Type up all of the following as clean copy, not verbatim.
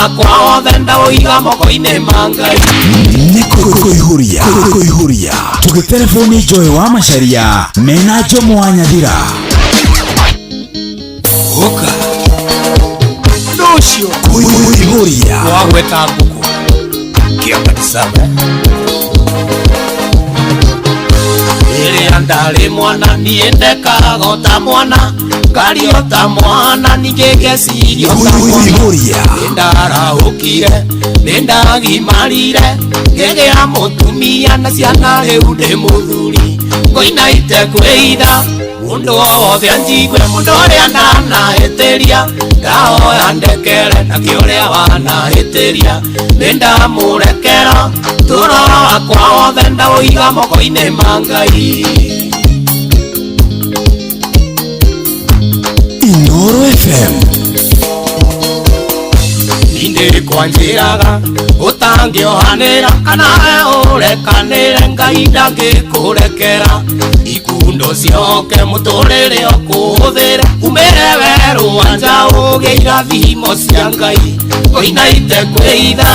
Wakwa wothe ndaũiga moko-inĩ ma Ngai. Nĩ kũihũria kũihũria tũgĩtereboni Joy wa Macharia mena Jomo wa Nyathira. Ũka ũndũ ũcio. Kũihũria. Wagweta ngũkũ kĩambatisame. Rĩrĩa ndarĩ mwana niĩ ndekaga o ta mwana, ngario ta mwana, ningĩ ngeciria o ta mwana. Kũihũria. Nĩndarahũkire, nĩndagimarire, ngĩgĩa mũtumia na ciana, rĩu ndĩ mũthuri. Ngoina itekwĩitha mũndũ o wothe anjigue, mũndũ ũrĩa ndanahĩtĩria ndahoya ndekere, nakĩo ũrĩa wanahĩtĩria nĩndamũrekera. Tũro wakwa wothe ndaũiga moko-inĩ ma Ngai. Inoro FM. Nindĩ kwanjĩraga ũtangĩohanĩra kana ũrekanĩre, Ngai ndangĩkũrekera. Ikundo cioke mũtũrĩre ũkũhũthĩre, umĩre werũ wa nja ũgĩe irathimo cia Ngai. Ngoina itekwĩitha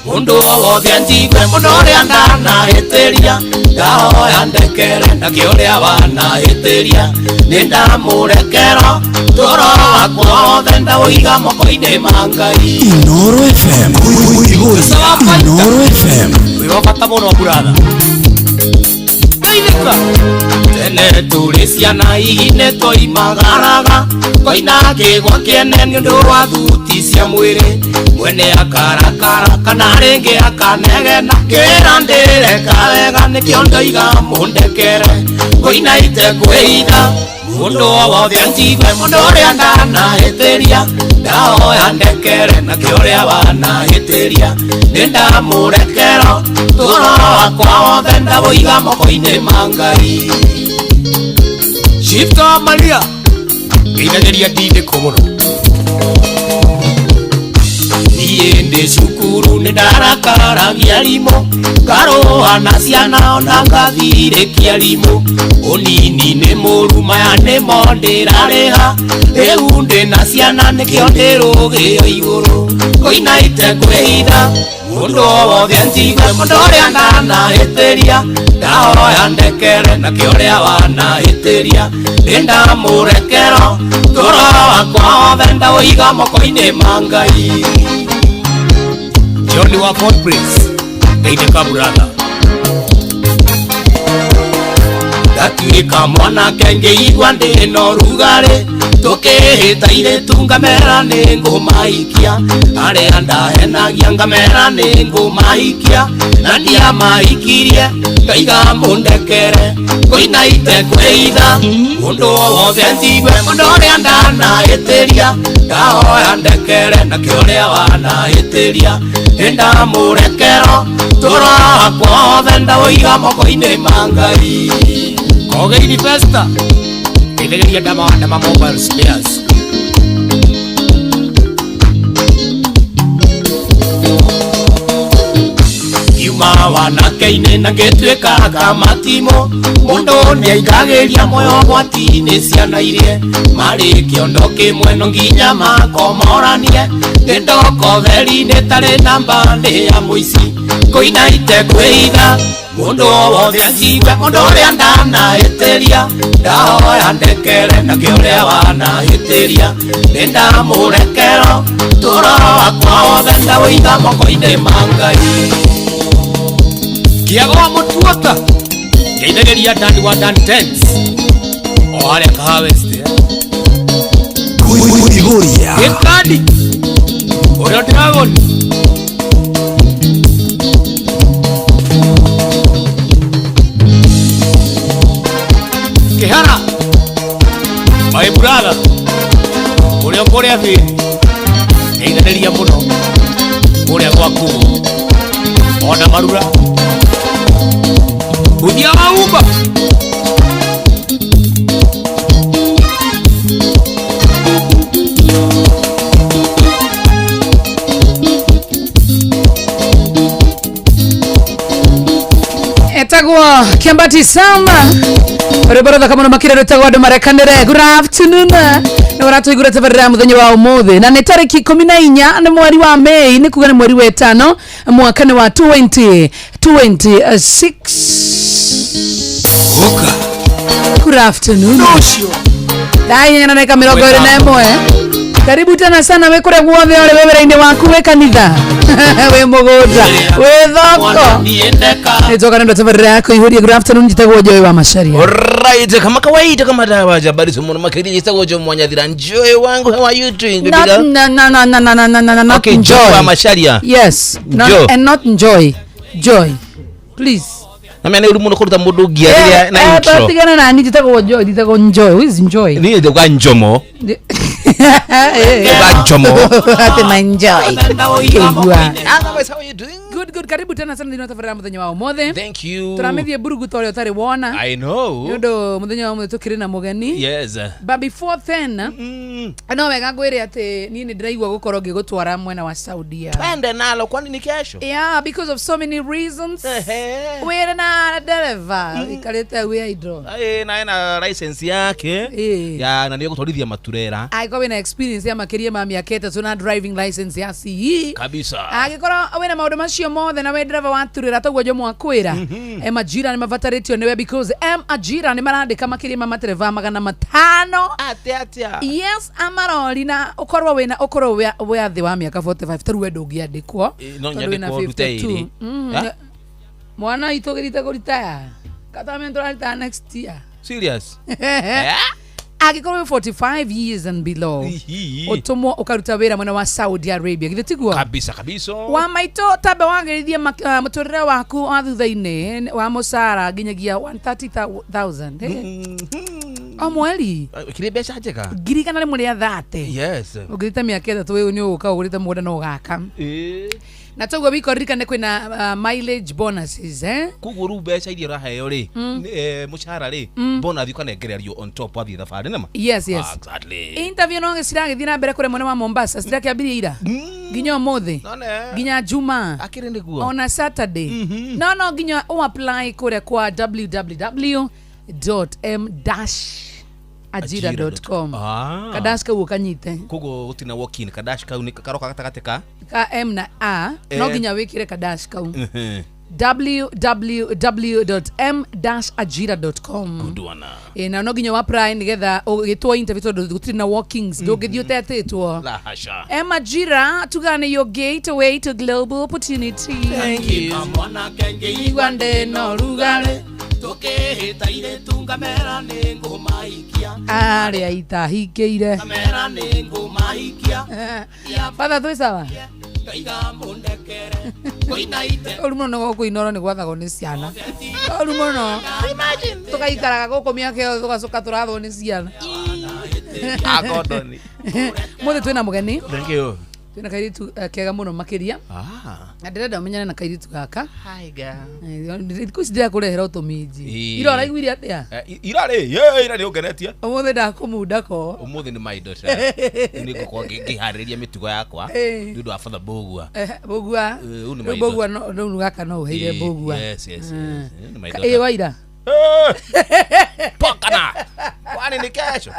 mũndũ o wothe anjigue, mũndũ ũrĩa ndanahĩtĩria ndahoya ndekere, nakĩo ũrĩa wanahĩtĩria nĩndamũrekera. Tũro wakwa wothe ndaũiga moko-inĩ ma Ngai. Inoro FM. Kũihũria. Inoro FM. Wĩ wa bata mũno buratha. Geithĩka. Tene tũrĩ ciana ihinĩ twoimagaraga, koina kĩgwa kĩene nĩ ũndũ wa thuti cia mwĩrĩ. Mwene akarakara kana rĩngĩ akanegena, kĩra ndĩreka wega nĩkĩo ndoiga mũndekere. Ngoina itekwĩitha mũndũ o wothe anjigue, mũndũ ũrĩa ndanahĩtĩria ndahoya ndekere, nakĩo ũrĩa wanahĩtĩria nĩndamũrekera. Tũro wakwa wothe ndaũiga moko-inĩ ma Ngai. Shifta wa Maria ngeithagĩria ndindĩko mũno. Niĩ ndĩ cukuru nĩ ndarakaragia arimũ, ngarũa na ciana ona ngathirĩkia arimũ. Ũnini nĩ mũru, maya nĩmo ndĩrarĩha. Rĩu ndĩ na ciana nĩkĩo ndĩrũgĩo igũrũ. Ngoina itekwĩitha mũndũ o wothe anjigue, mũndũ ũrĩa ndanahĩtĩria ndahoya ndekere, nakĩo ũrĩa wanahĩtĩria nĩndamũrekera. Tũro wakwa wothe ndaũiga moko-inĩ ma Ngai. Johnny wa Fort Prince, ngeithĩka brother. Ndatuĩka mwanake ngĩigua ndĩ na ũrugarĩ, tũkĩhĩta irĩtu ngamera nĩ ngũmaikia, arĩa ndahenagia ngamera nĩ ngũmaikia, na ndiamaikirie ngaiga mũndekere. Ngoina itekwĩitha mũndũ o wothe anjigue, mũndũ ũrĩa ndanahĩtĩria ndahoya ndekere, nakĩo ũrĩa wanahĩtĩria nĩndamũrekera. Tũro wakwa wothe ndaũiga moko-inĩ ma Ngai. Kogeini Festa ngeithagĩria ndama wa Ndama Mobile Spares. Ngiuma wanake-inĩ na ngĩtuĩka kamatimũ, mũndũ nĩaingagĩria muoyo gwati-inĩ ciana irie marĩ kĩondo kĩmwe no nginya makomoranie. Nĩ ndoko theri-inĩ tarĩ namba nĩ ya mũici. Ngũina itekwĩitha mũndũ o wothe anjigue, mũndũ ũrĩa ndanahĩtĩria ndahoya ndekere, nakĩo ũrĩa wanahĩtĩria nĩndamũrekera. Tũro wakwa wothe ndaũiga moko-inĩ ma Ngai. Kĩago wa Mũtuota ngeithagĩria Dani wa Dan Tents o harĩa Kahawa West. Kũihũria. Gĩkandi ũrĩa Dragon. Kĩhara my brother ũrĩa kũrĩa thĩni ngeithanĩria mũno kũrĩa gwaku ona marura Uthia wa Uber. Rwĩtagwo Kĩambati Sama, rwĩmbo rũthaka mũno makĩria rwĩtagwo andũ marekanĩre. Good afternoon, nĩ ũratũigũra tabarĩra ya mũthenya wa ũmũthĩ, na nĩ tarĩki 14 nĩ mweri wa Mei, nĩ kuga nĩ mweri wa ĩtano, mwaka nĩ wa 2026. Good afternoon. Thaa inya na dakika 21. Karibu tena sana wĩ kũrĩa guothe ũrĩ, wĩ wĩra-inĩ waku, wĩ kanitha, wĩ mũgũnda, wĩ thoko, nĩtwoka nĩ tabarĩra ya kũihũria. Good afternoon, njĩtagwo Joy wa Macharia. Alright, kama kawaida, kama dawa habari somo makiri jitagwo Joy Mwanyathira. Joy wangu, how are you doing, baby Not, girl? no, no, no, no, no, no, no, no, not Okay, enjoy. Joy wa Macharia. Yes. Not, Joy. and not enjoy. Joy. Please. Na mena uri muno kuruta mundu ngia riria na intro. Tigana na ni njĩtagwo Joy, njĩtagwo Enjoy. Who is Enjoy? Ni ndio Njomo. Ndio Njomo. Ati na Enjoy. Kĩigua. Otherwise, how are you doing? Good, good. Karibu tena sana thĩinĩ wa tabarĩra ya mũthenya wa ũmũthĩ. Thank you. Tũramĩthiĩ mburugu ta ũrĩa ũtarĩ wona. I know. Nĩ ũndũ mũthenya wa ũmũthĩ tũkĩrĩ na mũgeni. Yes. But before then, no wega ngwĩre atĩ niĩ nĩ ndĩraigua gũkorwo ngĩgũtwara mwena wa Saudia. Twende nalo, kwani ni kesho? Yeah, because of so many reasons. Ehe. Wĩra na dereva ikarĩte wĩ idle. Eh, na ena license yake. Eh. Ya na ndio gutwarithia maturera. Angĩkorwo wĩna experience ya makĩria ma mĩaka 3 na driving license ya CE. Kabisa. Angĩkorwo wĩna maũndũ macio mothe na wĩ dereva wa turĩra toguo Jomo akwĩra, M Ajira nĩ mabatarĩtio nĩwe, because M Ajira nĩ marandĩka makĩria ma matereva 500. Atia atia. Yes, amarori, na ũkorwo wĩna ũkorwo wĩ thĩ wa mĩaka 45. Tarĩu we ndũngĩandĩkwo Eh, no tondũ wĩna nyandĩkwo ndute 52. ĩrĩ. Ha? Mwana witũ gĩrite kũritaya katame tũraritaya next year. Serious? Angĩkorwo wĩ 45 years and below, Ihi. ũtũmwo ũkaruta wĩra mwena wa Saudi Arabia, githĩ tiguo? Kabisa kabisa. Wa maitũ, tambe wagĩrithie mũtũrĩre waku wa thutha-inĩ wa mũcara nginyagia 130,000 o mweri. Kiri mbeca njega. 130,000 rĩa 30. Yes. Ũngĩrĩte mĩaka 3 wĩ nĩ ũgũka ũgũrĩte mũgũnda na ũgaka. Eh. Na toguo wika ririkane kwĩna mileage bonuses, eh? Koguo rĩu mbeca iria ũraheo rĩ, mũcara rĩ, bonus ũkanengererio on top wathiĩ thabarĩ nĩma? Yes. Ah, exactly. Interview no ciragĩthiĩ na mbere kũrĩa mwena wa Mombasa, cirakĩambirie ira nginya ũmũthĩ, None. nginya Juma, Akĩrĩ nĩguo. ona Saturday. No nginya ũapply kũrĩa kwa www.m-ajira.com. Ah. Kadash kau ũkanyite. Koguo gũtirĩ walk in, kadash kau nĩ karoka gatagatĩ ka Ka M na A, no Eh. nginya wĩkĩre kadash kau, www.m-ajira.com. Good one. Ĩ, na no nginya wapply nĩgetha ũgĩtwo interview, tondũ gũtirĩ na walkings, ndũngĩthiĩ ũtetĩtwo. La hasha. M Ajira tuga nĩ your gateway to global opportunity. Thank you. Mwanake ngĩigua Igua ndĩna ũrugarĩ. Tũkĩhĩta irĩtu ngamera nĩ ngũmaikia. Arĩa itahingĩire. Ngamera nĩ ngũmaikia. Batha twĩ sawa. Ngaiga mũndekere kũina ite. Ũru mũno gũkũ Inoro nĩ gwathagwo nĩ ciana, ũru mũno, tũgaikaraga gũkũ mĩaka ĩyo tũgacoka tũrathwo nĩ ciana. Akondoni. Mũthĩ twĩna mũgeni. Thank you. Twĩna kairĩtu kega mũno makĩria. Ah. Na ndĩrenda ũmenyane na kairĩtu gaka. Hi girl. Thikũ ici ndĩrakũrehera ũtũminji. Ĩĩ. Ira ũraiguire atĩa? Ira rĩ, ye ira nĩ ũngenetie. Ũmũthĩ ndakũmunda ko. Ũmũthĩ nĩ my daughter. Nĩ ngũkorwo ngĩharĩrĩria mĩtugo yakwa Eh. nĩ ũndũ wa Father Mbũgua. Mbũgua. Eh, ũyũ nĩ Rĩu my Mbũgua rĩu gaka no ũheire Eh, Mbũgua. yes. Nĩ my Ĩ daughter. waira. Eh! Pokana. Kwani ni kesho?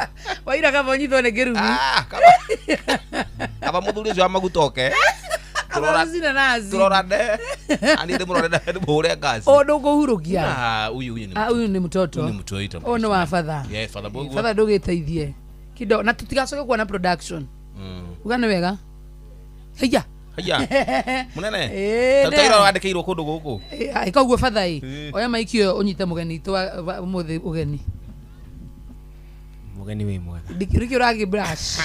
Waira kaba ũnyitwo nĩ kĩrumi. Ah, kaba. Kaba mũthuri ũcio wa maguta oke. Kaba rũcina nazi. Tũrorane. Ani ndĩmũrore na ndĩmũhũre ngaci. O ndũkũhurũkia. Ah, huyu huyu ni Ah, huyu ni mtoto. Huyu ni mtoto. Ũyũ nĩ wa batha. Yeah, Father Mbũgua. Batha ndũgĩteithie kido na tũtigacoke kuona production. Uga nĩ wega haiya. Haya. Munene. Ĩĩ, Ta ira wandĩkĩirwo kũndũ gũkũ. Ĩka ũguo batha ĩ. Ĩĩ. Oya maiki ũyũ ũnyite mũgeni witũ wa ũmũthĩ ũgeni. Mũgeni wĩ mwega. Rĩkĩ ũragĩ brush.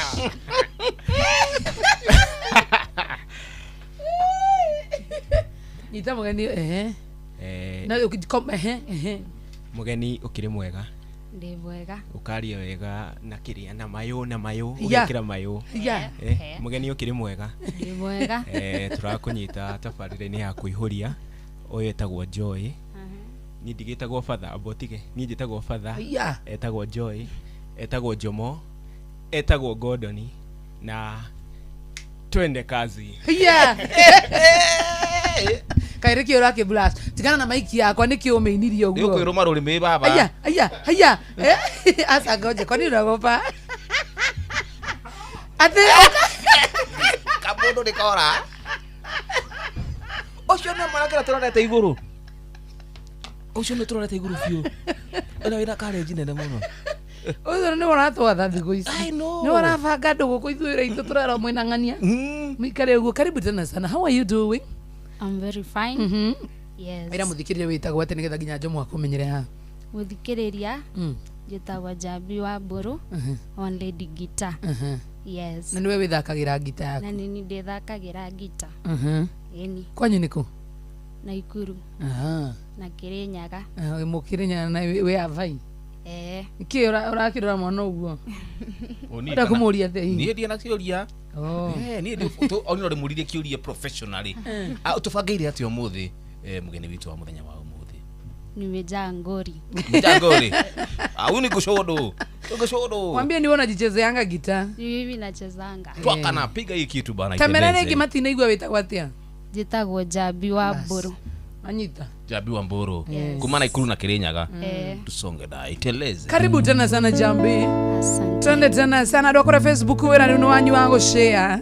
Nyita mũgeni, ehe. Eh, Na ehe ehe. Mũgeni ũkĩrĩ mwega? Ndĩ mwega. Ũkaria wega na kĩrĩa na mayũ na mayũ. Ya. Ũgekĩra mayũ. Ya. Eh, mũgeni ũkĩrĩ mwega? Ndĩ mwega. Eh, tũrakũnyita tabarĩra-inĩ ya kũihũria. Ũyũ etagwo Joy, niĩ ndigĩtagwo Father, amba ũtige, niĩ njĩtagwo Father. Ya. Etagwo Joy, etagwo Jomo, etagwo Gordon, na twende kazi. Ya. Kaĩ nĩkĩ ũrakĩ blush? Tigana na maiki yakwa, nĩkĩ ũmĩinirie Nĩ ũguo? ũkwĩrũma rũrĩmĩ baba. Aya, aya, aya. Asa ngoje, kwani unaogopa? Ati Kamũndũ nĩ kora. Ũcio nĩ mwanake ũrĩa tũrorete igũrũ. Ũcio nĩ tũrorete igũrũ biũ. Ũrĩa wĩna karenji nene mũno. Ũcio nĩ ũratwatha thikũ ici. I know. Nĩ ũrabanga andũ gũkũ ithuĩ wĩra itũ tũrerwo mwĩna ng'ania. Mũikare ũguo. Karibu tena sana. How are you doing? I'm very fine. Yes. Ĩra mũthikĩrĩria wĩtagwo atĩ nĩgetha nginya Njomo akũmenyere haha. Mũthikĩrĩria, njĩtagwo Jambi wa Mbũrũ, One Lady Guitar. Yes. Na nĩwe wĩthakagĩra ngita yaku? Na nini ndĩthakagĩra ngita. Ĩni. Kwanyu nĩ kũ? Naikuru. Aha. Na Kĩrĩnyaga. Ah, wĩ Mũkĩrĩnyaga na wĩ Avai. Eh. Nĩkĩ ũrakĩrora mwana ũguo? Ũniĩ Ũrenda kana- kũmũria atĩa hihi? Niĩ ndirĩ na kĩũria. Oh. Eh, niĩ no ndĩmũririe kĩũria professionally. Ah, tũbangĩire atĩa ũmũthĩ, mũgeni witũ wa mũthenya wa ũmũthĩ? Nimejaa ngori. Mjangori. Ah, huyu ni kushodo. Kushodo. Mwambie niwe unajichezeanga gita. Ni mimi nachezanga. Twaka na piga hii kitu bana. Tamera iteleze. rĩngĩ matinaigua wĩtagwo atĩa? Njĩtagwo Jambi wa Mbũrũ. Anyita. Jambi wa Mbũrũ. Yes. Kuma Naikuru na Kirinyaga. Eh. Tusonge da iteleze. Karibu tena sana Jambi. Asante. Twende tena sana andũ akũrĩa Facebook wĩra rĩu nĩ wanyu wa gũshare.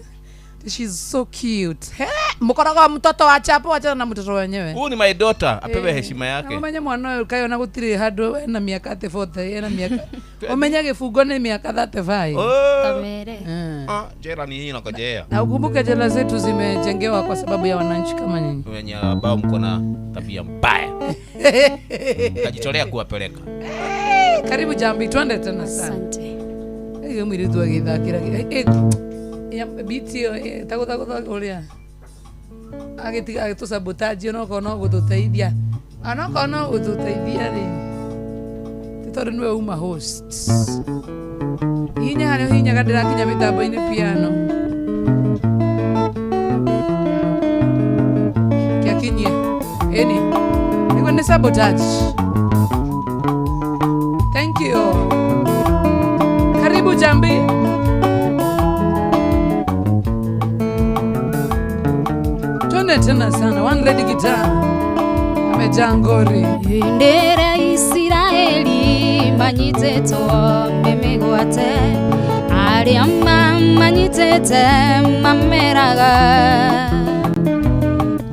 She's so cute. He, mũkorago mtoto wa chapo, wachana na mtoto wenyewe. Huyu ni my daughter, apewe heshima yake. Umenye mwana ũyũ kayona gũtirĩ handũ ena mĩaka atĩ 40 ena mĩaka. Ũmenye gĩbungo nĩ mĩaka 35. Oh. Kamere. Ah, jela ni hii inakojea. Na ukumbuke jela zetu zimejengewa kwa sababu ya wananchi kama nyinyi. Wenye ambao mko na tabia mbaya. Mkajitolea kuwapeleka. Karibu Jambi, twende tena sana. Asante. Ĩyo mũirĩtu agĩthakĩra biti ĩyo tagũthagũtha ũrĩa agĩtiga agĩtũsabotage onokorwo no gũtũteithia, onokorwo no gũtũteithia rĩ, ti tondũ nĩwe uma host. Hihinya harĩa ũhihinyaga ndĩrakinya mĩtambo-inĩ piano kĩakinyie ĩni nĩguo nĩ sabotage. Thank you. Karibu Jambi. Twende tena sana. One Lady Guitar amejaa ngori. Hĩndĩ ĩrĩa Isiraeli manyitĩtwo nĩ mĩgwate, arĩa mamanyitĩte mameraga,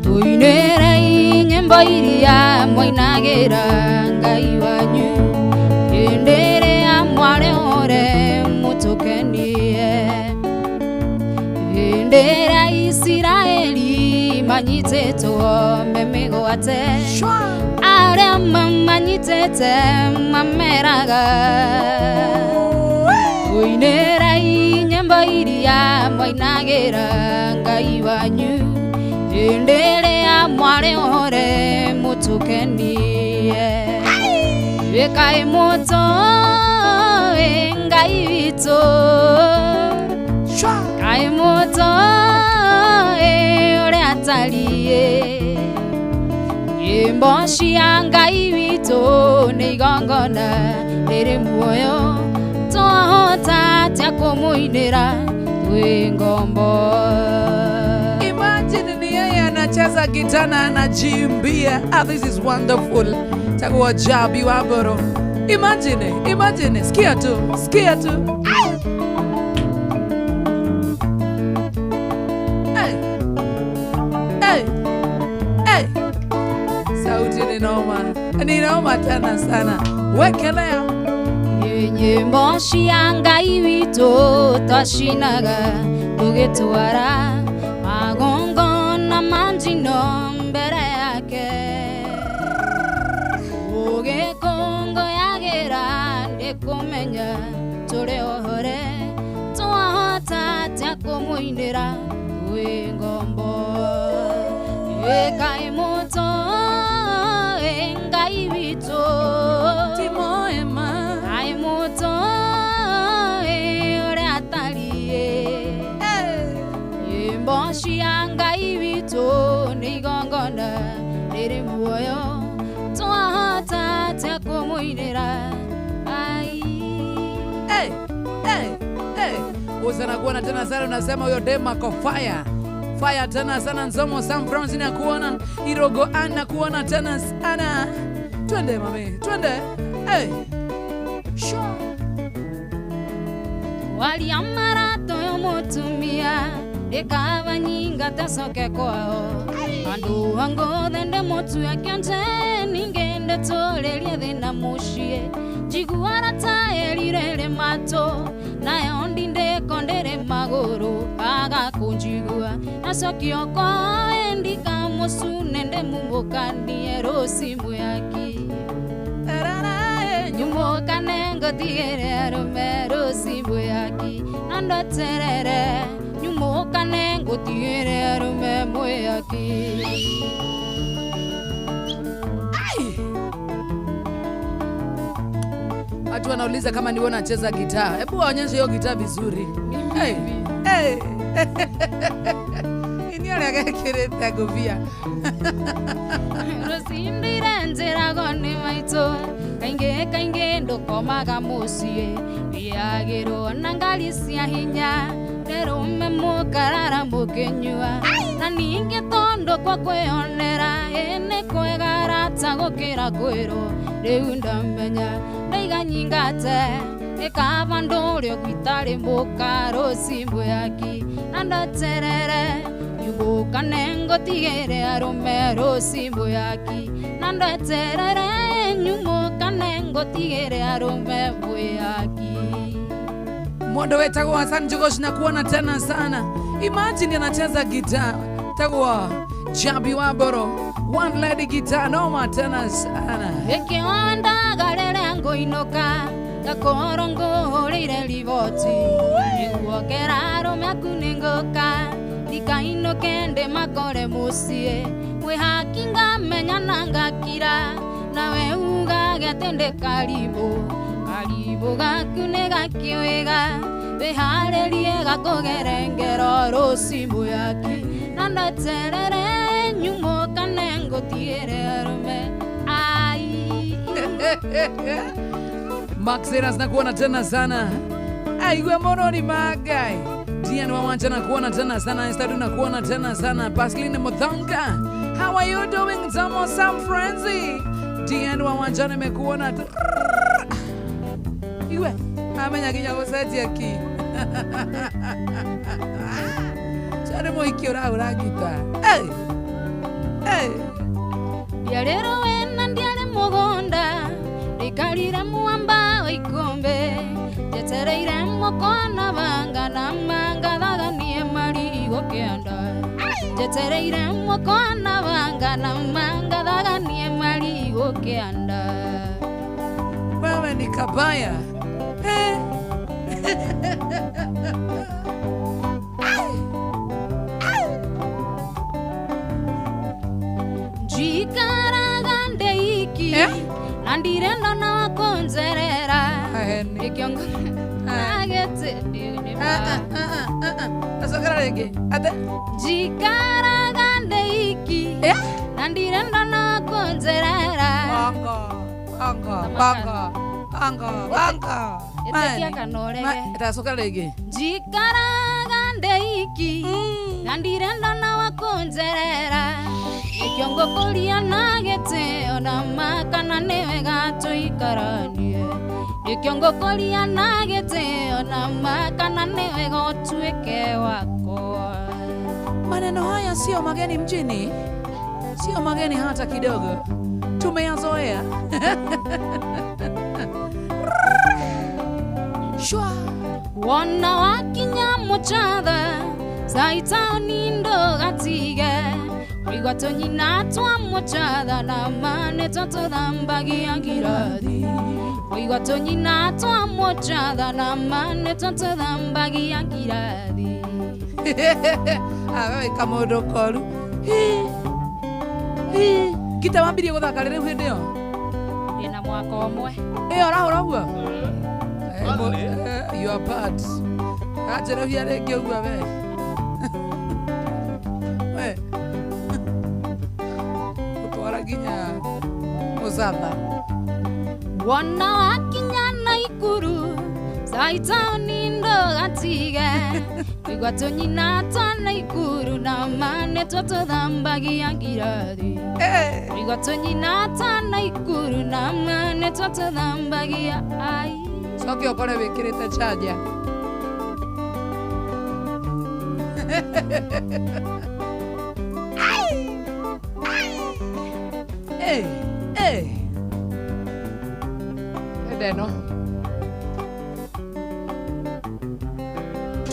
tũinĩrei nyĩmbo iria mwainagĩra Ngai wanyu, hĩndĩ ĩrĩa mwarĩ ore mũtũkenie. Hĩndĩ ĩrĩa Isiraeli manyitĩtwo me mĩgwate, arĩa mamanyitĩte mameraga, tũinĩrei nyĩmbo iria mwainagĩra Ngai wanyu, hĩndĩ ĩrĩa mwarĩ ore mũtũkenie. Ĩkai mũtũĩ Ngai witũ, kaĩ mũtũĩ ũrĩa atariĩ, nyĩmbo cia Ngai witũ nĩ igongona rĩrĩ muoyo, twahota atĩa kũmũinĩra twĩ ngombo? Imagine ni yeye anacheza gitaa na anajiimbia. Ah, this is wonderful. Chagua Jambi wa Mbũrũ. Imagine, imagine, sikia tu, sikia tu. Hey. Hey. Hey. Sauti ni noma. Ni noma tena sana. Wekelea. Nyĩmbo cia Ngai witũ twacinaga tũgĩtwara magongona ma njino mbere yake, ũgĩkũngũyagĩra nĩ kũmenya tũrĩ ohore, twahota atĩa kũmũinĩra twĩ ngombo? Ĩkai mũtũĩ Ngai witũ, Timoema. Kaĩ mũtũĩ ũrĩa atariĩ, nyĩmbo cia Ngai witũ nĩ igongona rĩrĩ muoyo, twahota atĩa kũmũinĩra? Ai. Hey, hey, hey. Usana kuona tena sana unasema huyo dem ako fire. Fire tena sana Nzomo Sam Francis na kuona Irogo Anna kuona tena sana. Twende mami, twende. Hey. Sure. Waliamara toyo mutumia Ekaba nyinga tasoke kwao Andu wango thende mutu ya kionje Ningende tolerie thina mushie Jiguara taelirere mato Nayo ndinde kondere maguru Aga kunjigua Nasokio kwa endika musu Nende mumukanie rosimu yaki Nyumukane ngotigere arume rosimu yaki Nando terere Nyumukane ngotigere arume mweyaki. Watu wanauliza kama ni wewe unacheza gitaa. Hebu waonyeshe hiyo gitaa vizuri. Hey, hey. Ini agekirite ngobia. Rosindire njirago ni maito kainge kainge ndukomaga muciĩ wĩagĩrwo na ngari cia hinya nĩrũme mũkarara mũkĩnyua na ningĩ tondũ kwa kwĩonera ĩ nĩ kwega rata gũkĩra kwĩrwo rĩu ndamenya ndaiga nyingate ĩkaba ndũrĩ ũguitarĩ mũka rũcimbũ yaki na ndoterere nyugũkane ngũtigĩre arũme rũcimbũ yaki na ndoterere nyumũkane ngũtigĩre arũme mbũ yaki. Mwondo wetagwo Hassan Njugush na kuona tena sana. Imagine anacheza gitaa. Tagwa Jabi Waboro, one lady guitar noma tena sana. Ĩkĩonda garere ngũinũka gakorwo ngũhũrĩire riboti nĩguokera arũme aku nĩ ngũka ndikainũke ndĩ makore mũciĩ mwĩ haki ngamenya na ngakira nawe ugage atĩ ndĩ karibũ karibũ gaku nĩ gakĩwĩga wĩharĩrie gakũgere ngero rũcimbũ yaki na ndoterere nyumũkane ngũtigĩre arũme ai. Max na kuona tena sana. Aigwe moroni magai. Dian Wawanja na kuona tena sana. Estadu na kuona tena sana. Pascaline Muthonga. How are you doing? Zamo Sam Frenzy. Dian Wawanja nimekuona. Igwe amenya kinya gucenjia ki. Chare moiki ora gita. Hey. Hey. Ndiarĩrwo wena ndiarĩ mũgũnda ndikarire mwamba wa ikombe njetereire mũkona banga na mangathaganie marigũ kĩanda njetereire mũkona banga na mangathaganie marigũ kĩanda. Wewe ni kabaya. Hey. Njikaraga ndeiki na ndirenda na wakonzerera ikiongo agete Acokera rĩngĩ. Ate njikaraga ndeiki na ndirenda na wakonzerera Bongo, bongo, bongo, bongo, bongo. Ĩtĩkia kana ũrege. Tacokera rĩngĩ. Njikaraga ndeiki na ndirenda na wakonzerera ikiongo kũria na gĩtĩo na makana nĩ wega tũikaranie ikiongo kũria na gĩtĩo na makana nĩ wega ũtuĩke wakwa. Maneno haya sio mageni mjini, sio mageni hata kidogo, tumeyazoea. Shwa Wona wakinya muchatha saitaoni ndũgatige kũigua tũnyina twa muchatha na mane tũtũthambagia ngirathi kũigua tũnyina twa muchatha na mane tũtũthambagia ngirathi. Awe kamundu koru. Hi. Hi. Gita wambirie guthaka rĩu hĩndĩ ĩyo? Ndĩna mwaka ũmwe. Ĩyo ũrahũra ũguo? You are bad. Anjerohia rĩngĩ ũguo we. We. Gũtwara nginya mũcatha. Wona wakinya Naikuru saitaoni ndũgatige Kuigua tũnyina twa Naikuru na mane twatũthambagia ngirathi. Kuigua tũnyina twa Naikuru na mane twatũthambagia ai. Coke ũkore wĩkĩrĩte charger. Hey, hey. Enda ĩno.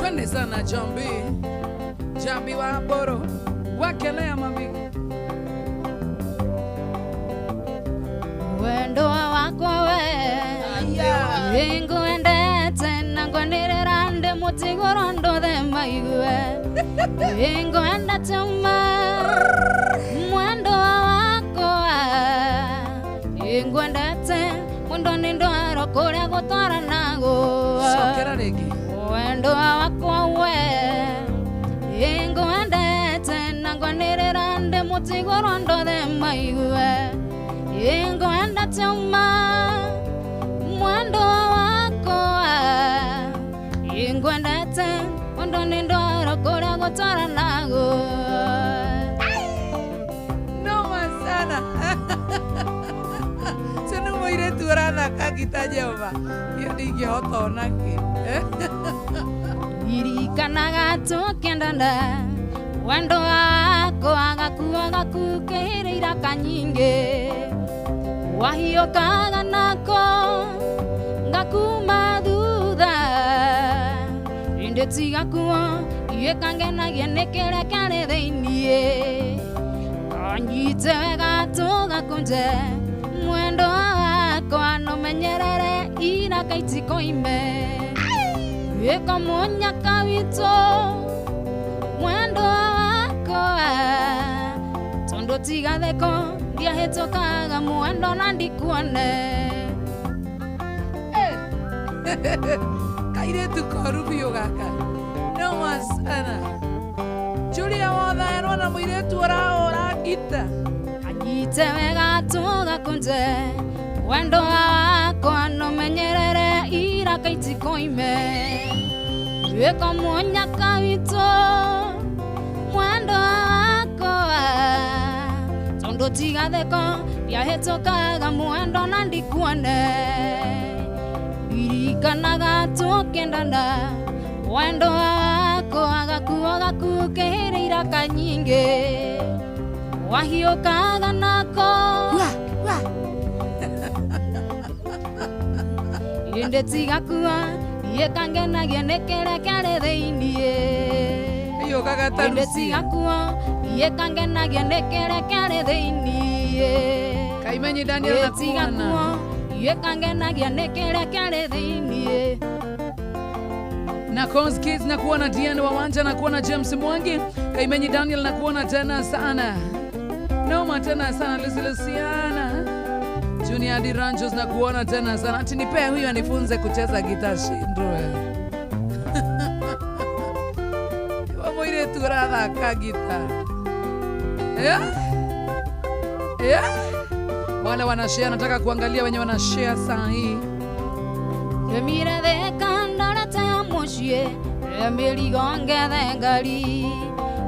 Twende sana Jambi. Jambi wa Boro. Wakelea mami. Wendo wakwa we Ngwendete na ngwanĩrĩra ndĩ mũtigũrwo andũ maigue. Ngwendete ma mwendo wakwa. Ngwendete mwendo nĩ ndwaro kũrĩa gũtwaranago. Cokera rĩngĩ. Wendo wakwa we Ngwendete na ngwanĩrĩra ndĩ mũtigũrwo andũ maigue. Ngwendete ma mwendo wakwa. Ngwendete mwendo nĩ ndwaro kũrĩa gũtwaranago. Noma sana. Cio nĩ mũirĩtu ũrathaka ngita Jehova. Niĩ ndingĩhota onakĩ. Ririkanaga tũkĩendana wendo wakwa gakuo gakukĩire iraka nyingĩ. Wahiũkaga nako ngakuma thutha. Ĩndĩ tigakuo iĩkangenagia nĩ kĩrĩa kĩarĩ thĩiniĩ. Kanyite wega tũgakũnje mwendo wakwa nomenyerere iraka itikoime. Wĩko mũnyaka witũ mwendo wakwa. Tondũ tigatheko ndiahĩtũkaga mwendo na ndikuone. Kairĩtu koru biũ gaka. Noma sana. Julia Wothaerwo na mũirĩtu ũrahũra ngita. Kanyite wega tũgakũnje wendo wakwa nomenyerere iraka itikoime. Wĩko mũnyaka witũ mwendo wakwa. Tondũ tigatheko ndiahĩtũkaga mwendo na ndikuone. Ririkanaga tũkĩendana wendo wakwa gakuo gakukĩire iraka nyingĩ. Wahiũkaga nako ĩndĩ tigakua iĩkangenagia nĩ kĩrĩa kĩarĩ thĩiniĩ. Hiũkaga ta Ĩndĩ Lucia. tigakua iĩkangenagia nĩ kĩrĩa kĩarĩ thĩiniĩ. Kaimenyi Daniel Ĩndĩ nakuona. tigakua iĩkangenagia nĩ kĩrĩa kĩarĩ thĩiniĩ. Na Cons Kids na kuona Diane Wawanja na kuona James Mwangi. Kaimenyi Daniel na kuona tena sana. Noma tena sana Lucy Luciana. Junior D Ranchos na kuona tena sana. Ati nipe huyu anifunze kucheza gitaa shindwe. Wa mũirĩtu ũrathaka gita. Yeah? Yeah? Wale wanashare, nataka kuangalia wenye wanashare saa hii. Remire theka ndorete ya mũciĩ mĩrigo ngethe ngari.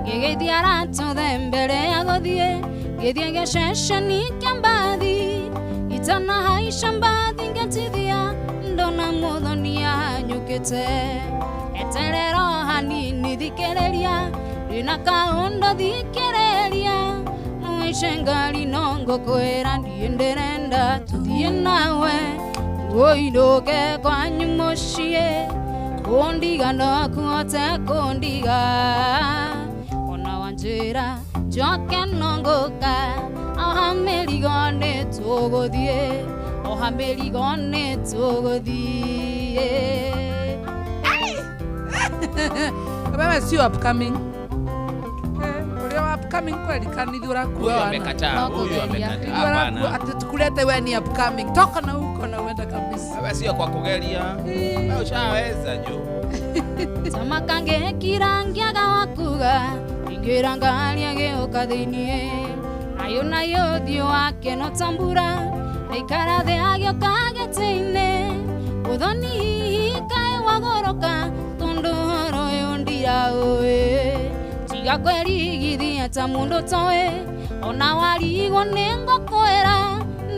Ngĩgeithia aratũthe mbere ya gũthiĩ ngĩthiĩ gĩceceni kĩa mbathi. Itanahaica mbathi ngetithia ndona mũthoni ahanyũkĩte. Eterera hanini thikĩrĩria ndĩna kaũndũ thikĩrĩria. Nũhaice ngari no ngũkwĩra niĩ ndĩrenda tũthiĩ nawe. Ũinũke kwanyu mũciĩ kũndiga no kũhote kũndiga. Ona wanjĩra njoke no ngũka oha mĩrigo nĩ tũgũthiĩ. Oha mĩrigo nĩ tũgũthiĩ. Wewe sio upcoming. Ũrĩa wa upcoming kweli kanitha ũrakua Huyu wana. amekataa, huyu amekataa. Hapana. Ati tukulete wewe ni upcoming. Toka na huko na uende kabisa. Wewe sio kwa kugeria. Wewe ushaweza jo. Tama kangĩkira ngĩaga wa kuga ingĩra ngari agĩũka thĩiniĩ. Nayo nayo ũthiũ wake no ta mbura aikara thĩ agĩũka gĩtĩ-inĩ. Ũthoni hihi kaĩ wagũrũka tondũ ũhoro ũyũ cira ũĩ tiga kwĩrigithia ta mũndũ toĩ ona warigwo nĩ ngũkwĩra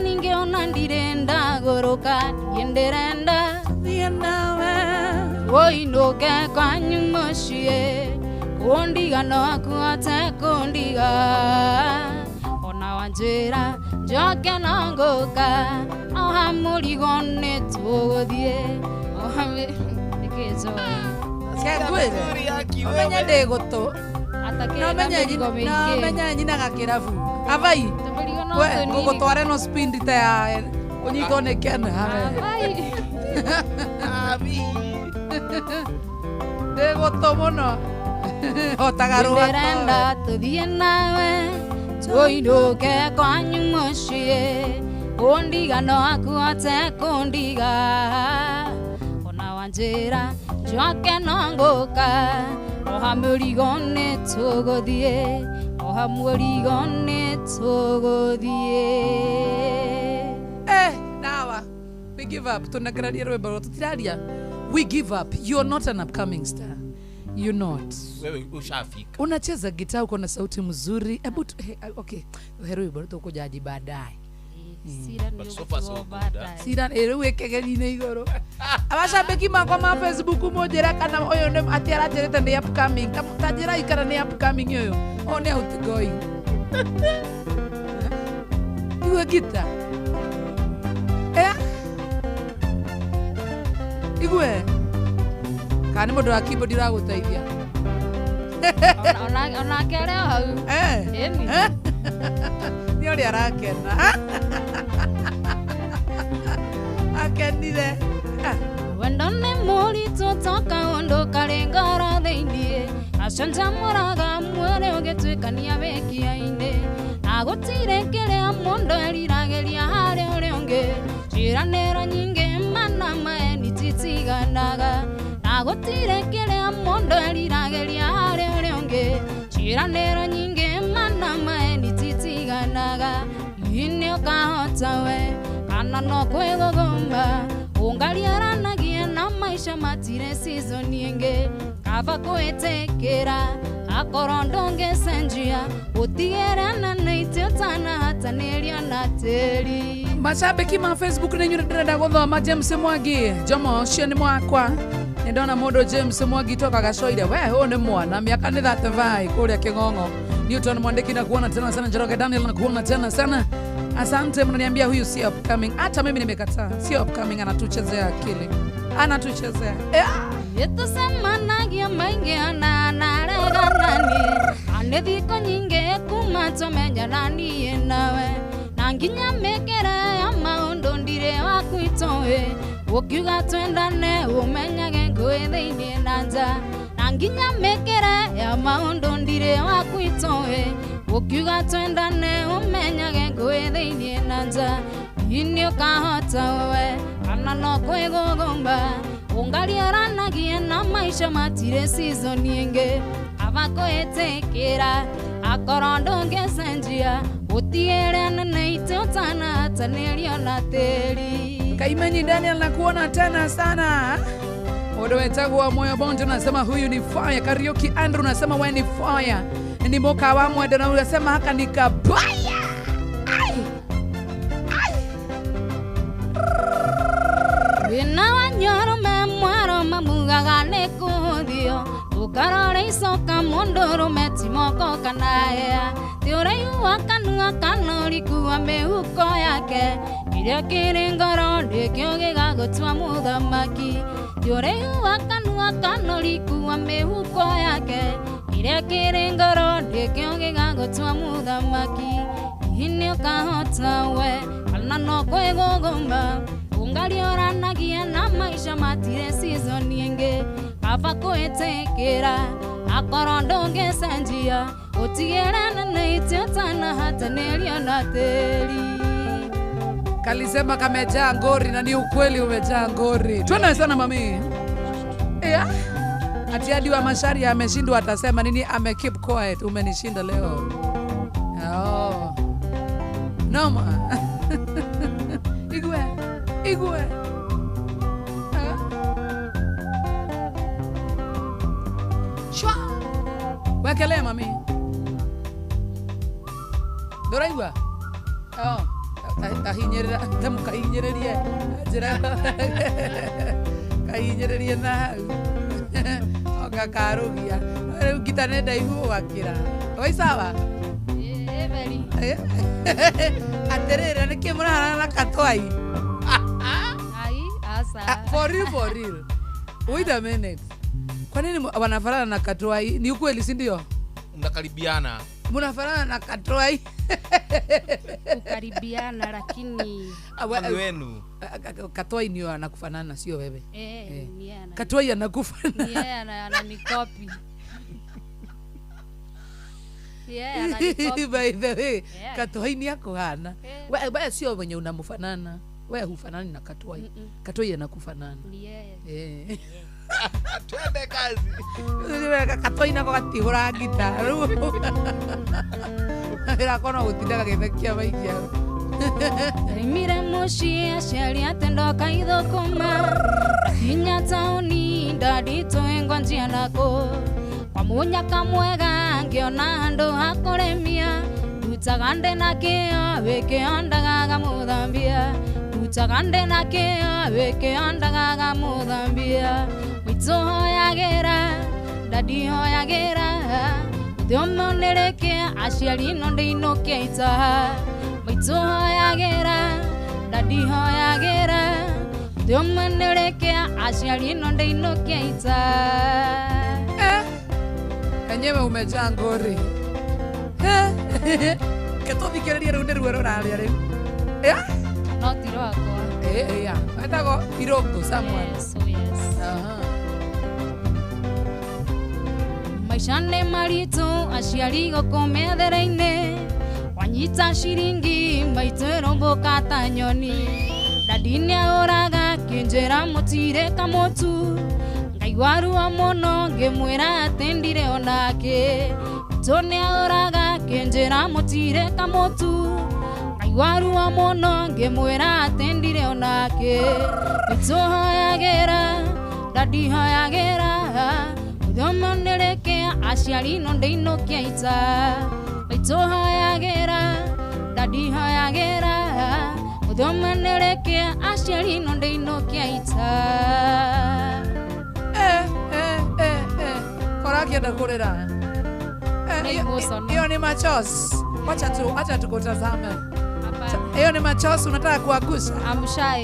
ningĩ ona ndirĩ ndagũrũka niĩ ndĩrenda Thiĩ nawe ũinũke kwanyu mũciĩ kũndiga no kũhote kũndiga ona wanjĩra njoke no ngũka oha mũrigo nĩ tũgũthiĩ oha nĩkĩ Joy? Ngwĩre ũmenye ndĩ gũtũ Atakĩrĩ na mĩrigo no mĩingĩ menye nyinaga kĩrabu abai Tũmĩrigo no we tũnini. ngũgũtware no spindi ta ya ũnyitwo nĩ Ken hawe Abai. ndĩ gũtũ mũno hotaga rũhato Ndĩrenda tũthiĩ nawe tũinũke kwanyu mũciĩ kũndiga no kũhote kũndiga ona wanjĩra njoke no ngũka oha mũrigo nĩ tũgũthiĩ oha mũrigo nĩ tũgũthiĩ. Eh, nawa we give up tunakararia rwĩmbo rũrũ tũtiraria. We give up. You're not an upcoming star. You're not. Wewe ushafika. Unacheza gitaa, uko na sauti mzuri. Hebu okay, he rwĩmbo rũrũ tũkũjaji baadaye. Cira nĩ But so far so ũgũtuo good, baadaye. Cira rĩu ĩkegeri-inĩ igũrũ. Abacambĩki makwa ma Facebook mũnjĩra kana ũyũ nĩ atĩ aranjĩrĩte nĩ upcoming. Ta njĩrai kana nĩ upcoming ũyũ. Ũyũ nĩ outgoing. Igue gita. Eh? Igue. Kana nĩ mũndũ wa keyboard ũragũteithia. Onake arĩ o hau. Eh. Ĩni. Nĩ ũrĩa arakena. Akenire. Ah. Wendo nĩ mũritũ to kaũndũ karĩ ngoro thĩiniĩ gacanjamũraga mwĩrĩ ũgĩtuĩkania wĩkia-inĩ na gũtirĩ kĩrĩa mũndũ eriragĩria harĩ ũrĩa ũngĩ ciĩranĩro nyingĩ mana maeni titiganaga na gũtirĩ kĩrĩa mũndũ eriragĩria harĩ ũrĩa ũngĩ ciĩranĩro nyingĩ mana maeni titiganaga hihi ũkahota we kana no kwĩgũgũmba ũngariaranagia na maisha matirĩ season ĩngĩ kaba kwĩtĩkĩra akorwo ndũngĩcenjia ũtigĩrana na itĩ ũtanahatanĩria na tĩri. Mashabiki ma Facebook nĩ inyuĩ ndĩrenda gũthoma. James Mwangi Jomo ũcio nĩ mwakwa nĩ ndona mũndũ James Mwangi toka gacoire we ũyũ nĩ mwana mĩaka nĩ 35 kũrĩa Kĩng'ong'o. Newton Mwandiki na kuona tena sana. Njoroge Daniel na kuona tena sana. Asante, mnaniambia huyu si upcoming. Hata mimi nimekataa, sio upcoming, anatuchezea akili, anatuchezea. Ĩtũcemanagia maingĩ ona nareganani na nĩ thikũ nyingĩ kuma tũmenyana niĩ nawe na nginya mĩkĩre ya maũndũ ndirĩ waku itoĩ ũkiuga twendane ũmenyage ngũĩ thĩiniĩ na nja na nginya mĩkĩre ya maũndũ ndirĩ waku itoĩ ũkiuga twendane ũmenyage ngũĩ thĩiniĩ na nja hihi ũkahota we kana no kwĩgũgũmba ũngariaranagia na maisha matirĩ season ĩngĩ aba kwĩtĩkĩra akorwo ndũngĩcenjia ũtigĩrane na itĩ ũtanahatanĩrio na tĩri. Kaimenyi Daniel na kuona tena sana. Mũndũ wetagwo Moyo Bonjo nasema huyu ni fire. Kariuki Andrew nasema we ni fire. Ni moka wa mwendo na unasema haka ni kabaya. Ai. Ai. Wĩna wanyoro me mwaro mamugaga nĩ kũhũthio ũkarora icoka mũndũ ũrũme ti moko kana hĩa ti ũraihu wa kanua kana ũriku wa mĩhuko yake kĩrĩa kĩrĩ ngoro nĩkĩo gĩgagũtua mũthamaki ti ũraihu wa kanua kana ũriku wa mĩhuko yake kĩrĩa kĩrĩ ngoro nĩkĩo gĩgagũtua mũthamaki hihi nĩ ũkahota we kana no kwĩgũgũmba ũngarioranagia na maisha matirĩ season ĩngĩ kaba kwĩtĩkĩra akorwo ndũngĩcenjia ũtigĩrane na itĩ ũtanahatanĩrio na tĩri. Kalisema kamejaa ngori na ni ukweli umejaa ngori. Twende sana mami. Yeah. Ati hadi wa Macharia ameshindwa atasema nini? Ame keep quiet. Umenishinda leo. Oh. Noma. Igwe. Igwe. Wekelee mami. Ndũraigua? Oh, tahinyĩrĩra tamũkahinyĩrĩrie njĩra kahinyĩrĩrie na hau oga karũgia rĩu ngita nĩ ndaihu ũgakĩra oi sawa. Ĩĩ, very. Atĩrĩrĩ, nĩkĩ mũraharana na katwai? Ai, Ah, asa. for real, for real, wait a minute, kwa nini wanafanana na katwai? Ni ukweli, si ndio? Mnakaribiana. Mnafanana na katwai. Kukaribiana lakini Ah, Mami wenu. Katwai ndio anakufanana, sio wewe. Eh, Eh. ni yeye Katwai anakufanana. ni yeye ananikopi. Ni yeye ananikopi. By the way, Yeah. katwai ni akuhana. Eh. We sio wenye unamfanana, we hufanani na katwai. Katwai anakufanana. Ni yeye. Eh. Twende kazi. Katwai nako gatihũra ngita rĩu wĩra no gũtinda gagĩthekia maikia. Ndaimire mũciĩ aciari atĩ ndoka ithũkũma kinya taũni ndanditũĩngwa njia nako kwa mũnyaka mwega ngĩona handũ ha kũrĩmia ndutaga ndĩ na kĩo wĩkĩo ndagaga mũthambia ndutaga ndĩ na kĩo wĩkĩo ndagaga mũthambia maitũ hoyagĩra ndandihoyagĩra thiomo nĩrĩkĩa aciari no ndĩinũkia itaha maitũ hoyagĩra ndandihoyagĩra thiomo nĩrĩkĩa aciari no ndĩinũkia itaha. Eh, enyewe umejaa ngori. Ketũthikĩrĩrie rĩu nĩ ruo rũraria rĩu. Eh? No ti rwakwa. Eh, eh, ya. Etagwo Iroko Samuel. Yes, oh yes. Aha. Maica nĩ maritũ aciari gũkũ methere-inĩ wanyita ciringi maitũ ĩrũmbũka ta nyoni ndadi nĩahũraga kĩnjĩra mũtirĩ kamũtu ngaigua ruo mũno ngĩmwĩra atĩ ndirĩ onake maitũ nĩahũraga kĩnjĩra mũtirĩ kamũtu ngaigua ruo mũno ngĩmwĩra atĩ ndirĩ onake maitũ hoyagĩra ndadi hoyagĩra mũthomo nĩrĩkĩa aciari no ndĩinũkia ita maitũ hoyagĩra ndadi hoyagĩra mũthomo nĩrĩkĩa aciari no ndĩinũkia ita. Eh, eh, eh, eh. Kora akienda kũrĩra. Eh, Nĩ hiyo- emotional. Hiyo ni machozi. Wacha tu, acha tukutazame. Hapana. Hiyo ni machozi unataka kuagusha. I'm shy.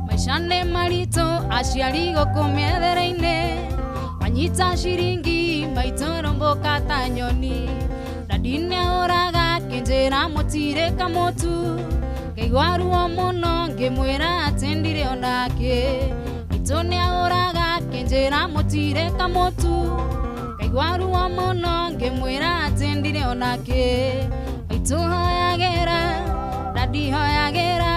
Maica nĩ maritũ aciari gũkũ mĩethere-inĩ wanyita ciringi maitũ ĩrũmbũka ta nyoni ndadi nĩahũraga kĩnjĩra mũtirĩ kamũtu ngaigua ruo mũno ngĩmwĩra atĩ ndirĩ onake maitũ nĩahũraga kĩnjĩra mũtirĩ kamũtu ngaigua ruo mũno ngĩmwĩra atĩ ndirĩ onake maitũ hoyagĩra ndadi hoyagĩra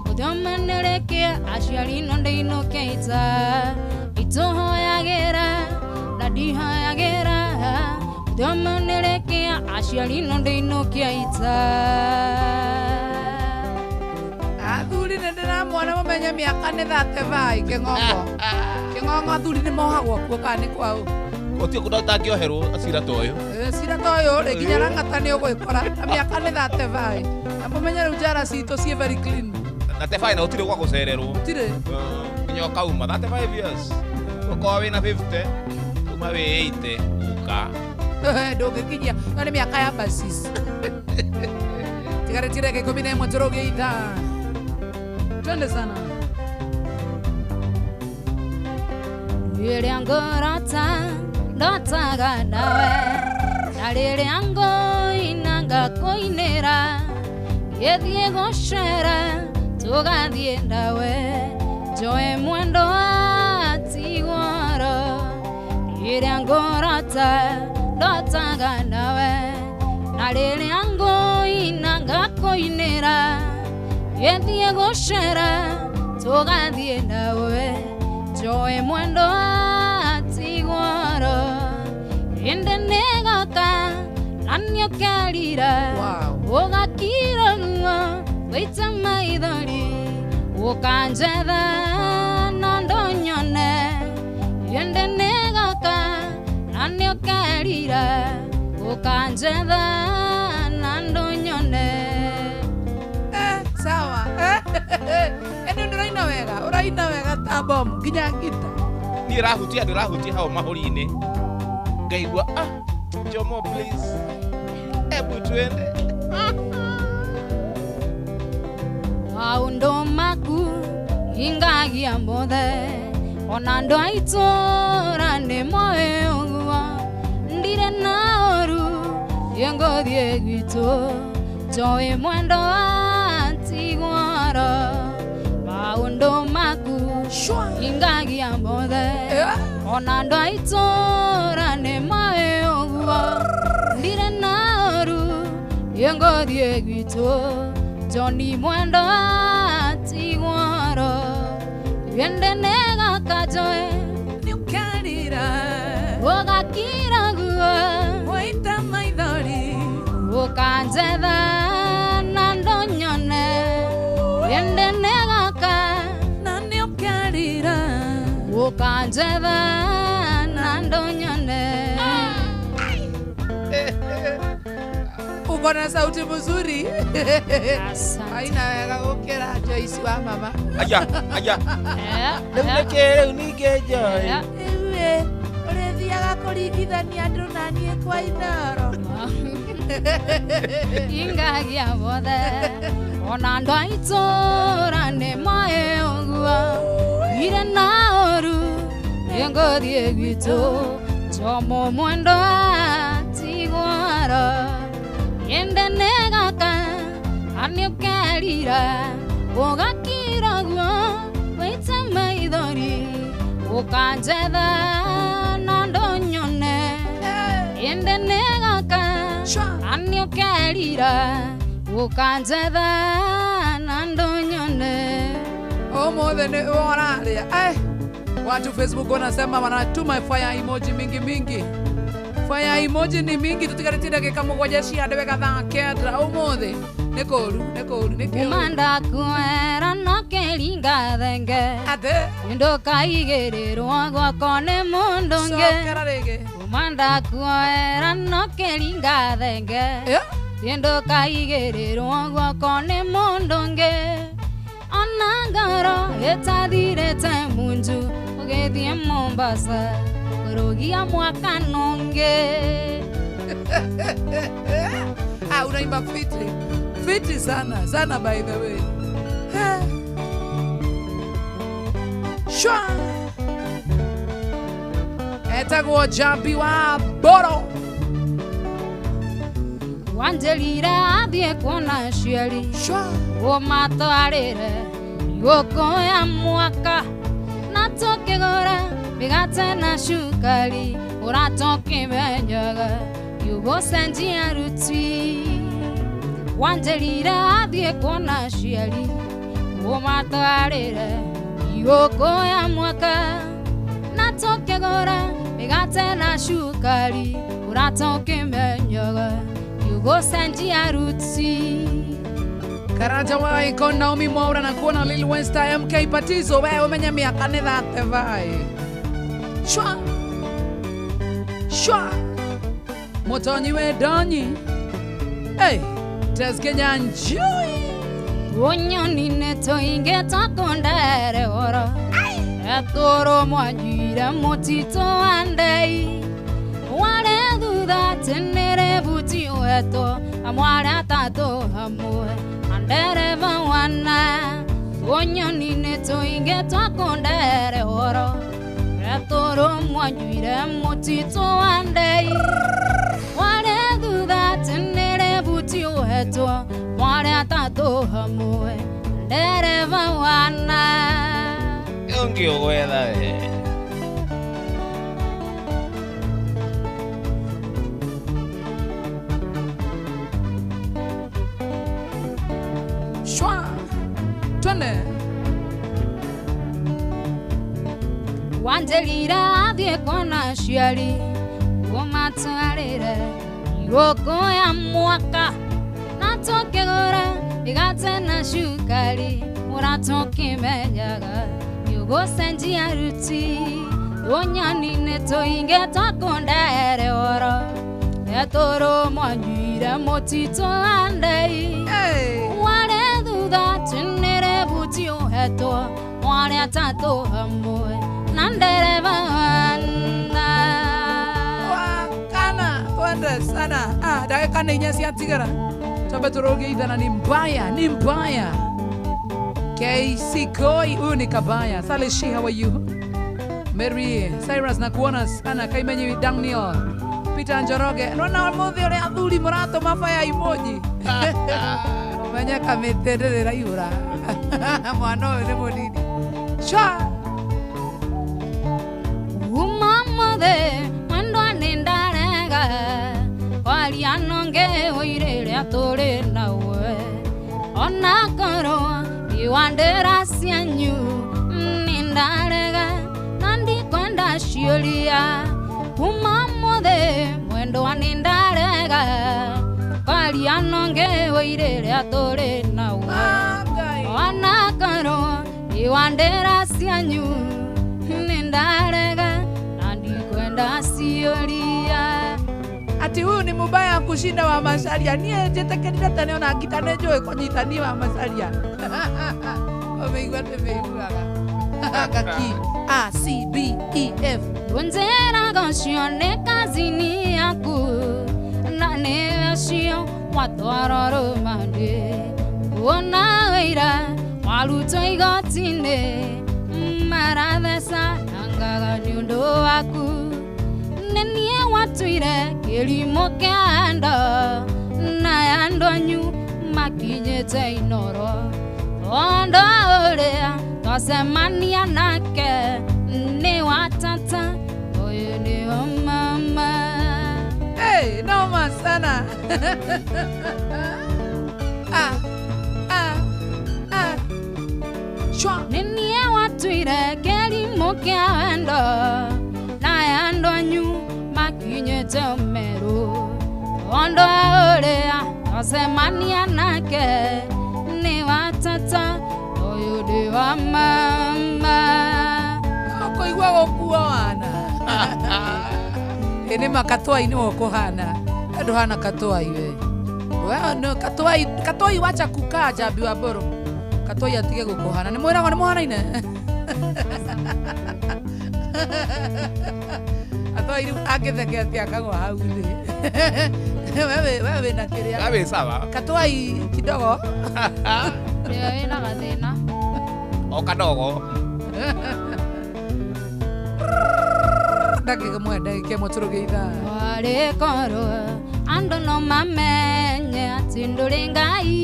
mũthomo nĩrĩkĩa aciari no ndĩinũkia ita maitũ hoyagĩra ndadi hoyagĩra mũthomo nĩrĩkĩa aciari no ndĩinũkia ita. Athuri nĩ ndĩramona mũmenye mĩaka nĩ 35 kĩng'ong'o. Kĩng'ong'o athuri nĩ mohagwo kuo kana nĩ kwaũ? Gũtirĩ kũndũ ũtangĩoherwo cira ta ũyũ. Eh, cira ta ũyũ rĩ nginya rang'ata nĩ ũgwĩkora na mĩaka nĩ 35 na mũmenye rĩu njara citũ ciĩ very clean. Na 35 na gũtirĩ gwa gũcererwo. Gũtirĩ. Nginya ũkauma 35 years. Ũkorwo wĩna 50, uma wĩ 80, uka. Ndũngĩkinyia no nĩ mĩaka ya basis tigarĩtie ndagĩka 11 tũrũgie ithaa twende sana. Rĩrĩa ngorota ndotaga nawe na rĩrĩa ngũina ngakũinĩra gĩthiĩ gũcera tũgathiĩ nawe njoe mwendo atigworo rĩrĩa ngorota ndotaga nawe na rĩrĩa ngũina ngakũinĩra gĩthiĩ gũcera tũgathiĩ nawe njoe mwendo atigworo ĩndĩ nĩgoka na nĩũkerira Wow. ũgakira ruo gũita maithori ũkanjetha na ndũnyone ĩndĩ Aniokerira ukanjetha na ndunyone. Sawa. Eni nduraina wega, uraina wega ta bomu nginya ngita. Ni rahutia ndirahutia hau mahuri-inĩ. Ngaigua ah, Jomo please. Ebu twende. Maũndũ maku ingagia mothe ona andũ a itũũra nĩ moĩ ũguo ndire na ũru ĩngũthiĩ gwitũ njoĩ mwendo antigworo. Maũndũ maku ingagia mothe ona andũ a itũũra nĩ moĩ ũguo ndire na ũru ĩngũthiĩ gwitũ Johnny mwendo antigworo. Wende nega kajoe Nĩũkarĩra ũgakira guo waita maithori ũkanjetha na ndũnyone. Wende nega ka na nĩũkarĩra ũkanjetha na ndũnyone. Uko na sauti mzuri. Aina wega gũkĩra Joyce wa mama. Aya, aya. Rĩu nĩkĩ, rĩu ningĩ Joy. Rĩu ũrĩthiaga kũringithania andũ na niĩ kwa Inooro. Ingagia bothe ona andũ a itũũra nĩ moĩ ũguo ire na ũru nĩngũthiĩ gwitũ Jomo mwendo antigworo. Ende negaka aniũkerira ũgakira guo waita maithori ũkanjetha na ndũnyone. Ende negaka aniũkerira ũkanjetha na ndũnyone. Ũmũthĩ nĩ ũraria. Watu Facebook wanasema wanatuma fire emoji mingi mingi. Fire emoji ni mingi tutigarĩtie ndagĩka mũgwanja cia andũ wega thaa kenda ũmũthĩ. Nĩ kũũru, nĩ kũũru, nĩ kĩũru. Umanda kuera no kĩringa thenge Atĩ ndũkaigĩrĩrwo guoko nĩ mũndũ ũngĩ. cokera rĩngĩ. Umanda kuera no kĩringa thenge ndũkaigĩrĩrwo guoko nĩ mũndũ ũngĩ. Ona ngoro ĩtathirĩte munju ũgĩthiĩ Mombasa kũrũgia mwaka nũngĩ. Ah, unaimba fiti. Fiti sana, sana by the way. Shwa. Etagwo Jambi wa Boro. Wanjĩrire athiĩ kuona aciari Shwa. ũmatwarĩre igũkũ ya mwaka na tũkĩgũra mĩgate na cukari ũratũkĩmenyaga nĩũgũcenjia ruti. Wanjĩrire athiĩ kuona aciari ũmatwarĩre igũkũ ya mwaka na tũkĩgũra mĩgate na cukari ũratũkĩmenyaga nĩũgũcenjia ruti. Karanja wa Icon Naomi Mwaura na kuona Lil Westa MK Patizo wewe umenya miaka nĩ 35. Shwa. Shwa. Motonyi we donyi. Hey, Tess Kenya enjoy. Unyoni nĩ tũingĩ twakũndere ũhoro etũrũ mwanyuire mũtitũ wa ndei warĩ thutha tĩnĩrĩ buti ũhetwo amwarĩ atatũ hamwe na ndereba wana. Unyoni nĩ tũingĩ twakũndere ũhoro etũrũ mwanyuire mũtitũ wa ndei warĩ thutha tĩnĩrĩ buti ũhetwo mwarĩ atatũ hamwe ndereba wana. Ũngĩ ũgwetha we. Shwa. Twende. Wanjĩrire athiĩ kuona aciari ũmatwarĩre igũkũ ya mwaka na tũkĩgũra mĩgate na cukari ũratũkĩmenyaga nĩũgũcenjia ruti. Ũnyoni nĩ tũingĩ twakũndere toro mwanyuire mũtitũ andei ware thutha tũnĩre buti ũhetwo mwarĩ atatũ hamwe na ndereba wana Wakana twende sana. Ndagĩka nĩ inya ciatigara twambe tũrũgie ithana. Ni mbaya, ni mbaya. KC Koi, huyu ni kabaya. Sale Shi, how are you? Mary Cyrus, nakuona sana. Kaimenyi Daniel, Peter Njoroge, nona mũthĩ ũrĩa athuri mũratũma fire emoji. Ũmenye kamĩtĩ ndĩrĩ ĩraihũra. Mwana ũyũ nĩ mũnini. Shwa. Uma mothe mwendwa nĩ ndarega kwaria nonge ũire rĩrĩa tũrĩ nawe onakorwo iwandĩra cianyu nĩ ndarega na ndikwenda ciũria. Uma mothe mwendwa nĩ ndarega kwaria nonge ũire rĩrĩa tũrĩ nawe onakorwo iwandĩra cianyu nĩ ndarega na ndikwenda ciũria. Ati huyu ni mubaya kushinda wa Macharia. Niĩ njĩtĩkĩrire tene ona ngita nĩ njũĩ kũnyita niĩ wa Macharia. Ũmĩigua ndĩmĩiguaga. Gaki A C B E F. Njĩraga ũcio nĩ kazini yaku na nĩwe ũcio watwarwo rũmandĩ wona wĩira warutwo igoti-inĩ maratheca nangaga nĩ ũndũ waku nĩ niĩ watuire kĩrimũ kĩa andũ na andũ anyu makinyĩte inoro tondũ ũrĩa twacemania nake nĩ watata ũyũ nĩo mama. Hey, noma sana. Ah, ah, ah. Shwa. Nĩ niĩ watuire kĩrimũ kĩa wendo na andũ anyu makinyĩte ũmeru tondũ ũrĩa twacemania nake nĩ watata ũyũ ndĩ wa mama. Ũkũigua gũkuo wana. Ĩ nĩ ma Katwai nĩwe ũkũhana. We ndũhana Katwai we. We no Katwai, Katwai wacha kukaa jambi wa mbũrũ. Katwai atige gũkũhana. Nĩ mwĩragwo nĩ mũhanaine? Katwai rĩu angĩtheke atĩa akagwa hau thĩ. Wewe wĩna kĩrĩa. Abe sawa. Katwai kidogo. Nĩwe wĩna gathĩna. O kadogo. Ndagĩka ĩmwe ndagĩka ĩmwe tũrũge ithaa. Warĩkorwo andũ no mamenye atĩ ndũrĩ Ngai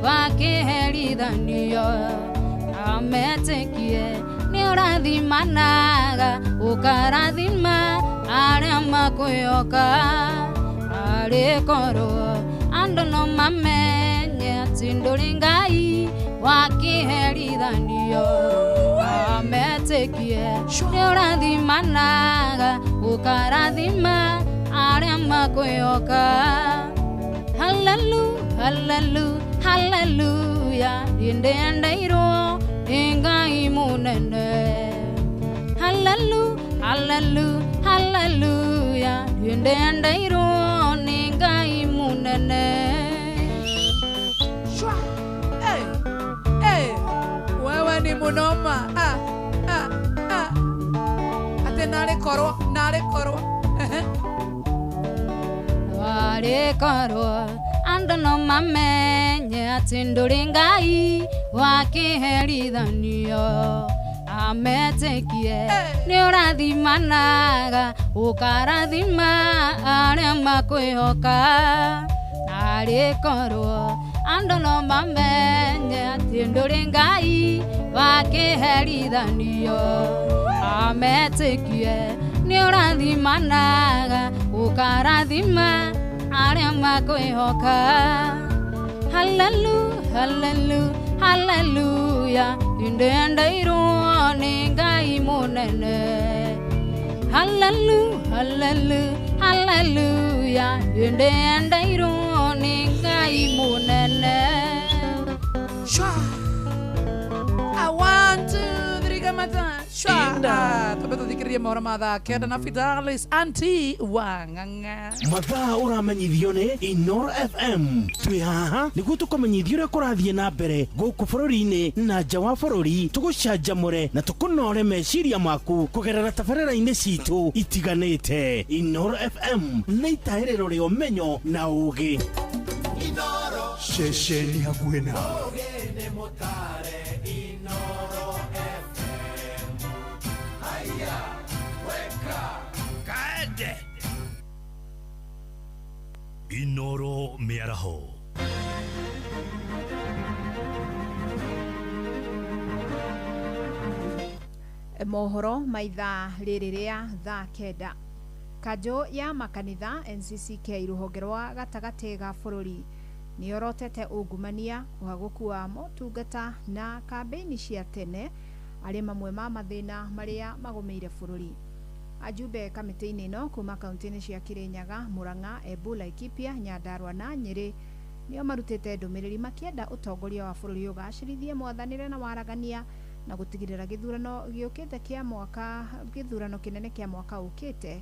wakĩherithanio ametĩkie nĩ ũrathimanaga ũkarathima arĩa makwĩhoka. Arĩkorwo andũ no mamenye atĩ ndũrĩ Ngai wakĩherithanio ametĩkie nĩ ũrathimanaga ũkarathima arĩa makwĩhoka. Hallelu, hallelu, hallelujah, ndĩndendeirwo nĩ Ngai mũnene. Hallelu, hallelu, hallelujah, ndĩndendeirwo nĩ Ngai mũnene. Shwa. Hey, hey. Wewe ni mũnoma. Ah, ah, ah. Atĩ narĩ korwo, narĩ korwo. Ehe. Warĩkorwo andũ no mamenye atĩ ndũrĩ Ngai wakĩherithanio ametĩkie nĩ ũrathimanaga ũkarathima arĩa makwĩhoka. Arĩkorwo andũ no mamenye atĩ ndũrĩ Ngai wakĩherithanio ametĩkie nĩ ũrathimanaga ũkarathima arĩa makwĩhoka. Hallelu, hallelu, hallelujah, ndĩndendeirwo nĩ Ngai mũnene. Hallelu, hallelu, hallelujah, ndĩndendeirwo nĩ Ngai mũnene. Shwa. A 1, 2, 3, kamata. Shwa. Twambe tũthikĩrĩrie mohoro ma thaa 9 na Fidelis Auntie wa Ng'ang'a. Mathaa ũramenyithio nĩ Inoro FM. Twĩ haha nĩguo tũkũmenyithia ũrĩa kũrathiĩ na mbere gũkũ bũrũri-inĩ na nja wa bũrũri, tũgũcanjamũre na tũkũnore meciria maku kũgerera tabarĩra-inĩ citũ itiganĩte. Inoro FM nĩ itahĩrĩro rĩa ũmenyo na ũũgĩ. Ceceni hakuhĩ na Inoro mĩaraho. Mohoro maitha rĩrĩ rĩa thaa 9. Kanjũ ya makanitha NCCK rũhonge rwa gatagatĩ ga bũrũri nĩyorotete ungumania, ũhagũku wa motungata na kambĩini cia tene arĩ mamwe ma mathĩna marĩa magũmĩire bũrũri. Ajumbe kamĩtĩ-inĩ ĩno kuma kaunti-inĩ cia Kirinyaga, Murang'a, Embu, Laikipia, Nyandarua na Nyĩrĩ nĩo marutĩte ndũmĩrĩri makĩenda ũtongoria wa bũrũri ũgacĩrithie mwathanĩre na waragania na gũtigĩrĩra gĩthurano gĩũkĩte kĩa mwaka gĩthurano kĩnene kĩa mwaka ũkĩte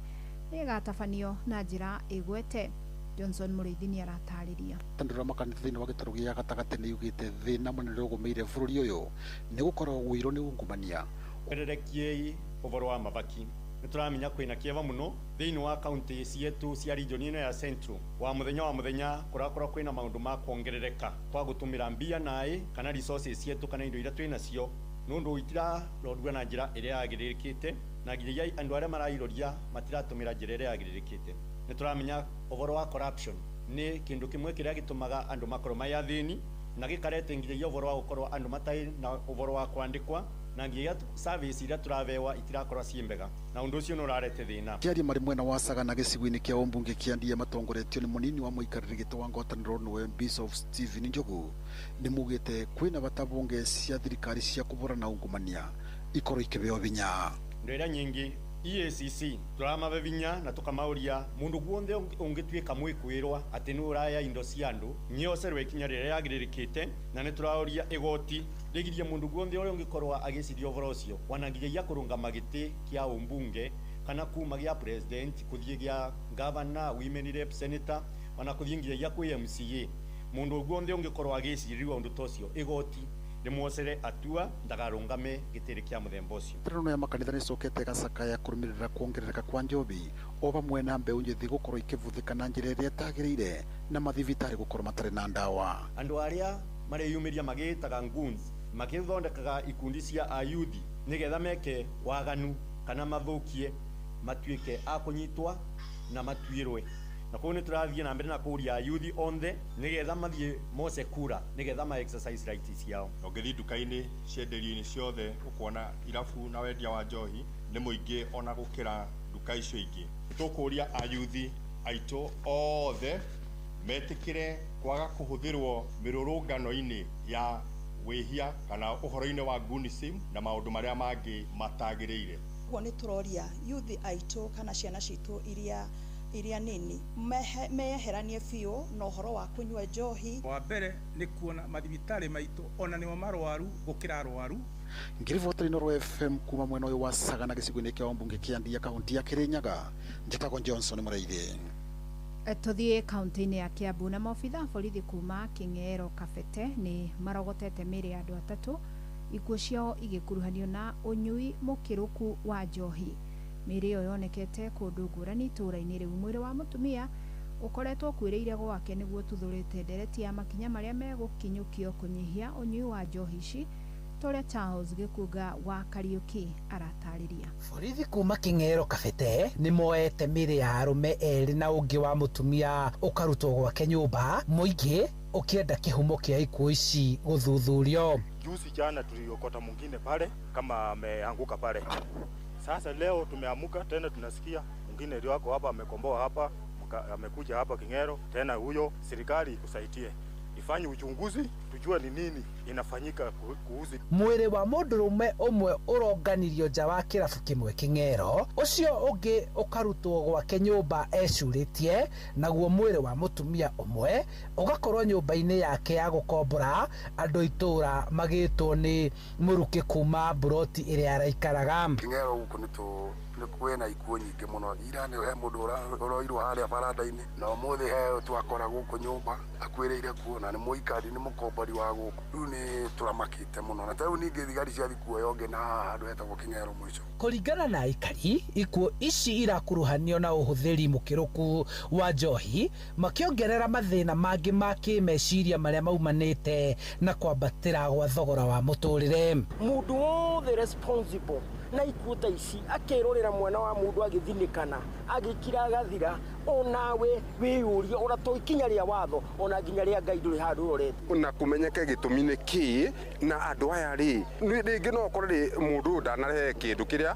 nĩgĩgatabanio na njĩra ĩgwete. Johnson Mũrĩithi nĩaratarĩria. Tandũra makanitha thĩinĩ wa gĩtarũ gĩa gatagatĩ nĩ yugĩte thĩna mũnene ũgũmĩire bũrũri ũyũ nĩ gũkorwo ũirwo nĩ ungumania. Wererekiei ũhoro wa mabaki nĩtũramenya kwĩna kĩeva mũno thĩinĩ wa kaunti cietu cia region ĩno ya Central wa mũthenya kũrakorwo kwĩna maũndũ ma kuongerereka kwa gũtũmĩra mbia naĩ kana resources cietu kana indo iria twĩnacio nũndũ itirarorua na njĩra ĩrĩa yagĩrĩrĩkĩte na nginyagia andũ arĩa marairoria matiratũmĩra njĩra ĩrĩa yagĩrĩrĩkĩte. Nĩtũramenya ũhoro wa corruption nĩ kĩndũ kĩmwe kĩrĩa gĩtũmaga andũ makorwo marĩ athĩni na gĩkarete nginyagia ũhoro wa gũkorwo andũ matarĩ na ũhoro wa kwandĩkwa na nginyagia service iria tũrabewa itirakorwo ciĩ mbega na ũndũ ũcio nĩ ũrarete thĩna. Kĩaria marĩ mwena wa Sagana gĩcigo-inĩ kĩa ũmbunge kĩa Ndia matongoretio nĩ mũnini wa mũikarĩri gĩtĩ wa ngwatanĩro nĩwe Bishop Stephen Njogu nĩ mugĩte kwĩna bata bunge cia thirikari cia kũhũrana ungumania ikorwo ikĩheo hinya. Indo iria nyingĩ EACC turamabe vinya na tukamauria mundu guonthe ungituika mwikwirwa ati ni uraya indo cia andu nyoserwe ikinya riria yagirĩrĩkĩte na nĩ turauria igoti rigirie mundu guonthe uria ungikorwa agiciria ũhoro ũcio wana nginyagia kurungama gĩtĩ kia umbunge kana kuma gĩa president kuthie gĩa governor, women rep, senator wana kuthie nginyagia kwi MCA mundu guonthe ungikorwa agiciriwa undu tocio igoti rimwocere atua ndagarungame gitiri kia muthemba ucio. Ngwatanĩro ya makanitha nĩcokete gacakaya kũrũmĩrĩra kuongerereka kwa njobi o hamwe na mbeũ njĩthĩ gũkorwo ikĩvuthĩka na njĩra ĩrĩa ĩtagĩrĩire na mathibitarĩ gũkorwo matarĩ na ndawa. Andũ arĩa mareyumĩria magĩĩtaga goons magĩthondekaga ikundi cia ayuthi nĩgetha meke waganu kana mathũkie matuĩke a kũnyitwa na matuĩrwe na koguo nĩ tũrathiĩ na mbere na kũria ayuthi onthe nĩgetha mathiĩ mose kura nĩgetha ma exercise rights ciao. Ũngĩthiĩ nduka-inĩ cienderio-inĩ ciothe ũkuona irabu na wendia wa njohi nĩ mũingĩ ona gũkĩra nduka icio ingĩ. Tũkũria ayuthi aitũ othe metĩkĩre kwaga kũhũthĩrwo mĩrũrũngano-inĩ ya wĩhia kana ũhoro-inĩ wa gunism na maũndũ marĩa mangĩ matagĩrĩire. Ũguo nĩ tũroria yuthi aitũ kana ciana citũ iria nini meyeheranie biũ na ũhoro wa kũnyua njohi. Wa mbere nĩ kuona mathibitarĩ maitũ ona nĩmo marwaru gũkĩra arwaru. Ngĩribota Inooro FM kuma mwena ũyũ wa Sagana gĩcigo-inĩ kĩa ũmbunge kĩa Ndia kaunti ya Kirinyaga, njĩtagwo Johnson Mũrĩithi. Tũthiĩ kaunti-inĩ ya Kiambu na maobitha a borithi kuma King'ero Kabete nĩ marogotete mĩĩrĩ ya andũ atatũ ikuũ ciao igĩkuruhanio na ũnyui mũkĩrũku wa njohi. Mĩĩrĩ ĩyo yonekete kũndũ ngũrani itũũra-inĩ rĩu. Mwĩrĩ wa mũtumia ũkoretwo ũkuĩrĩire gwake nĩguo ũtuthũrĩte ndereti ya makinya marĩa megũkinyũkio kũnyihia ũnyui wa njohi ici ta ũrĩa Charles Gĩkunga wa Kariũki aratarĩria. Borithi kuma King'ero Kabete nĩ moete mĩĩrĩ ya arũme erĩ na ũngĩ wa mũtumia ũkarutwo gwake nyũmba, mũingĩ ũkĩenda kĩhumo kĩa ikuũ ici gũthuthurio. Juzi jana tuliokota mwingine pale kama ameanguka pale. Sasa leo tumeamuka tena tunasikia mwingine ndio wako hapa amekomboa hapa, amekuja hapa King'ero tena huyo. Serikali ikusaidie. Ifanye uchunguzi tujue ni nini inafanyika kuhusu Mwĩrĩ wa mũndũrũme ũmwe ũronganirio nja wa kĩrabu kĩmwe Kĩng'ero, ũcio ũngĩ ũkarutwo gwake nyũmba ecurĩtie, naguo mwĩrĩ wa mũtumia ũmwe ũgakorwo nyũmba-inĩ yake ya gũkombora, andũ itũra magĩtwo nĩ mũrukĩ kuma mburoti ĩrĩa araikaraga. Kĩng'ero gũkũ nĩ kwĩna ikuũ nyingĩ mũno. Ira nĩ he mũndũ ũroirwo harĩa baranda-inĩ, na ũmũthĩ he twakora gũkũ nyũmba akuĩrĩire kuo, na nĩ mũikari, nĩ mũkombori wa gũkũ. Rĩu nĩ tũramakĩte mũno, na tarĩu ningĩ thigari ciathiĩ kuoya ũngĩ na haha handũ hetagwo Kĩng'ero mũico. Kũringana na aikari, ikuũ ici irakuruhanio na ũhũthĩri mũkĩrũku wa njohi, makĩongerera mathĩna mangĩ ma kĩmeciria marĩa maumanĩte na kwambatĩra gwa thogora wa mũtũrĩre. Mũndũ wothe responsible na ikuũ ta ici akerorera mwana wa mũndũ agĩthinĩkana agĩkira agathira, onawe wĩyũrie ona to ikinya rĩa watho ona nginya rĩa Ngai ndũrĩ handũ ũrorete. Na kũmenyeke gĩtũmi nĩ kĩĩ, na andũ aya rĩ rĩngĩ no ũkore rĩ mũndũ ũyũ ndanarehe kĩndũ kĩrĩa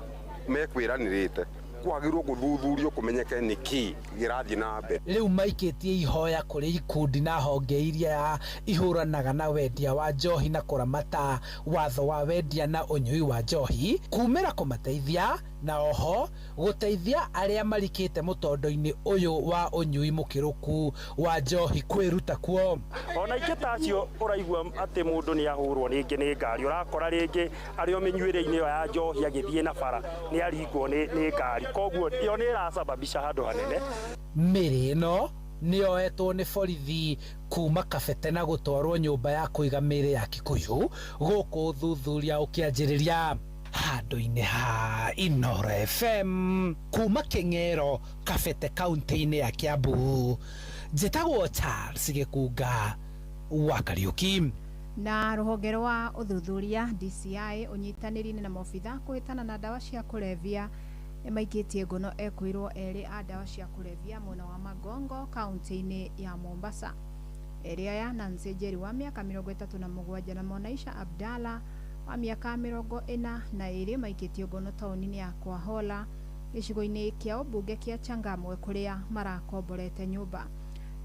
mekwĩranĩrĩte, kwagĩrĩirwo gũthuthurio kũmenyeke nĩ kĩĩ gĩrathiĩ na mbere. Rĩu maikĩtie ihoya kũrĩ ikundi na honge iria ihũranaga na wendia wa njohi na kũramata watho wa wendia na ũnyui wa njohi kumĩra kũmateithia, na oho gũteithia arĩa marikĩte mũtondo-inĩ ũyũ wa ũnyui mũkĩrũku wa njohi kwĩruta kuo. Ona ingĩ ta acio ũraigua atĩ mũndũ nĩ ahũrwo rĩngĩ nĩ ngari, ũrakora rĩngĩ arĩ o mĩnyuĩre-inĩ ĩyo ya njohi agĩthiĩ na bara nĩ aringwo nĩ ngari, koguo ĩyo nĩ ĩracababisha handũ hanene. Mĩrĩ ĩno nĩyoetwo nĩ borithi kuma Kabete na gũtwarwo nyũmba ya kũiga mĩrĩ ya Kikuyu gũkũ ũthuthuria ũkĩanjĩrĩria. Handũ-inĩ ha Inooro FM kuma Kĩng'ero, Kabete, kaunti-inĩ ya Kiambu, njĩtagwo Charles Gĩkunga wa Kariũki. Na rũhonge rwa ũthuthuria DCI ũnyitanĩri-inĩ na maobitha kũhĩtana na ndawa cia kũrebia nĩmaikĩtie ngono ekũirwo erĩ a ndawa cia kũrebia mwena wa Magongo kaunti-inĩ ya Mombasa. Erĩ aya Nancy Njeri wa mĩaka 37 na Mwanaisha Abdalla wa mĩaka 42 maikĩtio ngono taũni-inĩ ya Kwahola gĩcigo-inĩ kĩa ũmbunge kĩa Changamwe kũrĩa marakomborete nyũmba.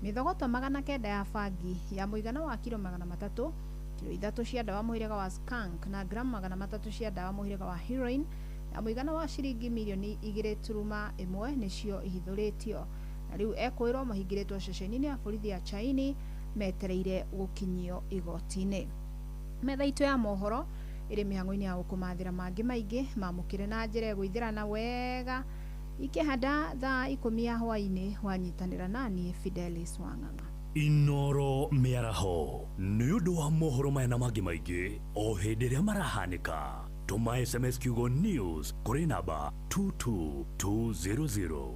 Mĩthogoto 900 ya bangi ya mũigana wa kiro 300, kiro 3 cia ndawa mũhĩrĩga wa skunk na gramu 300 cia ndawa mũhĩrĩga wa heroin na mũigana wa ciringi milioni 2.1 nĩcio ihithũrĩtio. Na rĩu ekũĩrwo mahingĩrĩtwo ceceni-inĩ ya borithi ya Chaini metereire gũkinyio igoti-inĩ. Metha itũ ya mohoro ĩrĩ mĩhang'o-inĩ ya gũkũmathĩra mangĩ maingĩ mamũkĩre na njĩra ĩgũithĩrana wega ikĩhanda thaa 10 ya hwaĩ-inĩ wanyitanĩra nani Fidelis Wang'ang'a. Inooro mĩaraho nĩ ũndũ wa mohoro maya na mangĩ maingĩ o hĩndĩ ĩrĩa marahanĩka. Tũma SMS kiugo news kũrĩ namba 22200.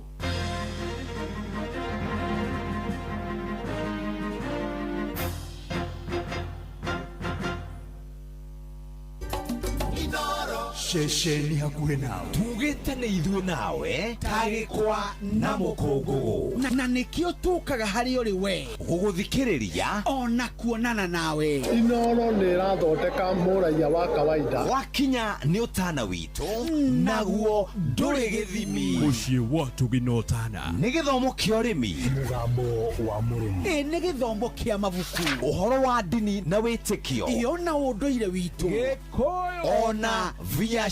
Ceceni hakuhĩ nawe tugĩte nĩ ithuĩ nawe tagĩkwa na mũkũngũgũ, na nĩkĩo tũkaga harĩ ũrĩ we gũgũthikĩrĩria ona kuonana nawe. Inooro nĩ ĩrathondeka mũraiya wa kawaida. Wakinya nĩ ũtana witũ naguo ndũrĩ gĩthimi. Mũciĩ wa Tũgĩ na Ũtana nĩ gĩthomo kĩa ũrĩmi, mũgambo wa mũrĩmi, ĩ nĩ gĩthomo kĩa mabuku, ũhoro wa ndini na wĩtĩkio, ĩyo na ũndũire witũ, Gĩkũyũ ona biashara.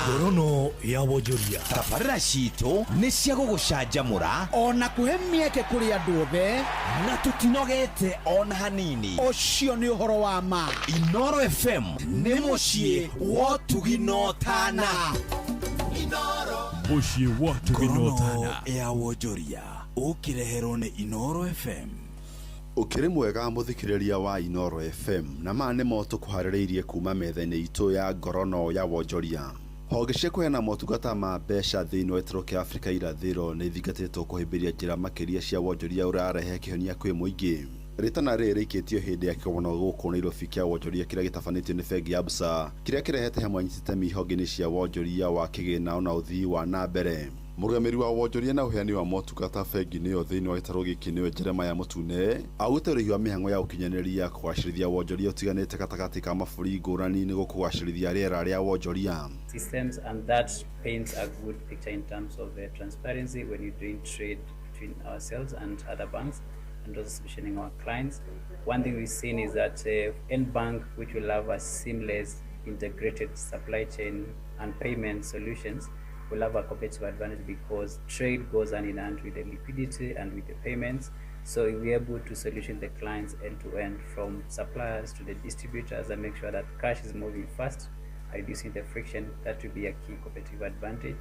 Ngorono ya wonjoria. Tabarĩra citũ nĩ cia gũgũcanjamũra ona kũhe mĩeke kũrĩ andũ othe, na tũtinogete ona hanini. Ũcio nĩ ũhoro wa ma. Inooro FM nĩ mũciĩ wa ũtugi na ũtana. Mũciĩ wa ũtugi na ũtana ya wonjoria ũkĩreherwo nĩ Inooro FM. Ũkĩrĩ mwega mũthikĩrĩria wa Inooro FM, na maya nĩmo tũkũharĩrĩirie kuma metha-inĩ itũ ya ngorono ya wonjoria. Honge cia kũheana motungata ma mbeca thĩinĩ wa gĩtarũ kĩa Afrika irathĩro nĩ ithingatĩtwo kũhĩmbĩria njĩra makĩria cia wonjoria ũrarehe kĩhonia kwĩ mũingĩ. Rĩtana rĩrĩ rĩikĩtio hĩndĩ ya kĩgomano gũkũ Nairobi kĩa wonjoria kĩrĩa gĩtabanĩtio nĩ bengi ya Absa, kĩrĩa kĩrehete hamwe anyiti honge-inĩ cia wonjoria wa kĩgĩna na ũthii wa na mbere. Mũrũgamĩrĩri wa wonjoria na ũheani wa motungata bengi-inĩ ĩyo thĩinĩ wa gĩtarũ gĩkĩ nĩwe Jeremiah Mũtune augĩte ũrĩhi wa mĩhang'o ya ũkinyanĩria kũgacĩrithia wonjoria ũtiganĩte gatagatĩ ka mabũrũri ngũrani nĩ gũkũgacĩrithia rĩera rĩa wonjoria. Systems, and that paints a good picture in terms of the transparency when you're doing trade between ourselves and other banks. and also solutioning our clients. One thing we've seen is that NBank, which will have a seamless integrated supply chain and payment solutions, will have a competitive advantage because trade goes hand in hand with the liquidity and with the payments. So we're able to solution the clients end to end, from suppliers to the distributors, and make sure that cash is moving fast, reducing the friction. That will be a key competitive advantage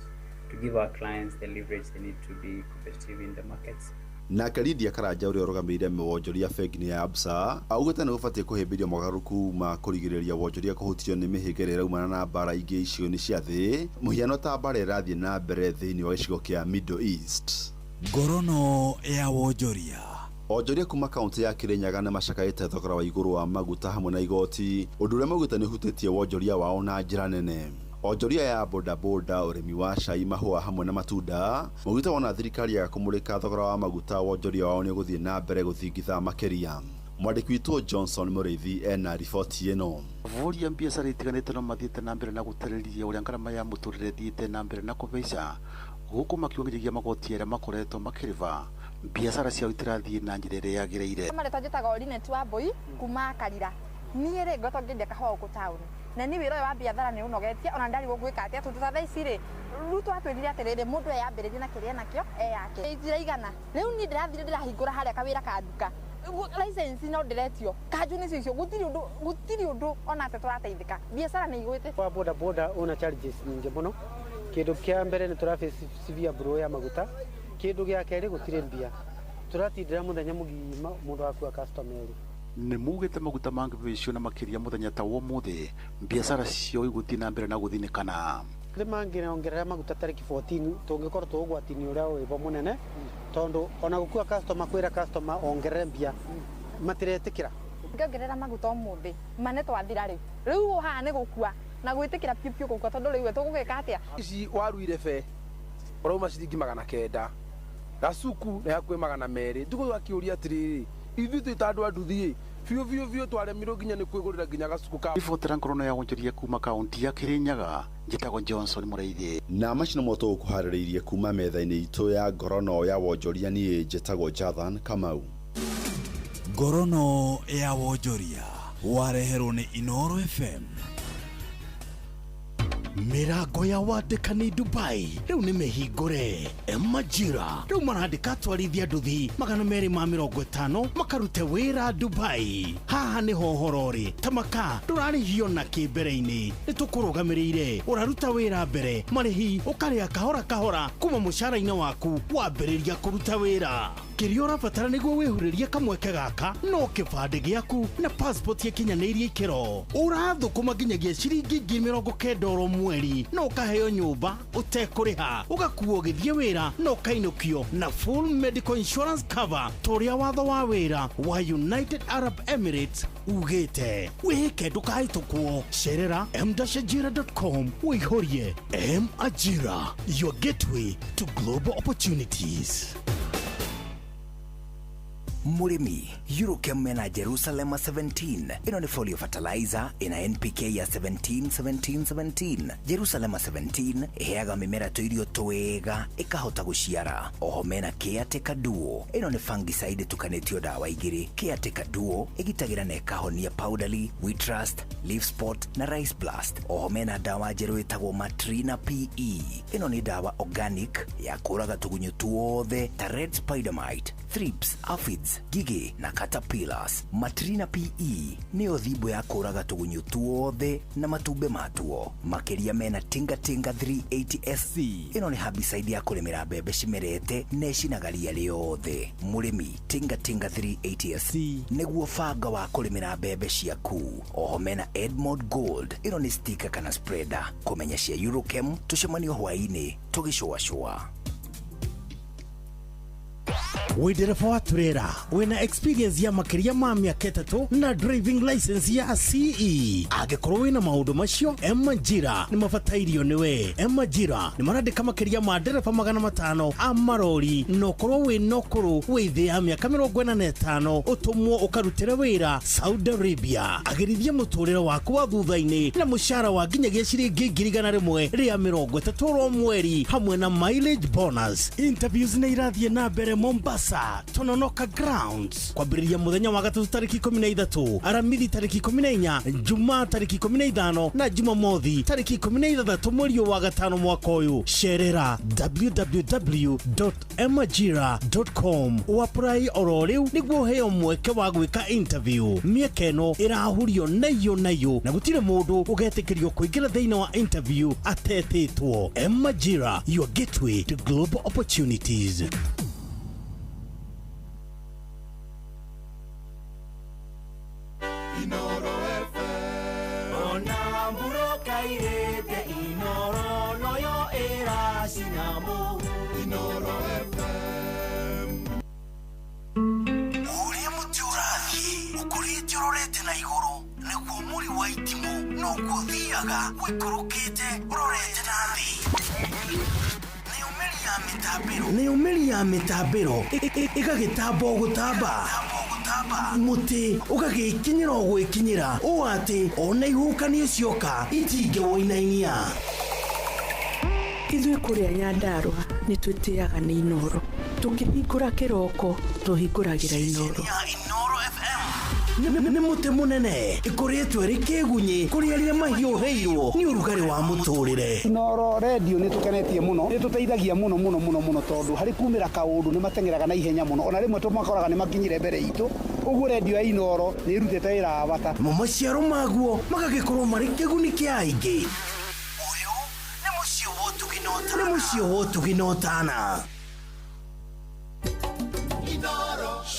to give our clients the leverage they need to be competitive in the markets. Nake Lydia Karanja ũrĩa ũrũgamĩrĩire wonjoria bengi-inĩ ya Absa augĩte nĩ gũbatiĩ kũhĩmbĩrio mogarũrũku ma kũrigĩrĩria wonjoria kũhutio nĩ mĩhĩnga ĩrĩa ĩraumana na mbara ingĩ icigo-inĩ cia thĩ, mũhiano ta mbara ĩrathiĩ na mbere thĩinĩ wa gĩcigo kĩa Middle East. Ngorono ya wonjoria. Onjoria kuma kaunti ya Kirinyaga nĩ macakaĩte thogora wa igũrũ wa maguta hamwe na igoti, ũndũ ũrĩa maugĩte nĩ ũhutĩtie wonjoria wao na njĩra nene. Onjoria ya bodaboda, ũrĩmi wa cai, mahũa hamwe na matunda maugĩte wona thirikari yaga kũmũrĩka thogora wa maguta, wonjoria wao nĩ ũgũthiĩ na mbere gũthingitha makĩria. Mwandĩki witũ Johnson Mũrĩithi ena riboti ĩno. Avũri a biacara itiganĩte no mathiĩte na mbere na gũtarĩria ũrĩa ngarama ya mũtũrĩre ĩthiĩte na mbere na kũhaica, gũkũ makĩongereria magoti arĩa makoretwo makĩrĩba biacara ciao itirathiĩ na njĩra ĩrĩa yagĩrĩire. Marĩtwa njĩtagwo Linet Wambui kuma Karira. Niĩ rĩ ngotwo ngĩendia kahũa gũkũ taũni, na niĩ wĩra ũyũ wa biathara nĩ ũnogetie, ona ndarigwo gwĩka atĩa, tondũ ta thaa ici rĩ, Ruto atwĩrire atĩrĩrĩ, mũndũ eyambĩrĩrie na kĩrĩa enakĩo eyake itiraigana. Rĩu niĩ ndĩrathire ndĩrahingũra harĩa kawĩra ka nduka, license no ndĩretio, kanjũ nĩcio icio, gũtirĩ ũndũ ona atĩa tũrateithĩka, biacara nĩ igwĩte. Wa boda boda una charges nyingĩ mũno. Kĩndũ kĩa mbere nĩ tũraface severe blow ya maguta, kĩndũ gĩa kerĩ gũtirĩ mbia, tũratindĩra mũthenya mũgima mũndũ akua customer erĩ. Nĩ mugĩte maguta mangĩhaicio na makĩria mũthenya ta wa ũmũthĩ biacara ciao igũthiĩ na mbere na gũthinĩkana. Nĩ mangĩongerera maguta tarĩki 14 tũngĩkorwo twĩ ũgwati-inĩ ũrĩa wĩho mũnene, tondũ ona gũkua customer kwĩra customer ongerere mbia matiretĩkĩra. Ngĩongerera maguta ũmũthĩ ma nĩ twathira rĩu, rĩu haha nĩ gũkua na gwĩtĩkĩra piũ piũ gũkua, tondũ rĩu tũgũgĩka atĩa? Ici waru irebe ũrauma ciringi 900, gasuku nĩ hakuhĩ 200. Ndũgũ akĩũria atĩrĩrĩ, ithuĩ twĩ ta andũ a nduthi biũ biũ biũ twaremirwo nginya nĩ kwĩgũrĩra nginya gasuku ka. Ribotera ngorono ya wonjoria kuma kaunti ya Kirinyaga, njĩtagwo Johnson Mũrĩithi. Na macio nĩmo tũgũkũharĩrĩirie kuma metha-inĩ itũ ya ngorono ya wonjoria. Niĩ njĩtagwo Jathan Kamau. Ngorono ya wonjoria wareherwo nĩ Inoro FM. Mĩrango ya wandĩkani Dubai rĩu nĩ mĩhingũre. Majira rĩu marandĩka atwarithia nduthi 250 makarute wĩra Dubai. Haha nĩho ũhoro ũrĩ, tamaka ndũrarĩhio na kĩ mbere-inĩ, nĩ tũkũrũgamĩrĩire, ũraruta wĩra mbere, marĩhi ũkarĩa kahora kahora kuma mũcara-inĩ waku wambĩrĩria kũruta wĩra. Kĩrĩa ũrabatara nĩguo wĩhurĩrie kamweke gaka no kĩbandĩ gĩaku na passport ĩkinyanĩirie ikĩro. Ũrathũkũma nginyagia ciringi 90,000 oro mweri na ũkaheo nyũmba ũtekũrĩha, ũgakuo ũgĩthiĩ wĩra na ũkainũkio na full medical insurance cover ta ũrĩa watho wa wĩra wa United Arab Emirates ugĩte. Wĩhĩke ndũkahĩtũkwo, cerera m-ajira.com ũihũrie. M Ajira, your gateway to global opportunities. Mũrĩmi, Eurochem mena Jerusalem 17. Ĩno nĩ folio fertilizer ĩna NPK ya 17 17 17. Jerusalem 17 ĩheaga mĩmera tũirio twega ĩkahota gũciara. Oho mena Caretaker Duo. Ĩno nĩ fungicide ĩtukanĩtio dawa igĩrĩ. Caretaker Duo ĩgitagĩra na ĩkahonia powdery, wheat rust, leaf spot na rice blast. Oho mena dawa njerũ ĩtagwo Matrina PE. Ĩno nĩ dawa organic ya kũraga tũgunyũ tuothe ta red spider mite, thrips, aphids, ngigĩ na caterpillars. Matrina PE nĩyo thimbo ya kũraga tũgunyũ tuothe na matumbĩ matuo. Makĩria mena Tinga Tinga 380 SC. Ĩno nĩ herbicide ya kũrĩmĩra mbembe cimerete na ĩcinaga ria rĩothe. Mũrĩmi, Tinga Tinga 380 SC nĩguo banga wa kũrĩmĩra mbembe ciaku. Oho mena Edmond Gold. Ĩno nĩ sticker kana spreader. Kũmenya cia Eurochem tũcemanio hwaĩ-inĩ tũgĩcũacũa. Wĩ ndereba wa turera wĩna experience ya makĩria ma mĩaka 3 na driving license ya CE. Angĩkorwo wĩna maũndũ macio, Majira nĩ mabatairio nĩwe. Majira nĩ marandĩka makĩria ma ndereba 500 a marori, na ũkorwo wĩna ũkũrũ wĩ thĩ ya mĩaka 45 ũtũmwo ũkarutĩre wĩra Saudi Arabia. Agĩrithia mũtũrĩre waku wa thutha-inĩ na mũcara wa nginyagia ciringi 130,000 oro mweri hamwe na mileage bonus. Interviews nĩ irathiĩ na mbere Mombasa, Mombasa Tononoka Grounds kwambĩrĩria mũthenya wa gatatũ tarĩki 13, Aramithi tarĩki 14, Jumaa tarĩki 15 na Jumamothi tarĩki 16 mweri wa gatano mwaka ũyũ. Cerera www.majira.com ũapply oro rĩu nĩguo ũheo mweke wa gwĩka interview. Mĩeke ĩno ĩrahurio nayo nayo na gũtirĩ mũndũ ũgetĩkĩrio kũingĩra thĩinĩ wa interview atetĩtwo. Majira, your gateway to global opportunities. Ona mburoka irĩte Inoro noyo ĩracina mũhu Inoro FM. Ũrĩa mũtĩ ũrathiĩ ũkũrĩte ũrorete na igũrũ nĩguo mũri wa itimũ noguo ũthiaga ũikũrũkĩte ũrorete na thĩ. Nayo mĩri ya mĩtambĩro ĩgagĩtamba o gũtamba, mũtĩ ũgagĩkinyĩra o gwĩkinyĩra ũũ atĩ ona ihuhũkanio cioka itingĩwũinainia. Ithuĩ kũrĩa Nyandarũa nĩ twĩtĩaga nĩ Inoro. Tũkĩhingũra kĩroko tũhingũragĩra Inoro. Nĩ mũtĩ mũnene ĩkũrĩtwo ĩrĩ kĩgunyĩ kũrĩ arĩa mahiũhĩirwo nĩ ũrugarĩ wa mũtũrĩre. Inoro redio nĩ tũkenetie mũno, nĩ tũteithagia mũno mũno mũno mũno tondũ harĩ kumĩra kaũndũ nĩ mateng'eraga na ihenya mũno, ona rĩmwe tũmakoraga nĩ makinyire mbere itũ. Ũguo redio ya Inoro nĩ ĩrutĩte wĩra wa bata. Namo maciaro maguo magagĩkorwo marĩ kĩguni kĩa aingĩ. Ũyũ nĩ mũciĩ wa ũtugi na ũtana. Nĩ mũciĩ wa ũtugi na ũtana.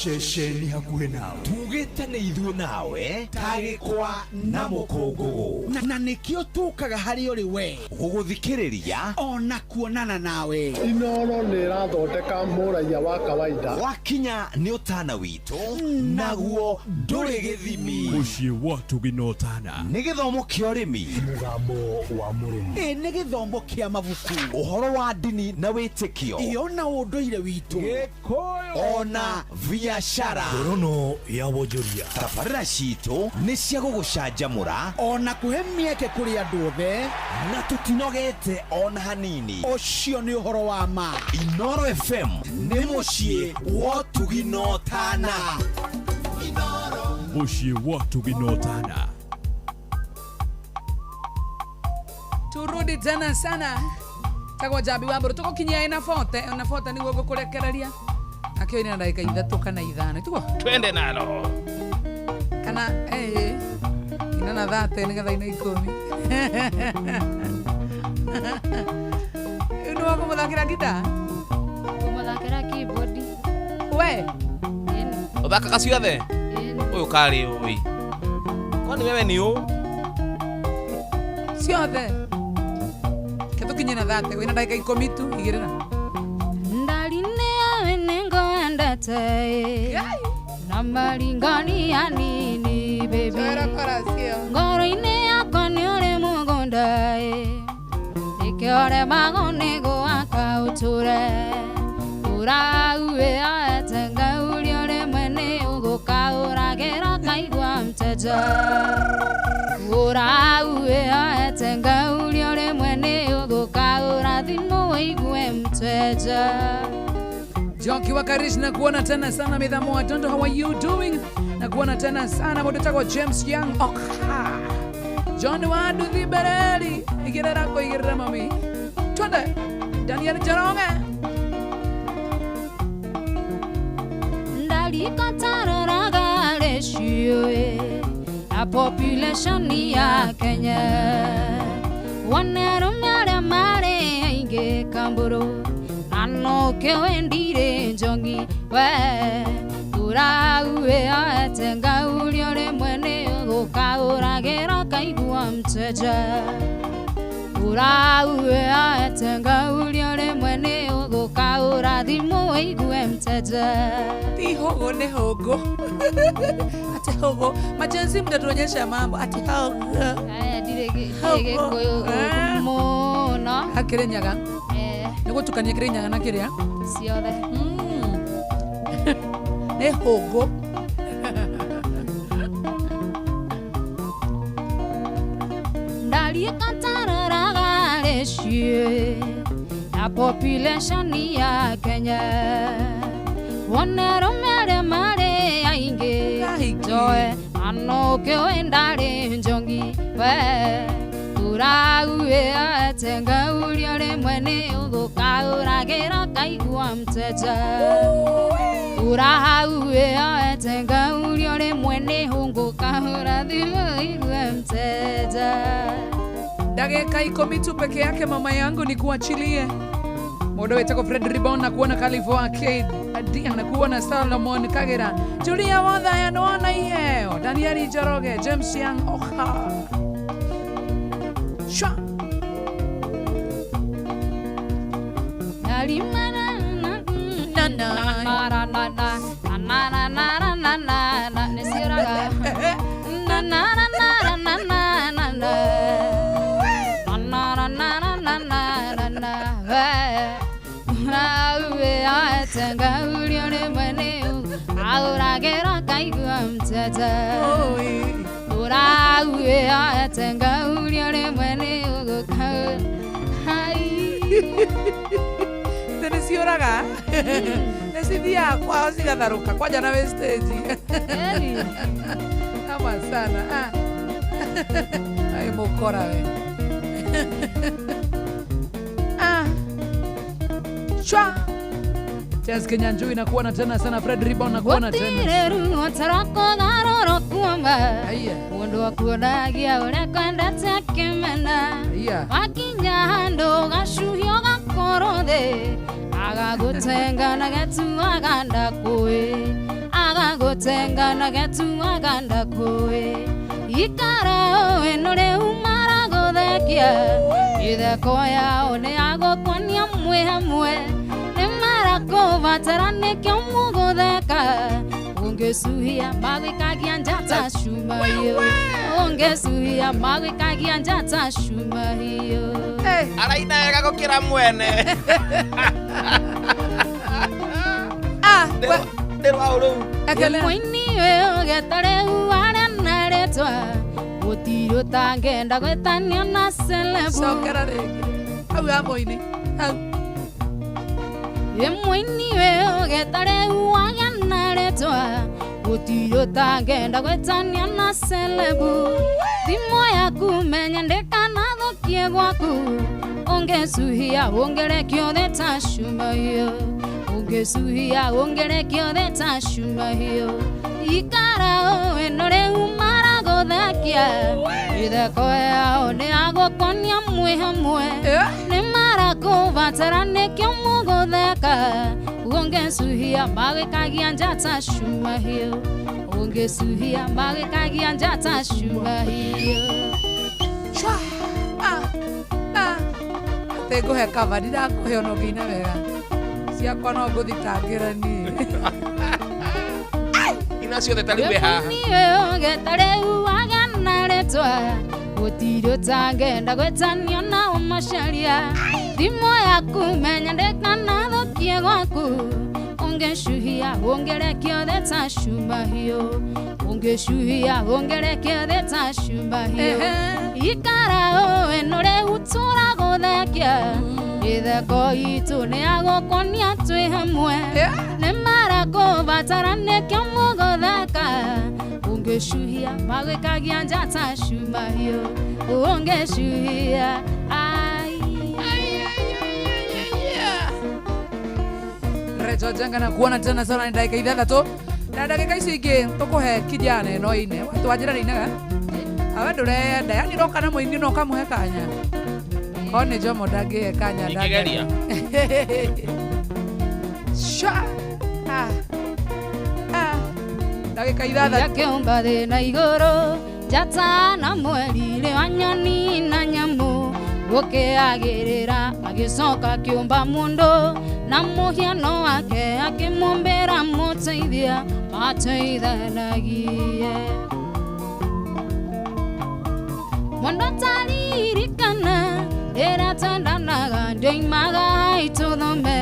Ceceni hakuhĩ nawe tugĩte nĩ ithuĩ nawe tagĩkwa na mũkũngũgũ na nĩkĩo tũkaga harĩ ũrĩ we gũgũthikĩrĩria ona kuonana nawe. Inoro nĩ ĩrathondeka mũraiya wa kawaida. Wakinya nĩ ũtana witũ naguo ndũrĩ gĩthimi. Mũciĩ wa ũtugi na ũtana nĩ gĩthomo kĩa ũrĩmi, mũgambo wa mũrĩmi, ĩ nĩ gĩthomo kĩa mabuku, ũhoro wa ndini na wĩtĩkio, ĩyo na ũndũire witũ, Gĩkũyũ ona biashara. Ngorono ya wonjoria. Tabarĩra citũ nĩ cia gũgũcanjamũra ona kũhe mĩeke kũrĩ andũ othe, na tũtinogete ona hanini. Ũcio nĩ ũhoro wa ma. Inoro FM nĩ mũciĩ wa ũtugi na ũtana. Mũciĩ wa ũtugi na ũtana. Turudi tena sana tagwo Njambi wa Mbũrũ tũgũkinyia ĩna bote ĩna bote nĩguo ngũkũrekereria akĩo ina ndagĩka 3 kana 5 tugo twende nalo kana ina na 30 nĩgetha ina 10. Nĩ wa kũmũthakĩra ngita? Kũmũthakĩra keyboard. We ũthakaga ciothe? Ũyũ karĩ ũĩ kwani wewe ni ũ? Ciothe ketũkinye na 30 wĩna ndagĩka 10 tu igĩrĩra. Ndaline yawe nĩngwendete na maringania nini baby, ngoro-inĩ yakwa nĩ ũrĩ mũgũnda nĩkĩo ũremagwo nĩ gwaka ũtũre ũrauĩ oete ngauria rĩmwe nĩ ũgũkaũragĩra kaigua mteja ũrauĩ oete ngauria rĩmwe nĩ ũgũkaũra thimũ wĩigue mteja. Joki wa Karish na kuona tena sana midhamo wa Tondo, how are you doing? Na kuona tena sana mũndũ tagwo James Young Okha John Wadu Thibereri igĩrĩra kũ igĩrĩra mami twende Daniel Njoroge Ndarikatararaga ratio ya population ya Kenya wane arũme arĩa marĩ aingĩ Kamburu ano kewendire njongi we ũrauĩ oete ngaurio rĩmwe nĩ ũgũkaũragĩra kaigua mteja ũrauĩ oete ngaurio rĩmwe nĩ ũgũkaũra thimũ wĩigue mteja. Ti hogo nĩ hogo ati hogo majenzi mtatuonyesha mambo ati hogo. Aya ndirĩ Gĩkũyũ mũno akĩrĩ nyaga nĩ gũtukania kĩrĩ nyaga na kĩrĩa ciothe nĩ hogo. Ndarikatararaga ratio ya population ya Kenya Wone arũme arĩa marĩ aingĩ njoe anũkĩũĩ ndarĩ njongi we ũraguĩte ngaurio rĩmwe nĩ ũgũkaũragĩra kaigua mteja ũrahuĩte ngaurio rĩmwe nĩ ũgũkaũra thimũ igue mteja. Dakika 10 tu peke yake mama yangu ni kuachilie. Mũndũ wĩtagwo Fred Ribon na kuona Kalivo Arcade Adia na kuona Solomon Kagera Julia Wathaya nĩwona iheo Danieli Njoroge James Young Oha Shwa Nĩciũraga nĩcithiaga kwao cigatharũka kwanja na wĩ stage ama sana ai mũkora we Shwa Chess Kinyanjui na kuona tena sana Fred Ribon na kuona tena Mundu akuonagia uria kwendete akimena wakinya handu gacuhio gakorwo thi agagũtenga na getuaga ndakũĩ agagũtenga na getuaga ndakũĩ ikara ũĩ nũrĩ umaragũthekia itheko yao nĩ yagũkuonia mwĩ hamwe nĩ marakũbatara nĩkĩo mũgũtheka ungesuhia magwĩkagia njata cuma hiyo ungesuhia magwĩkagia njata cuma hiyo. Araina wega gũkĩra mwene. Ndĩrwa rĩu mũini ũyũ getarĩu arĩa na rĩtwa gũtirĩ ũtangĩenda gwĩtanio na celebu. Cokera rĩngĩ hau ya mũini hau. Mũini ũyũ getarĩu arĩa na rĩtwa gũtirĩ ũtangĩenda gwĩtanio na celebu. Thimũ yaku menya ndĩkanathũkie gwaku ũngĩcuhia ũngerekio thĩ ta cuma hiyo ũngĩcuhia ũngerekio thĩ ta cuma hiyo ikara ũĩ nũrĩ maragũthekia itheko yao nĩ yagũkonia mwĩ hamwe nĩ marakũbatara nĩkĩo mũgũtheka ũngĩcuhia magwĩkagia njata cuma hiyo ũngĩcuhia magwĩkagia njata cuma hiyo. Atĩ ngũhe cover ndindakũhe ona ũngĩina wega ciakwa no ngũthitangĩra niĩ ina ciothe ta rĩu wĩ haha. Getarĩu agĩa na rĩtwa gũtirĩ ũtangĩenda gwĩtanio na ũmacaria thimũ yaku menya ndĩkanathũkie gwaku ũngĩcuhia ũngerekio thĩ ta cuma hiyo ũngĩcuhia ũngerekio thĩ ta cuma hiyo ikara ũĩ nũrĩ ũtũragũthekia itheko itũ nĩ yagũkonia twĩ hamwe nĩ marakũbatara nĩkĩo mũgũtheka ũngĩcuhia magwĩkagia njata cuma hiyo ũngĩcuhia ai. Recho Jenga na kuona tena sana ni dakika 6 na dakika ici ingĩ tũkũhe kijana ĩno ine twanjĩra nĩinaga awe ndũrenda yani roka na mũini no ũkamũhe kanya korwo nĩ Jomo ndangĩhe kanya. Ingĩgeria. Sha dakika 6 Akĩũmba thĩ na igũrũ njata na mweri rĩo nyoni na nyamũ gũkĩagĩrĩra agĩcoka akĩũmba mũndũ na mũhiano wake akĩmũmbĩra mũteithia mateithanagie mũndũ ataririkana rĩrĩa twendanaga ndioimaga itũthome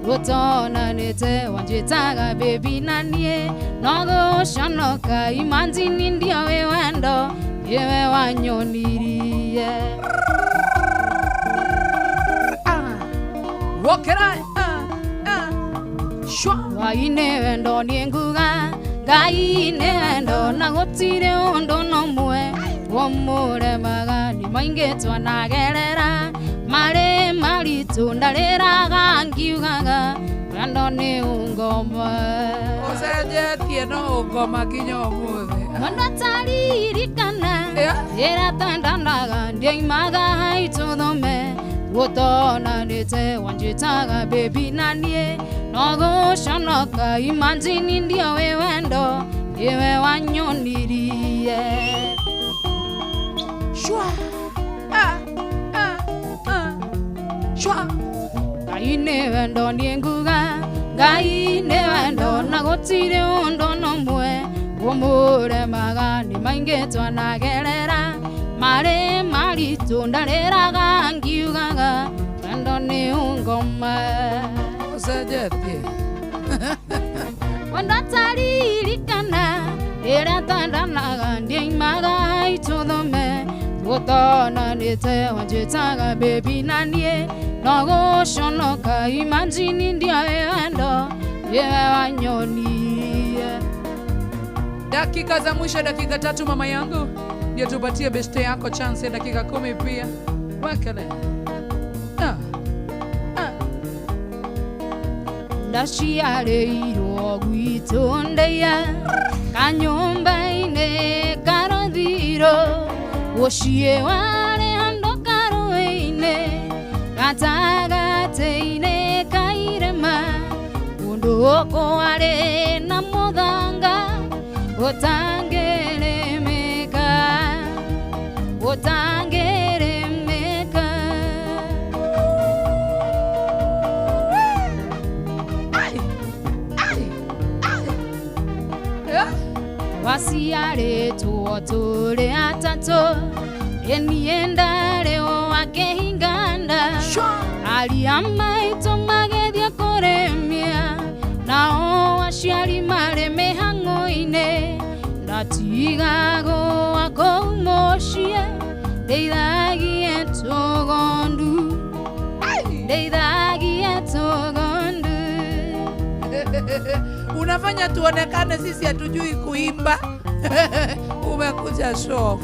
gũtonanĩte wanjĩtaga baby na niĩ no gũconoka imanjini ndioĩ wendo iwe wanyonirie. Wokera shwa. Ngai nĩ wendo niĩ nguga Ngai nĩ wendo na gũtirĩ ũndũ nomwe ũmũremaga nĩ maingĩ twanagerera marĩ maritũ ndarĩraga ngiugaga wendo nĩ ũngoma. Ũcenjetie no ũngoma nginya ũmũthĩ. Mũndũ ataririkana ĩrĩa twendanaga ndiaimaga haitũ thome gũtonanĩte wanjĩtaga baby na niĩ no gũconoka imagine ndiowĩ wendo nĩwe wanyonirie. Shwa. Ah, ah, ah. Shwa. Ngai nĩ wendo niĩ nguga Ngai nĩ wendo na gũtirĩ ũndũ nomwe ũmũremaga nĩ maingĩ twanagerera marĩ maritũ ndarĩraga ngiugaga wendo nĩ ũngoma. Ũcenjetie. Wendo ataririkana rĩrĩa twendanaga ndiaimaga haitũ thome gũtonanĩte wanjĩtaga baby na niĩ no gũconoka imagine ndiowĩ wendo nĩwe wanyonirie. Dakika za mwisho, dakika 3 mama yangu, ndio tupatie beste yako chance ya dakika 10 pia. Wekele. Ndaciarĩirwo gwitũ ndeia kanyũmba-inĩ karothiro gũciĩ warĩ handũ karũĩ-inĩ gatagatĩ-inĩ ka irĩma kũndũ kwarĩ na mũthanga ũtangĩrĩmĩka ũtangĩrĩmĩka. Waciarĩtwo tũrĩ atatũ niĩ ndarĩ wakĩhinganda aria maitũ magĩthiĩ kũrĩmia nao aciari marĩ mĩhang'o-inĩ ndatigagwo kũu mũciĩ ndeithagie tũgondu ndeithagie tũgondu. Unafanya tuonekane sisi hatujui kuimba. Umekuja show off.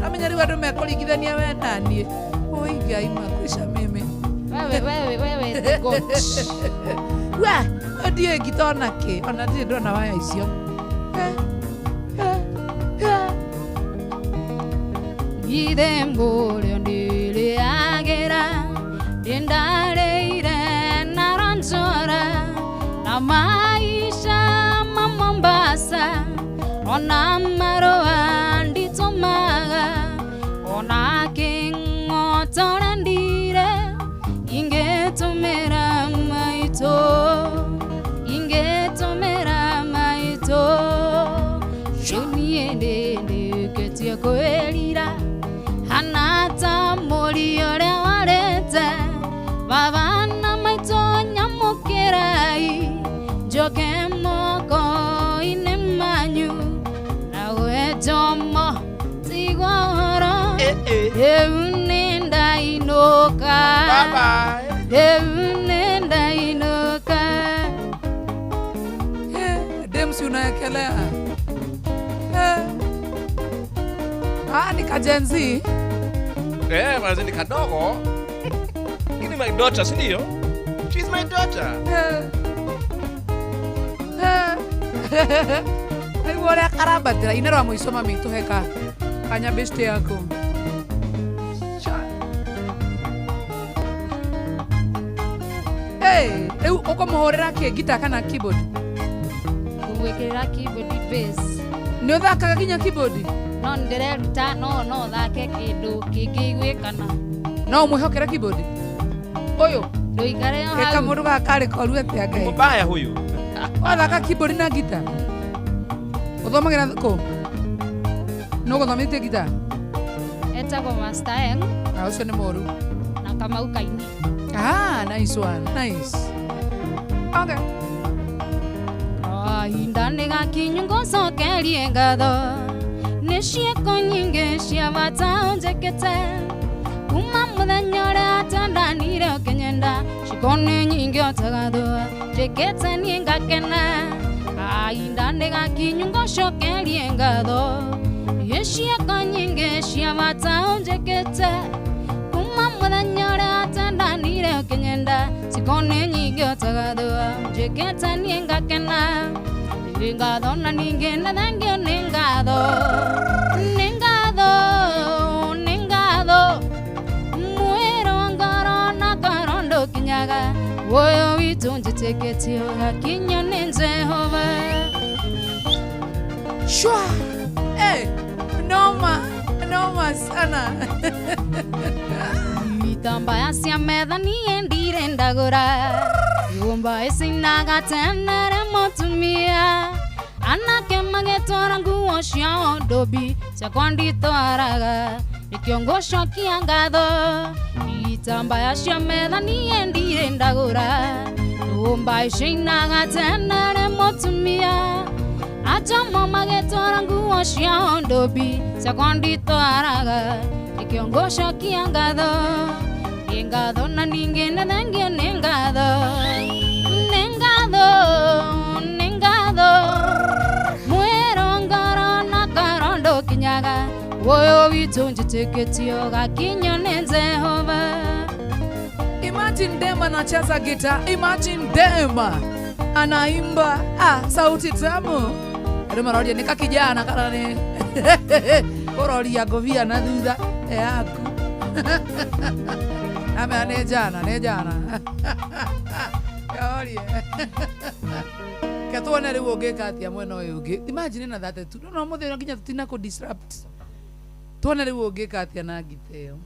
Amenya riu andu mekũringithania we na niĩ. Oi Ngai makwisha mimi. Wewe the goat. We, ndiũĩ ngita ona kĩ, ona ndirĩ ndona waya icio. Githĩ mũrĩo ndĩrĩagĩra ndĩndarĩire na ronjora na maisha ma Mombasa ona marũa nditũmaga ona kĩng'otore ndire ingĩtũmĩra maitũ ingĩtũmĩra maitũ rĩu niĩ nĩndĩkĩtie kwĩrira hana ta mũri ũrĩa warĩte baba na maitũ nyamũkĩrai njoke moko-inĩ manyu nawe Jomo tigwo ũhoro rĩu nĩndainũka rĩu nĩndainũka. Demsi unaekelea. Ni ka Gen Z. Manzi ni kadogo. Lakini my daughter, si ndio? She's my daughter. Rĩu ũrĩa karambatĩra inĩrwa mũico mami tũhe ka kanya beshte yako. Hey, rĩu ũkũmũhũrĩra kĩ ngita kana keyboard? Ngũmwĩkĩrĩra keyboard bass. Nĩ ũthakaga nginya keyboard? No ndĩreruta no thake kĩndũ kĩngĩiguĩkana. No ũmwĩhokere keyboard? Ũyũ ndũikare o Eka hau. mũndũ gaka karĩ koru atĩa Ngai. Mbaya huyu. Wathaka keyboard na ngita? Ũthomagĩra kũ? Nũ ũgũthomithĩtie ngita? Etagwo Master Eng. Ah, ũcio nĩ mũru. Na Kamau Kaini. Ah, nice one. Nice. Okay. Kahinda nĩ gakinyu ngũcokerie ngatho nĩ ciĩko nyingĩ cia bata ũnjĩkĩte Kuma mũthenya ũrĩa atandanire ũkĩnyenda Cikone nyingĩ ũtagathũa Njĩkĩte niĩ ngakena Kahinda nĩgakinyu ngũcokerie ngatho Ciĩko nyingĩ cia bata ũnjĩkĩte Kuma mũthenya ũrĩa atandanire ũkĩnyenda Cikone nyingĩ ũtagathũa Njĩkĩte niĩ ngakena Ngatho na ningĩ na thengio nĩ ngatho Nĩ ngatho, nĩ ngatho Mwĩrĩ wa ngoro na ngoro ndũkinyaga Ũyũ witũ njĩtĩkĩtie ũgakinyio nĩ Jehova Shwa! Hey, noma, noma sana. Itambaya cia metha niĩ ndirĩ ndagũra Nyũmba ĩcinaga tenere mũtumia Anake magĩtwara nguo ciao ndobi ciakwa nditwaraga Nĩkĩo ngũcokia ngatho Itambaya cia metha niĩ ndirĩ ndagũra Nyũmba ĩcinaga tenere mũtumia Ajomo magĩtwara nguo ciao ndobi ciakwa nditwaraga Nĩkĩo ngũcokia ngatho Nĩ ngatho na ningĩ nĩ thengio nĩ ngatho Nĩ ngatho, nĩ ngatho Mwĩrĩ ngoro na ngoro ndũkinyaga Ũyũ witũ njĩtĩkĩtie ũgakinyio nĩ Jehova Imagine dem anacheza gita, imagine dem anaimba, sauti tamu. Andũ maroria nĩ kakijana kana nĩ kũroria ngobia na thutha yaku. Amea nĩ njana, nĩ njana. Kaorie. Ke tuone rĩu ũngĩka atĩa mwena ũyũ ũngĩ. Imagine na 32. No mũthĩ nginya tũtina kũ disrupt. Tuone rĩu ũngĩka atĩa na ngita ĩyo.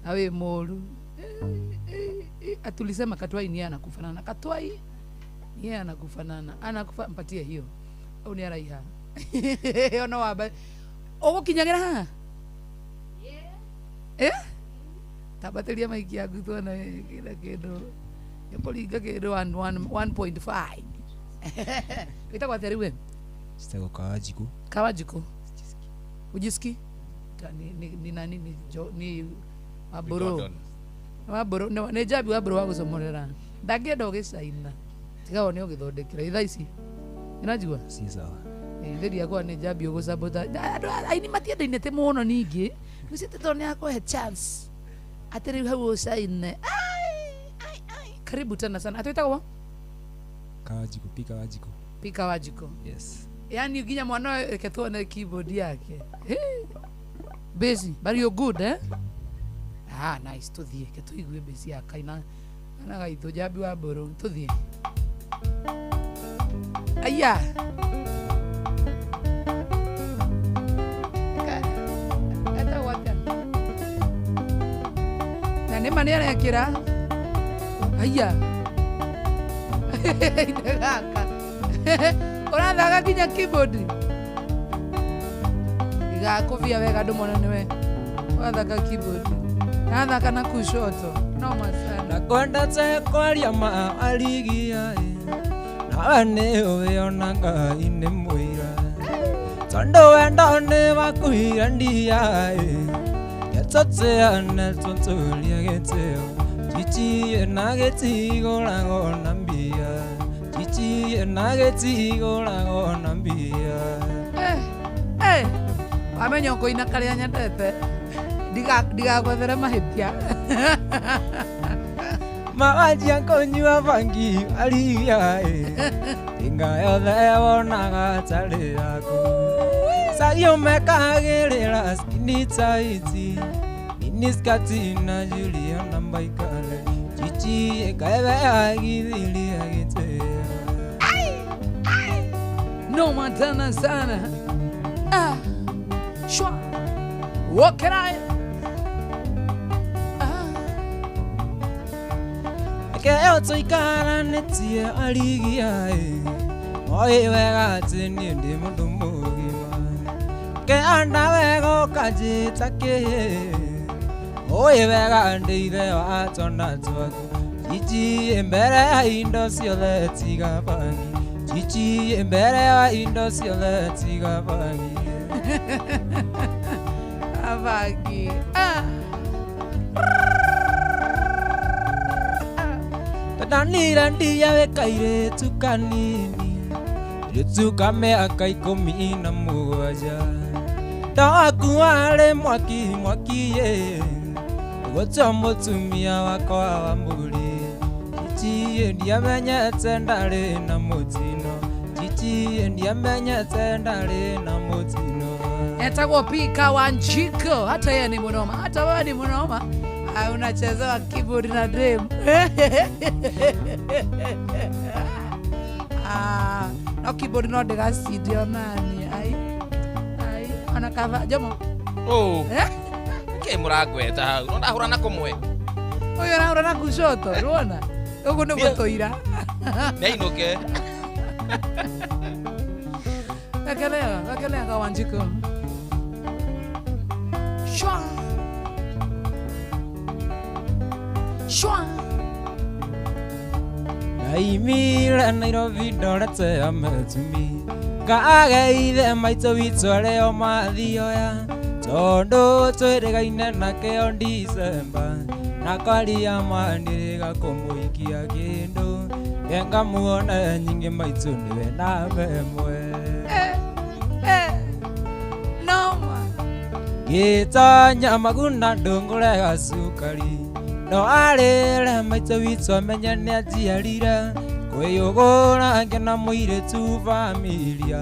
Na wĩ mũru. Tulisema Katwai ni anakufanana. Katwai ni anakufanana. Anakufa mpatie hiyo. Au ni araiha. Ono waba. Ũgũkinyagĩra haha? Eh? Tambatĩria maiki yaku tuone kila kĩndũ. Nĩkũringa kĩndũ 1.5. Wĩtagwo atĩa rĩu we? Citagwo Kawanjikũ. Kawanjikũ. Ujiski? Ni nani ni jo ni Wambũrũ. Wambũrũ nĩ njambi Wambũrũ wa gũcomorera. Ndangĩenda ũgĩcaina. Tiga wone ũgĩthondekera. Thaa ici. Nĩnajua? Si sawa. Thĩri yakwa nĩ njambi ũgũcabota. Andũ aini matiendaine tĩ mũno ningĩ. Rĩu tondũ nĩ akũhe chance. Atĩ rĩu hau ũcaine. Ai, ai, Karibu tena sana. Atwĩtagwo? Kawanjikũ, P Kawanjikũ. P Kawanjikũ. Yes. Yaani nginya mwana ũyũ reke tuone keyboard yake. Busy, but you're good, eh? Ah, nice. Tuthiĩ, ke tuigue basi ya kaina. Ana gaitũ njambi wa mbũrũ. Tuthiĩ. Aya. Etagwo atĩa? Na nĩ ma nĩ arekĩra. Aya. Ithe gaka. Ũrathaka nginya keyboard. Igakũbia wega andũ mone nĩwe. Ũrathaka keyboard. Nathaka na kushoto. Noma sana. Nakwenda te kwaria ma arigia nawe nĩ ũĩ ona Ngai nĩ mũira tondũ wendo nĩ wakuhira ndia getũtĩane tũtũrie gĩtĩo chichi na gĩtigũragwo na mbia chichi na gĩtigũragwo na mbia. Wamenya ũkũina karĩa nyendete ndigagwethere mahĩtia. Mawanjia kũnyua bangi aria inga yothe wonaga tarĩ yaku sagio mekagĩrĩra skinny tight miniskirt na Juliana Mbaikale chichi ĩkaebe agithiria gĩtĩo. Noma tena sana. Shwa. Wokera. Keo tũikaranĩtie arigia oĩ wega atĩ niĩ ndĩ mũndũ mũgima kĩanda wega ũkanjĩta kĩhĩ ũĩ wega ndĩ ithe wa twana twaku chichi mbere ya indo ciothe tiga bangi chichi mbere ya indo ciothe tiga bangi Abangi. Twendanire ndia wĩ kairĩtu kanini Kairĩtu ka mĩaka 17 Ndakuarĩ mwaki mwaki ye Gũtua mũtumia wakwa wa mbũri Chichi ndiamenyete ndarĩ na mũtino Chichi ndiamenyete ndarĩ na mũtino Etagwo Pika Wanjiko. Hata yeye ni mnoma, hata wewe ni mnoma. Ah, unachezewa keyboard na dem. Ah, no keyboard no ndĩgacindio nani. Ai. Ai, ona kava Jomo. Oh. Eh? Kĩ mũrangweta hau? No ndahũra na kũmwe. Ũyũ arahũra na kushoto, ruona? Ũguo nĩ gũtũira. Nĩainũke. Wekelea, wekelea ka Wanjiko. Shwa. Shwa. Ndaimire Nairobi ndorete ametumi Ngageithe maitũ witũ arĩo mathioya Tondũ twĩrĩgaine nakĩo December Na kwaria ma nĩrĩga kũmũikia kĩndũ Ngengamuona nyingĩ maitũ nĩwe namba ĩmwe Noma. Ngĩtonya maguna ndũngũre gacukari No arĩre maitũ witũ amenye nĩanjiarire Kwĩyũgũra ngĩna mũirĩtu bamiria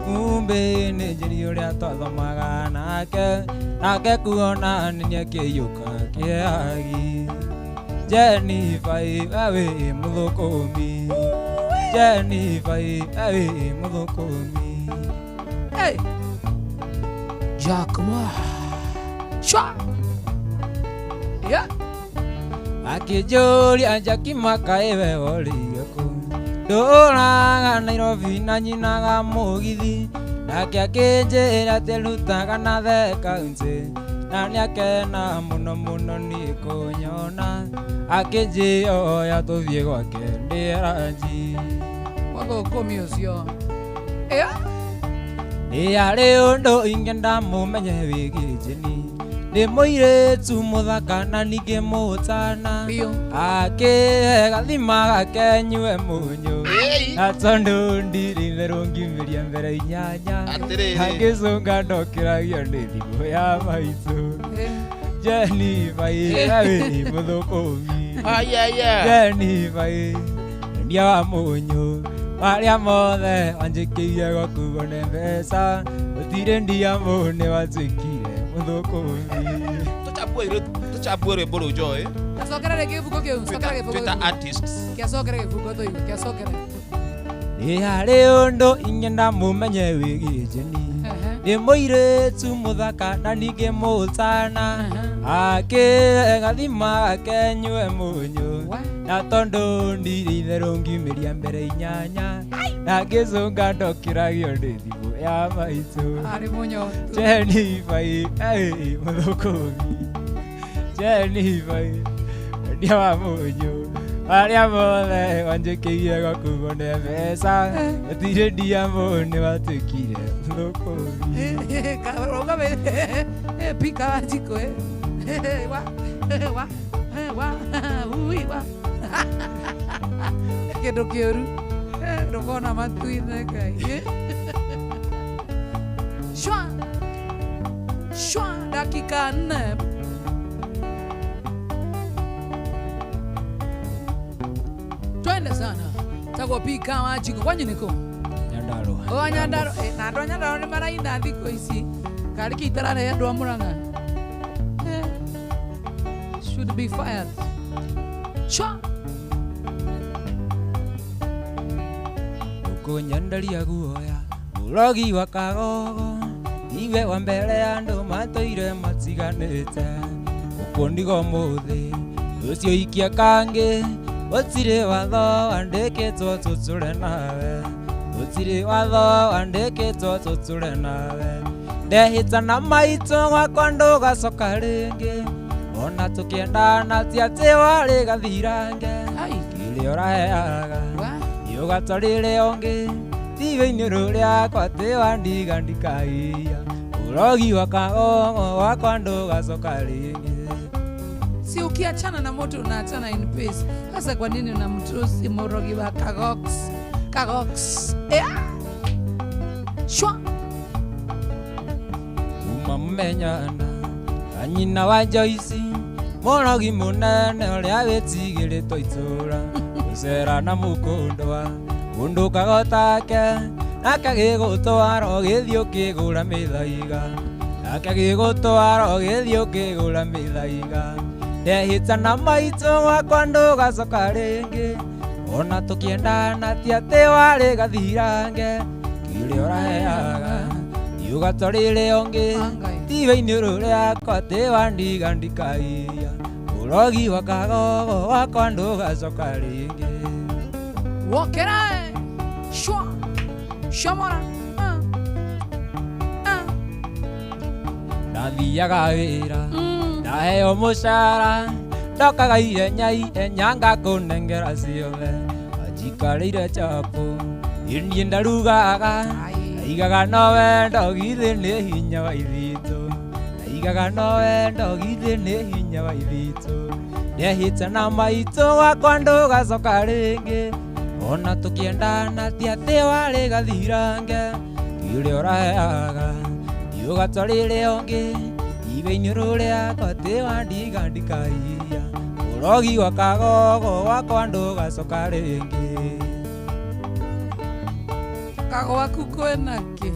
Kumbe nĩ njĩri ũrĩa twathomaga nake Nake kuona nĩ nĩakĩiyũka kĩagi Jennifer we wĩ mũthũkũmi Jennifer we wĩ mũthũkũmi Hey. Jack Ma. Shwa. Yeah. Akĩnjũria Jackie Makaĩ we worĩire kũ Ndũraga Nairobi na nyinaga mũgithi Nake akĩnjĩra atĩ rutaga na the kaunti Na nĩakena mũno mũno niĩ kũnyona Akĩnjĩoya tũthiĩ gwake ndĩe ranji Mũthũkũmi ũcio. Yeah. Nĩ harĩ ũndũ ingĩenda mũmenye wĩgiĩ Jeni Nĩ mũirĩtu mũthaka na ningĩ mũtana Akĩhe gathima gake nyue mũnyũ Na tondũ ndirĩ itherũ ngiumĩria mbere inyanya Atĩrĩrĩ. Agĩcũnga ndokĩragio nĩ thimũ ya maitũ Jennifer wĩ mũthũkũmi Ayaya. Jennifer mwendia wa mũnyũ Marĩa mothe wanjĩkĩire gwakuo nĩ mbeca Gũtirĩ ndia mũnĩ wanjĩkire mũthũkũmi Tũchambue rwĩmbo rũu Joy. Cokera rĩngĩ gĩbungo kĩu, cokera gĩbungo Twĩta kĩu. artists. Kĩacokere gĩbungo tũigue, kĩacokere. Nĩ harĩ ũndũ ingĩenda mũmenye wĩgiĩ Jeni Nĩ mũirĩtu mũthaka na ningĩ mũtana Akĩhe gathima gake nyue mũnyũ Na tondũ ndirĩ itherũ ngiumĩria mbere inyanya Na ngĩcũnga ndokĩragio nĩ thimũ ya maitũ Arĩ mũnyotu. Jennifer wĩ mũthũkũmi Jennifer mwendia wa mũnyũ Marĩa mothe wanjĩkĩire gwakuo nĩ mbeca Gũtirĩ ndia mũnĩ watuĩkire mũthũkũmi Rũgame. Pika Wanjiko eh. Wa. Wa. Wa. Ui wa. Kĩndũ kĩũru. Ndũkona matu-inĩ Ngai. Shwa. Shwa dakika 4. Twende sana. Tagwo Pika Wanjiko. Kwanyu nĩkũ? Nyandarua. O Nyandarua. Na andũ a Nyandarua nĩ maraina thikũ ici. Karĩ kĩ itararehe andũ a Murang'a? Should be fired. Shwa. Ũkũnyenderia guoya mũrogi wa kagogo Iwe wa mbere andũ matũire matiganĩte Ũkũndiga ũmũthĩ ũcio ikia kangĩ Gũtirĩ watho wandĩkĩtwo tũtũre nawe Gũtirĩ watho wandĩkĩtwo tũtũre nawe Ndehĩta na maitũ gwakwa ndũgacoka rĩngĩ Ona tũkĩendana ti atĩ warĩ gathirange Kĩrĩa ũraheaga ũgatwarĩre ũngĩ Tiwe-inĩ rũrĩakwa atĩ wandiga ndikaiya Ũrogi wa kagogo wakwa ndũgacoka rĩngĩ Si ukiachana na mtu unaachana in peace. Sasa kwa nini unamtusi Murogi wa Kagox? Kagox. Yeah. Shwa. Umamenyana na nyina wa Joyce Murogi munene uria witigĩrĩtwo itũra gũcera na mũkũndwa ũndũ kagotake nake gĩgũtwara ũgĩthiĩ ũkĩgũra mĩthaiga nake gĩgũtwara ũgĩthiĩ ũkĩgũra mĩthaiga ndehĩta na maitũ gwakwa ndũgacoka rĩngĩ ona tũkĩendana ti atĩ warĩ gathirange kĩrĩa ũraheaga ũgatwarĩre ũngĩ tiwe iniũrũ rĩakwa atĩ wandiga ndikaiya ũrogi wa kagogo wakwa ndũgacoka rĩngĩ. Wokera shwa shomora. Ndathiaga wĩra ndaheo mũcara ndokaga ihenya ihenya ngakũnengera ciothe anjikarĩire chapo niĩ ndarugaga ndaigaga no wendo githĩ nĩ hinya wa ithitũ ndaigaga no wendo githĩ nĩ hinya wa ithitũ ndehĩta na maitũ gwakwa ndũgacoka rĩngĩ ona tũkĩendana ti atĩ warĩ gathirange kĩrĩa ũraheaga ũgatwarĩre ũngĩ iwe iniũrũ rĩakwa atĩ wandiga ndikaiya ũrogi wa kagogo wakwa ndũgacoka rĩngĩ. Kago waku kwĩna kĩ?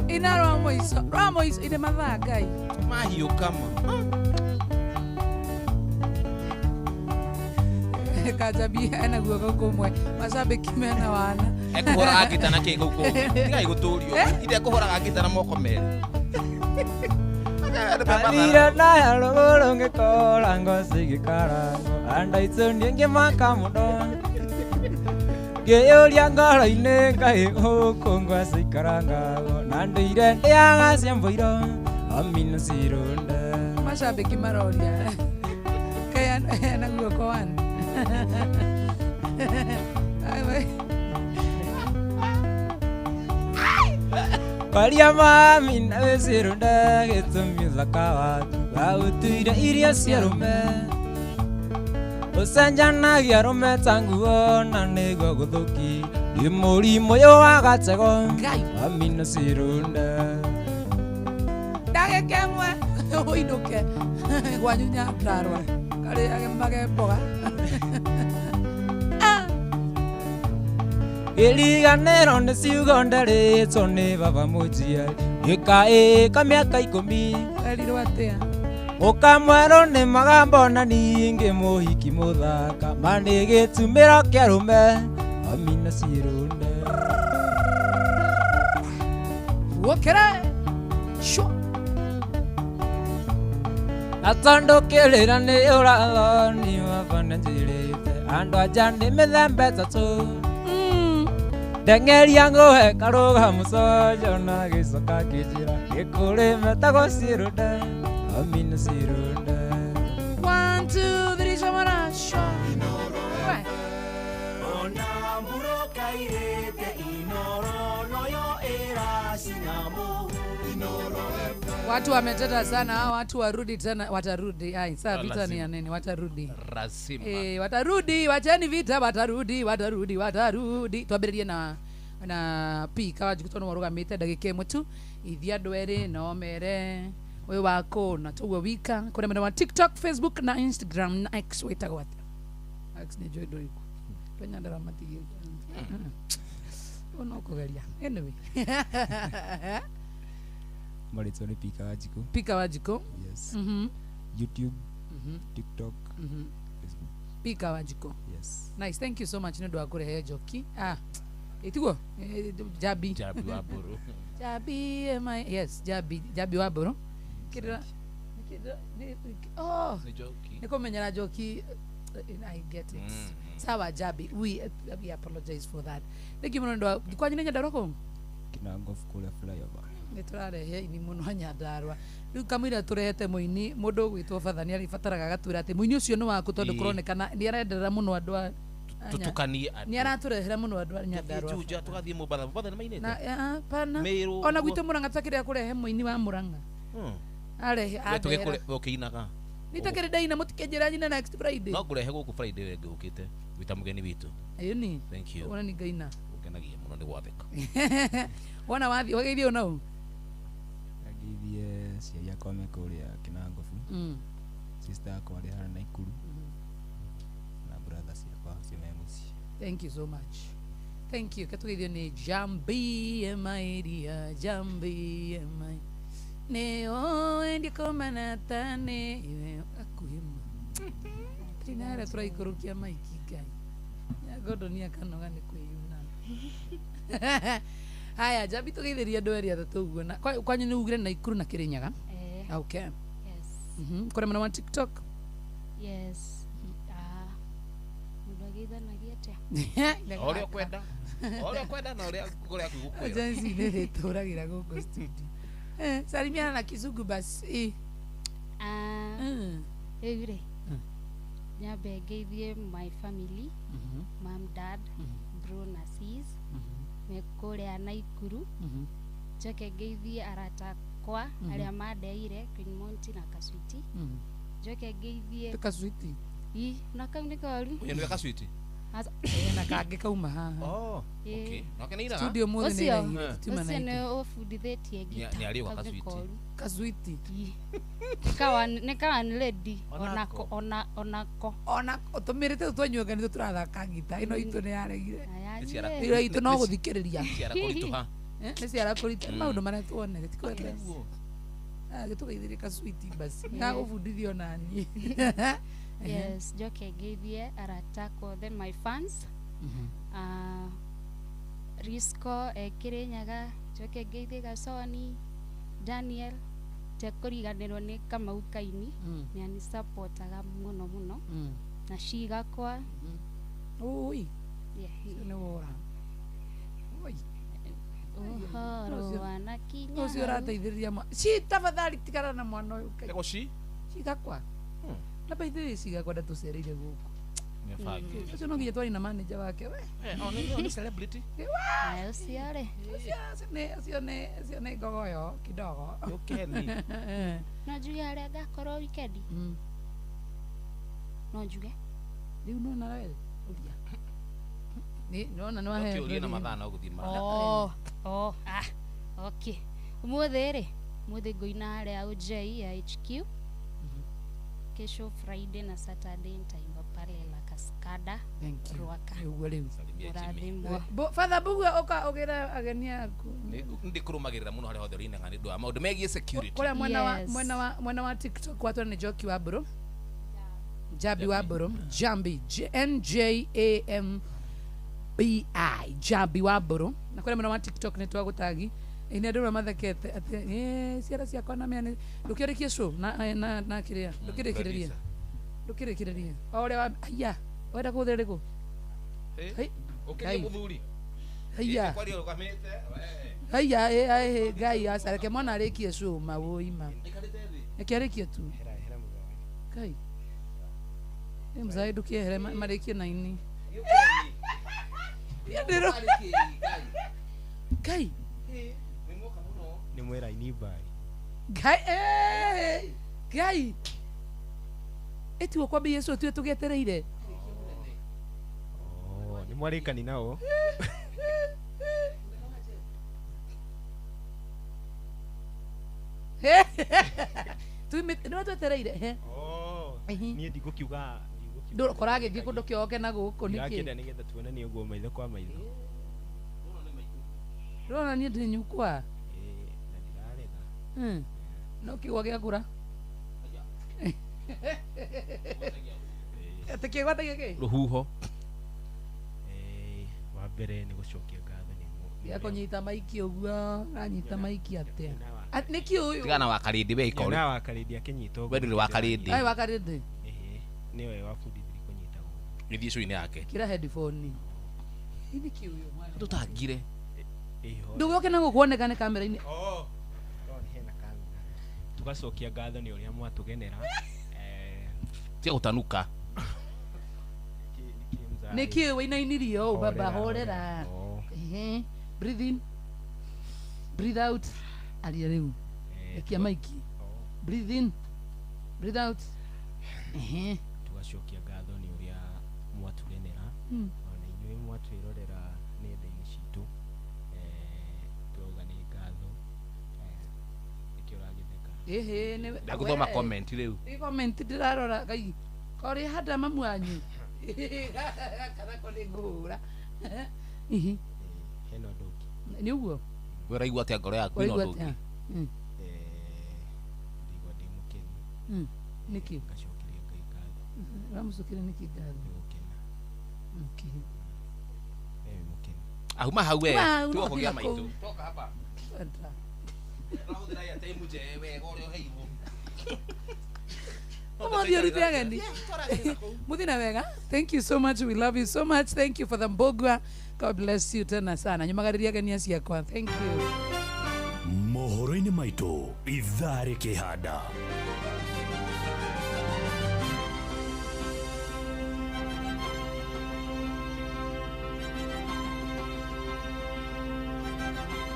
Ina rwa mũico rwa mũico ine mathaa Ngai mahiũ kama Kajabi ena guoko kumwe macambĩki mena wana ekũhũraga ngita na kĩ kũu kũngĩ tigai gũtũrio ithe ekũhũraga ngita na moko merĩ. Athire na rũgũrũ ngĩkora ngoci gĩkarango andũ aitũ niĩ ngĩmaka mũno ngĩyũria ngoro-inĩ Ngai gũkũ ngwaci ikarangagwo na ndũire ndĩaga cia mbũirũ amino cirũnde. Macambĩki maroria Ngai ena guoko wana. Kwaria mami na wĩcirũnde gĩtũmi ũthaka waku waũtuire irio cia arũme ũcenjanagia arũme ta nguo na nĩguo gũthũki ndĩ mũrimũ ũyũ wa gatego mami na cirũnde. Ndagĩka ĩmwe ũinũke gwanyu Nyandarua karĩage mage mboga. Iriganĩro nĩ ciugo nderĩtwo nĩ baba mũnjiari ĩka mĩaka 10 werirwo atĩa? Ũkamwerwo nĩ magambo na ningĩ mũhiki mũthaka ma nĩ gĩtumĩro kĩa arũme mami na cirũnde. Wokera shwa na tondũ kĩrĩra nĩ ũrathoni baba nĩnjĩrĩte andũ anja nĩ mĩthemba ĩtatũ ndeng'eria ngũhe karũga mũcojo na gĩcoka kĩnjĩra nĩ kũrĩ metagwo cirũnde mami na cirũnde. 1 2 3 shomora shwa. Ona mburoka irĩte inoro noyo ĩracina mũhu Inoro FM. Watu wameteta sana, hao watu warudi tena, watarudi. Ai, sasa vita ni ya nini? Watarudi. Lazima. Watarudi, wacheni vita, watarudi, watarudi, watarudi. Twambĩrĩrie na P Kawanjiku tondũ warũgamĩte ndagĩka ĩmwe tu. Ithiĩ andũ erĩ no mere ũyũ wako na tũguo wika kũrĩa mwena wa TikTok, Facebook na Instagram na X wĩtagwo atĩa? X nĩ njũĩ ndũrĩ kuo. Kenya ndĩramatigĩte. Ũno kũgeria. Anyway. Marĩtwa nĩ Pika Wanjikũ. Pika Wanjikũ. Yes. YouTube, TikTok, Facebook. Pika Wanjikũ. Yes. Nice. Thank you so much nĩ ũndũ wa kũrehe njoki. Ĩtiguo? Jabi. Jabi wa Mbũrũ. Jabi yes, Jabi, Jabi wa Mbũrũ. Kĩrĩra oh. Nĩ njoki. Nĩ kũmenyera njoki. I get it. Sawa Jabi, we apologize for that. Thank you mũno nĩ ũndũ wa kwanyu nĩ Nyandarua kũu? Kinangofu kũrĩa flyover. Nĩ tũrarehe ini mũno Nyandarua rĩu kamũira tũrehete mũini mũndũ ũgwĩtwo batha nĩ arĩbataraga agatwĩra atĩ mũini ũcio nĩ waku tondũ kũronekana nĩ arenderera mũno andũ a tũtukanie andũ nĩ aratũrehera mũno andũ a Nyandarua. Tũthiĩ Juja tũgathiĩ Mombatha. Mombatha nĩ mainĩte? Na pana Meru ona gwitũ Murang'a twakĩrĩa kũrehe mũini wa Murang'a Arehe tugikure ukiinaga. Nitakiri ndaina mutikenjira nyina next Friday. No ngurehe guku Friday ĩngĩ ũkĩte wita mugeni witũ. Ĩni. Thank you. Wona ni ngaina. Ũkenagia mũno nĩ gwathĩka. Wona wathi wageithio nau. Ngeithie aciari akwa me kũrĩa Kĩnangobu. Sister yakwa arĩ harĩa Naikuru. Na brother ciakwa acio me mũciĩ. Thank you so much. Thank you. Katugeithio ni Jambi my dear, Jambi my. Ne o ndikomana tane akuhi tinara turaikurukia maiki ngai nyagondo ni akanoga ni kwiyuna. Haya Jambi tugeithiria andu eri athatu uguo na kwanyu ni ugire Naikuru na Kirinyaga. Okay. Yes. Kuri mwena wa TikTok. Yes. Mundu ageithanagia atia? Uria kwenda. Uria kwenda na uria ngoro yaku igukwira. Agency ni rituragira guku studio. Salimiana na Kizungu basi. Rĩu rĩ nyambe ngeithie my family, mom, dad, bro na sis me kũrĩa Naikuru. Njoke ngeithie arata akwa arĩa mandeire Queen Monty na Kaswiti. Njoke ngeithie Kaswiti. Ii na kau nĩ koru. Ũyũ nĩwe Kaswiti? Na kangĩ kauma haha. Oh, okay. Nake nĩ iraga? Studio mũthĩ nĩ iraigire tutiuma na ũcio nĩ ũbundithĩtie ngita. Nĩ arĩũka Kaswiti. Kaswiti. Nĩ kawa nĩ lady onako onako. Ona tũmĩrĩte tũtwanyuaga nĩ tũrathaka ngita ĩno itũ nĩ yaregire. Ĩno itũ no gũthikĩrĩria. Ciara kũritũha. Nĩ ciara kũritũha maũndũ marĩa tuonete ti kwenda. Gĩtũgeithĩrie Kaswiti basi. Ngagũbundithia ona niĩ. Yes, njoke ngeithie arata akwa othe my fans. Risco Kirinyaga, njoke ngeithie Gasoni, Daniel, tekũriganĩrwo nĩ Kamau Kaini, nĩ anisupportaga mũno mũno. Na cigakwa. Ui. Nĩ wora. Ui. Ũhoro wanakinya. Ũcio ũrateithĩrĩria mwana. Ci tafadhali tigana na mwana ũyũ. Ego ci? Cigakwa. Na by the way cigakwa ndatucereire gũkũ. Nĩbange. Ũcio no nginya twari na manager wake we. Nĩ celebrity. Ũcio rĩ. Ũcio nĩ ngogoyo kidogo. Ũkeni. No njuge harĩa ngakorwo weekend. No njuge. Rĩu nona we ũria. Nĩ nona nĩ wahe. Ũkĩũria na mathaa no gũthiĩ mathaa. Oh, okay. Ũmũthĩ rĩ, ũmũthĩ ngũina harĩa OJ ya HQ. Kesho Friday na Saturday nitaimba pale La Cascada. Thank you. Ruaka. Ũguo rĩu. Ũrathimwo. Father Bugua ũka ũgĩra ageni aku. Nĩ ndĩkũrũmagĩrĩra mũno harĩa hothe ũrĩinaga nĩ ũndũ wa maũndũ megiĩ security. Kũrĩa mwena wa TikTok watwa nĩ Njoki wa Mbũrũ. Jambi wa Mbũrũ. Jambi NJAMBI Jambi wa Mbũrũ. Na kũrĩa mwena wa TikTok nĩ twagũtagi. Ĩnĩ andũ mathekete atĩ ciara ciakwa na mĩane ndũkĩrĩkie show na na kĩrĩa ndũkĩrĩkĩrĩrie ndũkĩrĩkĩrĩrie o ũrĩa wa aya wenda kũhũthĩra rĩkũ ũkĩrie mũthuri haiya haiya ngai aca reke mwana arĩkie show mawũima reke arĩkie tu ngai ĩ mzae ndũkĩehere marĩkie naini ngai nĩ mwĩra ini mbai ngai ngai ĩtiguo kwambia Yesu tuĩ tũgĩetereire nĩ mwarĩkani nao nĩ twetereire niĩ ndigũkiuga ndũkoragĩthiĩ kũndũ kĩoke na gũkũ nĩkĩ ndĩrakĩenda nĩgetha tuonanie ũguo maitho kwa maitho ndĩrona niĩ ndĩ nyukwa no kĩgwa gĩakũra atĩ kĩgwatagia kĩ rũhuho wa mbere nĩ gũcokia ngatho nĩ ya kũnyita maiki ũguo aranyita maiki atĩa nĩkĩ ũyũ tigana wa karĩndĩ we ikore na wa karĩndĩ akĩnyita ũguo we ndũrĩ wa karĩndĩ ai wa karĩndĩ nĩwe wabundithirie kũnyita ũguo gĩthiĩ cũinĩ yake kĩra headphone nĩkĩ ũyũ ndũtangire ndũgĩũke na gũkũ wonekane kamera-inĩ tugacokia ngatho nĩ ũrĩa mwatũgenera tia gũtanuka nĩkĩ wĩinainirie ũũ baba horera breathe in breathe out aria rĩu Ikia maiki. Breathe in, breathe out. Ehe. Tugacokia ngatho nĩ ũrĩa mwatugenera ona inyuĩ mwatwĩrorera nenda-inĩ citũ, turauga nĩ ngatho. Nĩkĩo ũragĩtheka? Ehe, nĩ Ndagũthoma comment rĩu. Nĩ comment ndĩrarora ngai korĩ handa mamu wanyu kana ko nĩ ngũhũra. Ihi. Hena ũndũ ũngĩ. Nĩ ũguo. We ũraigua atĩa ngoro yaku ĩna Ũraigua ũndũ ũngĩ? atĩa? Ndĩigua ndĩ mũkenu. Nĩkĩ? Ngacokeria Ngai ngatho. Ũramũcokeria nĩkĩ ngatho? Nĩ gũkena. Okay. Wĩ mũkenu. Ahuma hau we. Kuma hau, Tuoka no kũgĩa tiga maitũ. kũu. Toka hapa. Enda. Ũrahũthĩra airtime njee wega ũrĩa ũheirwo. Ũmũthĩ ũrute ageni. Muthi na wega. Thank you so much. We love you so much. Thank you for the mbogwa. God bless you tena sana. Nyumagariria ageni aciakwa. Thank you. Mohoro-inĩ maitũ ithaa rĩkĩhanda.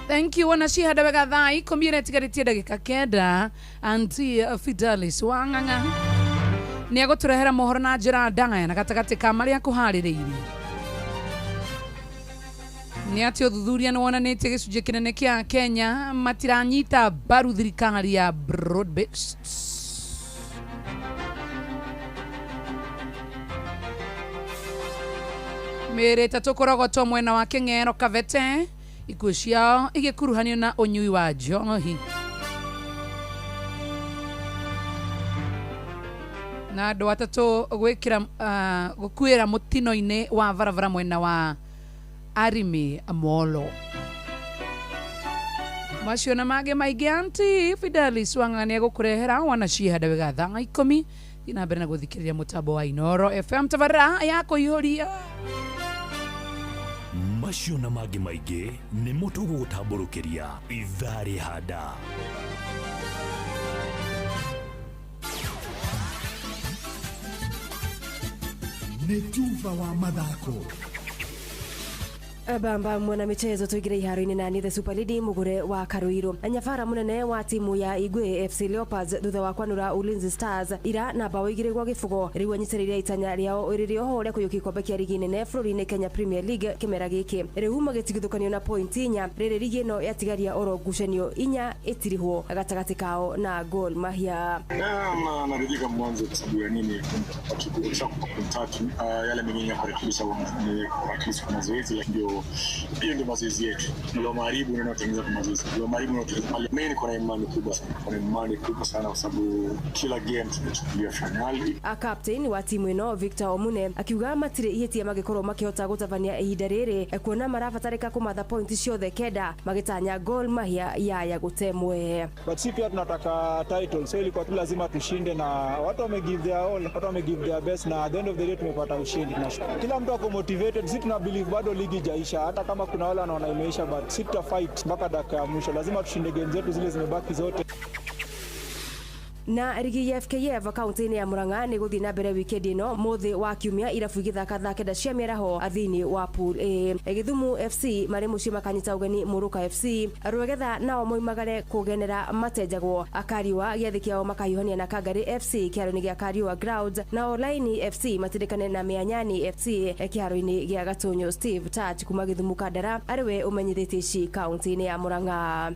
Thank you. Wana cihanda wega thaa 10 ĩrĩa ĩtigarĩtie ndagĩka 9. Auntie Fidelis Wang'ang'a nĩ egũtũrehera mohoro na njĩra ndaya na gatagatĩ ka marĩa akũharĩrĩirie nĩ atĩ ũthuthuria nĩ wonanĩtie gĩcunjĩ kĩnene kĩa Kenya matiranyita mbaru thirikari ya broad based. Mĩĩrĩ 3 kũrogotwo mwena wa Kĩng'ero Kabete, ikuũ ciao igĩkuruhanio na ũnyui wa njohi. Na andũ 3 gwĩkĩra gũkuĩra mũtino-inĩ wa barabara mwena wa Arimi Molo. Macio na mangĩ maingĩ Auntie Fidelis Wang'ang'a nĩ egũkũrehera wana cihanda wega thaa 10. Thiĩ na mbere na gũthikĩrĩria mũtambo wa Inooro FM tabarĩra ya kũihũria. Macio na mangĩ maingĩ nĩmo tũgũgũtambũrũkĩria ithaa rĩhanda. Nĩ tuba wa mathako. Bamba mwana michezo tuigire iharo-inĩ na the Super Lady mugure wa Karuiru. Nyabara munene wa timu ya Igwe FC Leopards thutha wa kwanura Ulinzi Stars ira na bao 2-0 riu anyitĩrĩire itanya rĩao rĩrĩ oho rĩa kũiyũkia ikombe kĩa rigi nene bũrũri-inĩ Kenya Premier League kĩmera gĩkĩ. Rĩu magĩtigithũkanio na point 4 rĩrĩ rigi ĩno yatigaria oro ngucanio 4 ĩtirihwo gatagatĩ kao na Gor Mahia. Na naridhika mwanzo kwa sababu ya nini, tukisha 3 yale mengine ya kurekebisha ni kwa mazoezi, ndio hiyo ndio mazoezi yetu. Ndio maharibu ndio tunatengeneza kwa mazoezi. Ndio maharibu ndio tunatengeneza. Mimi niko na imani kubwa sana. Niko na imani kubwa sana kwa sababu kila game tunachukulia finali. A captain wa timu ino Victor Omune akiuga matire ihĩtia magĩkorwo makĩhota gũtabania ihinda rĩrĩ kuona marabatarĩka kũmatha point ciothe 9 magĩtanya Gor Mahia yaya gũtemwe. But si pia tunataka title, so ilikuwa tu lazima tushinde na watu wame give their all, watu wame give their best na at the end of the day tumepata ushindi. Tunashukuru. Kila mtu ako motivated, sisi tuna believe bado ligi haijaisha, hata kama kuna wale wanaona imeisha, but sisi tuta fight mpaka dakika ya mwisho. Lazima tushinde game zetu zile zimebaki zote. Na rigi ya FKF kaunti-inĩ ya Murang'a nĩ gũthiĩ na mbere wikendi ĩno mũthĩ wa kiumia irabu igĩthaka thaa 9 cia mĩaraho thĩinĩ wa Pool A. Gĩthumu FC marĩ mũciĩ makanyita ũgeni Mũrũka FC. Rwegetha nao moimagare kũgenera matenjagwo Akariwa gĩathĩ kĩao makahiũhania na Kangari FC kĩharo-inĩ gĩa Kariwa Grounds, nao Laini FC matindĩkane na Mĩanyani FC kĩharo-inĩ gĩa Gatũnyũ. Steve Touch kuma Gĩthumu Kandara arĩwe ũmenyithĩtie ici kaunti-inĩ ya Murang'a.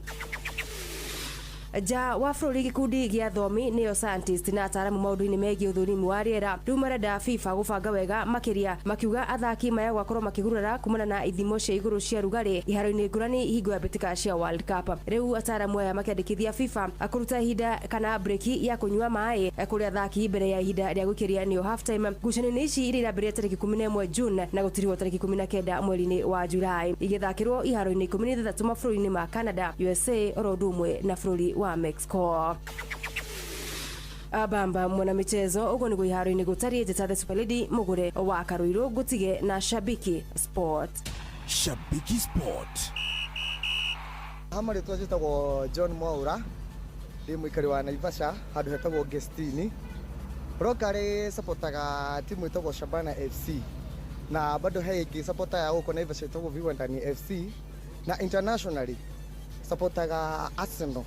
Ja wa bũrũri gĩkundi gĩa athomi nĩyo scientist na ataaramu maũndũ-inĩ megiĩ ũthũrimi wa rĩera rĩu marenda FIFA gũbanga wega makĩria, makiuga athaki maya gwakorwo makĩgurara kumana na ithimo cia igũrũ cia rugarĩ iharo-inĩ ngũrani hingo ya mbĩtĩka cia World Cup. Rĩu ataaramu aya makĩandĩkithia FIFA kũruta ihinda kana breki ya kũnyua maĩ kũrĩ athaki mbere ya ihinda rĩa gũikĩria nĩyo half time. Ngucanio-inĩ ici iria irambĩrĩria tarĩki 11 June na gũtirihwo tarĩki 19 mweri-inĩ wa Julai, igĩthakĩrwo iharo-inĩ 16 mabũrũri-inĩ ma Canada, USA oro ũndũ ũmwe na bũrũri wa Mexico. Abamba mwana michezo ugo niguo iharo-inĩ gũtariĩ. Njĩta the Super Lady mugure wa Karuiru ngũtige na Shabiki Sport. Shabiki Sport. Hama rĩtwa njĩtagwo John Mwaura, ndĩ mũikari wa Naivasha handũ hetagwo Gestini. Rokari supportaga timu ĩtagwo Shabana FC na bado he ĩngĩ supporter ya gũkũ Naivasha ĩtagwo Viwandani FC, na internationally supportaga Arsenal.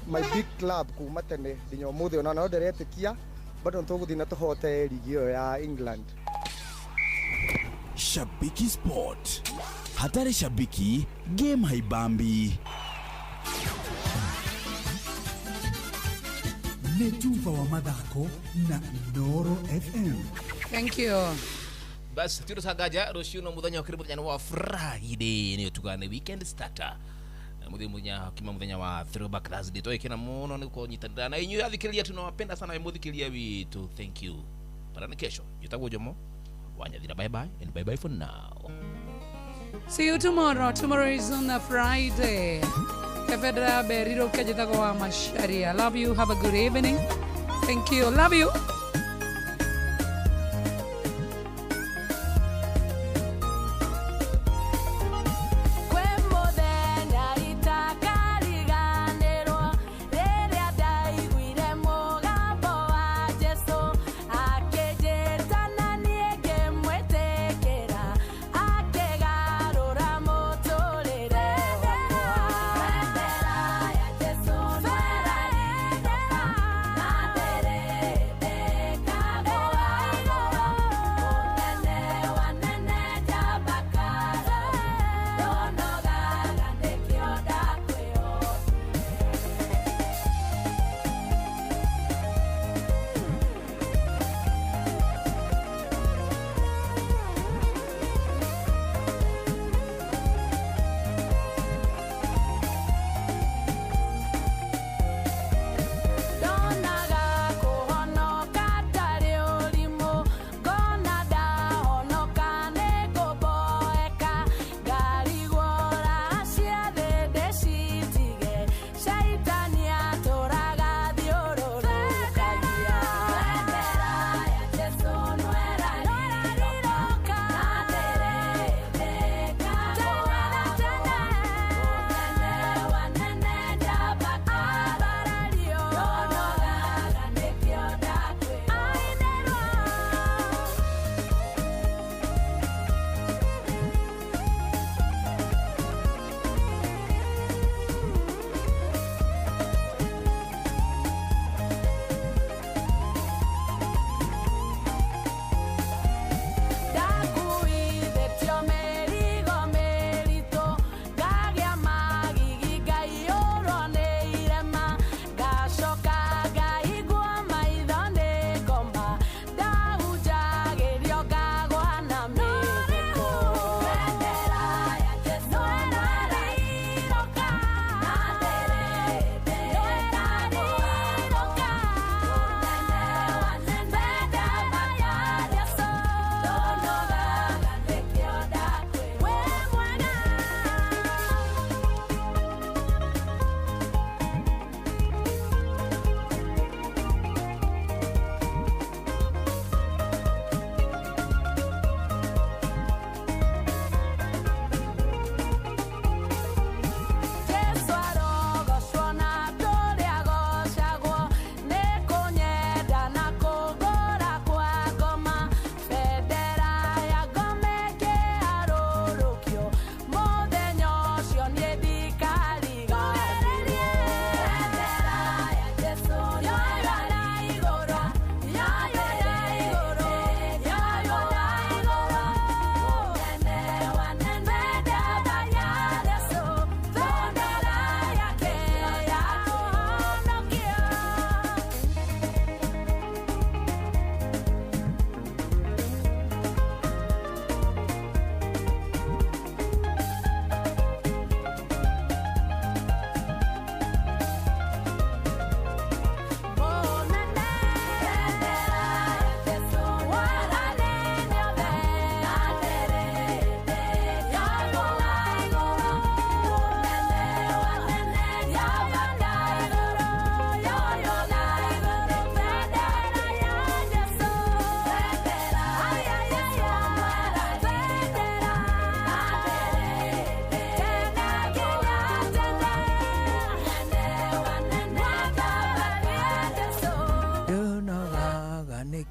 my big club kuma tene nginya ũmũthĩ ona no ndĩretĩkia bado nĩtũgũthiĩ na tũhote ligi ĩyo ya England. Shabiki Sport. Hatari shabiki, game haibambi. Nĩ tuba wa mathako na Inooro FM. Thank you. Basi tiro sagaja rũciũ no mũthenya ũkĩrĩ mũthenya wa Friday nĩyo tugaga nĩ weekend starter. Na mũthenya kima mũthenya wa throwback Thursday twekena mũno nĩ kũnyitanĩra na inyuĩ athikĩrĩria tunawapenda sana mũthikĩrĩria witũ. Thank you. Parane kesho. Njĩtagwo Jomo Wanyathira. Bye bye and bye bye for now. See you tomorrow. Tomorrow is on a Friday. Kefedra Beriro Kajitagwa wa Macharia. Love you. Have a good evening. Thank you. Love you.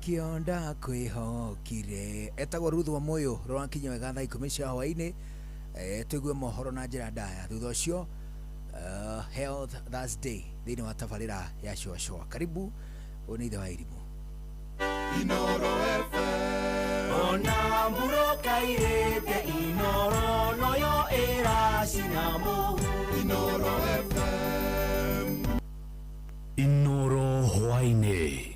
Kionda kwihokire etagwo Ruth wa Moyo rwakinya wega thaa 10 cia hwaini, tuigue mohoro na njĩra ndaya. Thutha ũcio Health Thursday thĩinĩ wa tabarĩra ya Shua Shua. Karibu, ũyũ nĩ ithe wa irimũ. Inoro FM ona mburoka irĩte Inoro noyo ĩracina mũhu Inoro FM. Inoro hwaĩ-inĩ.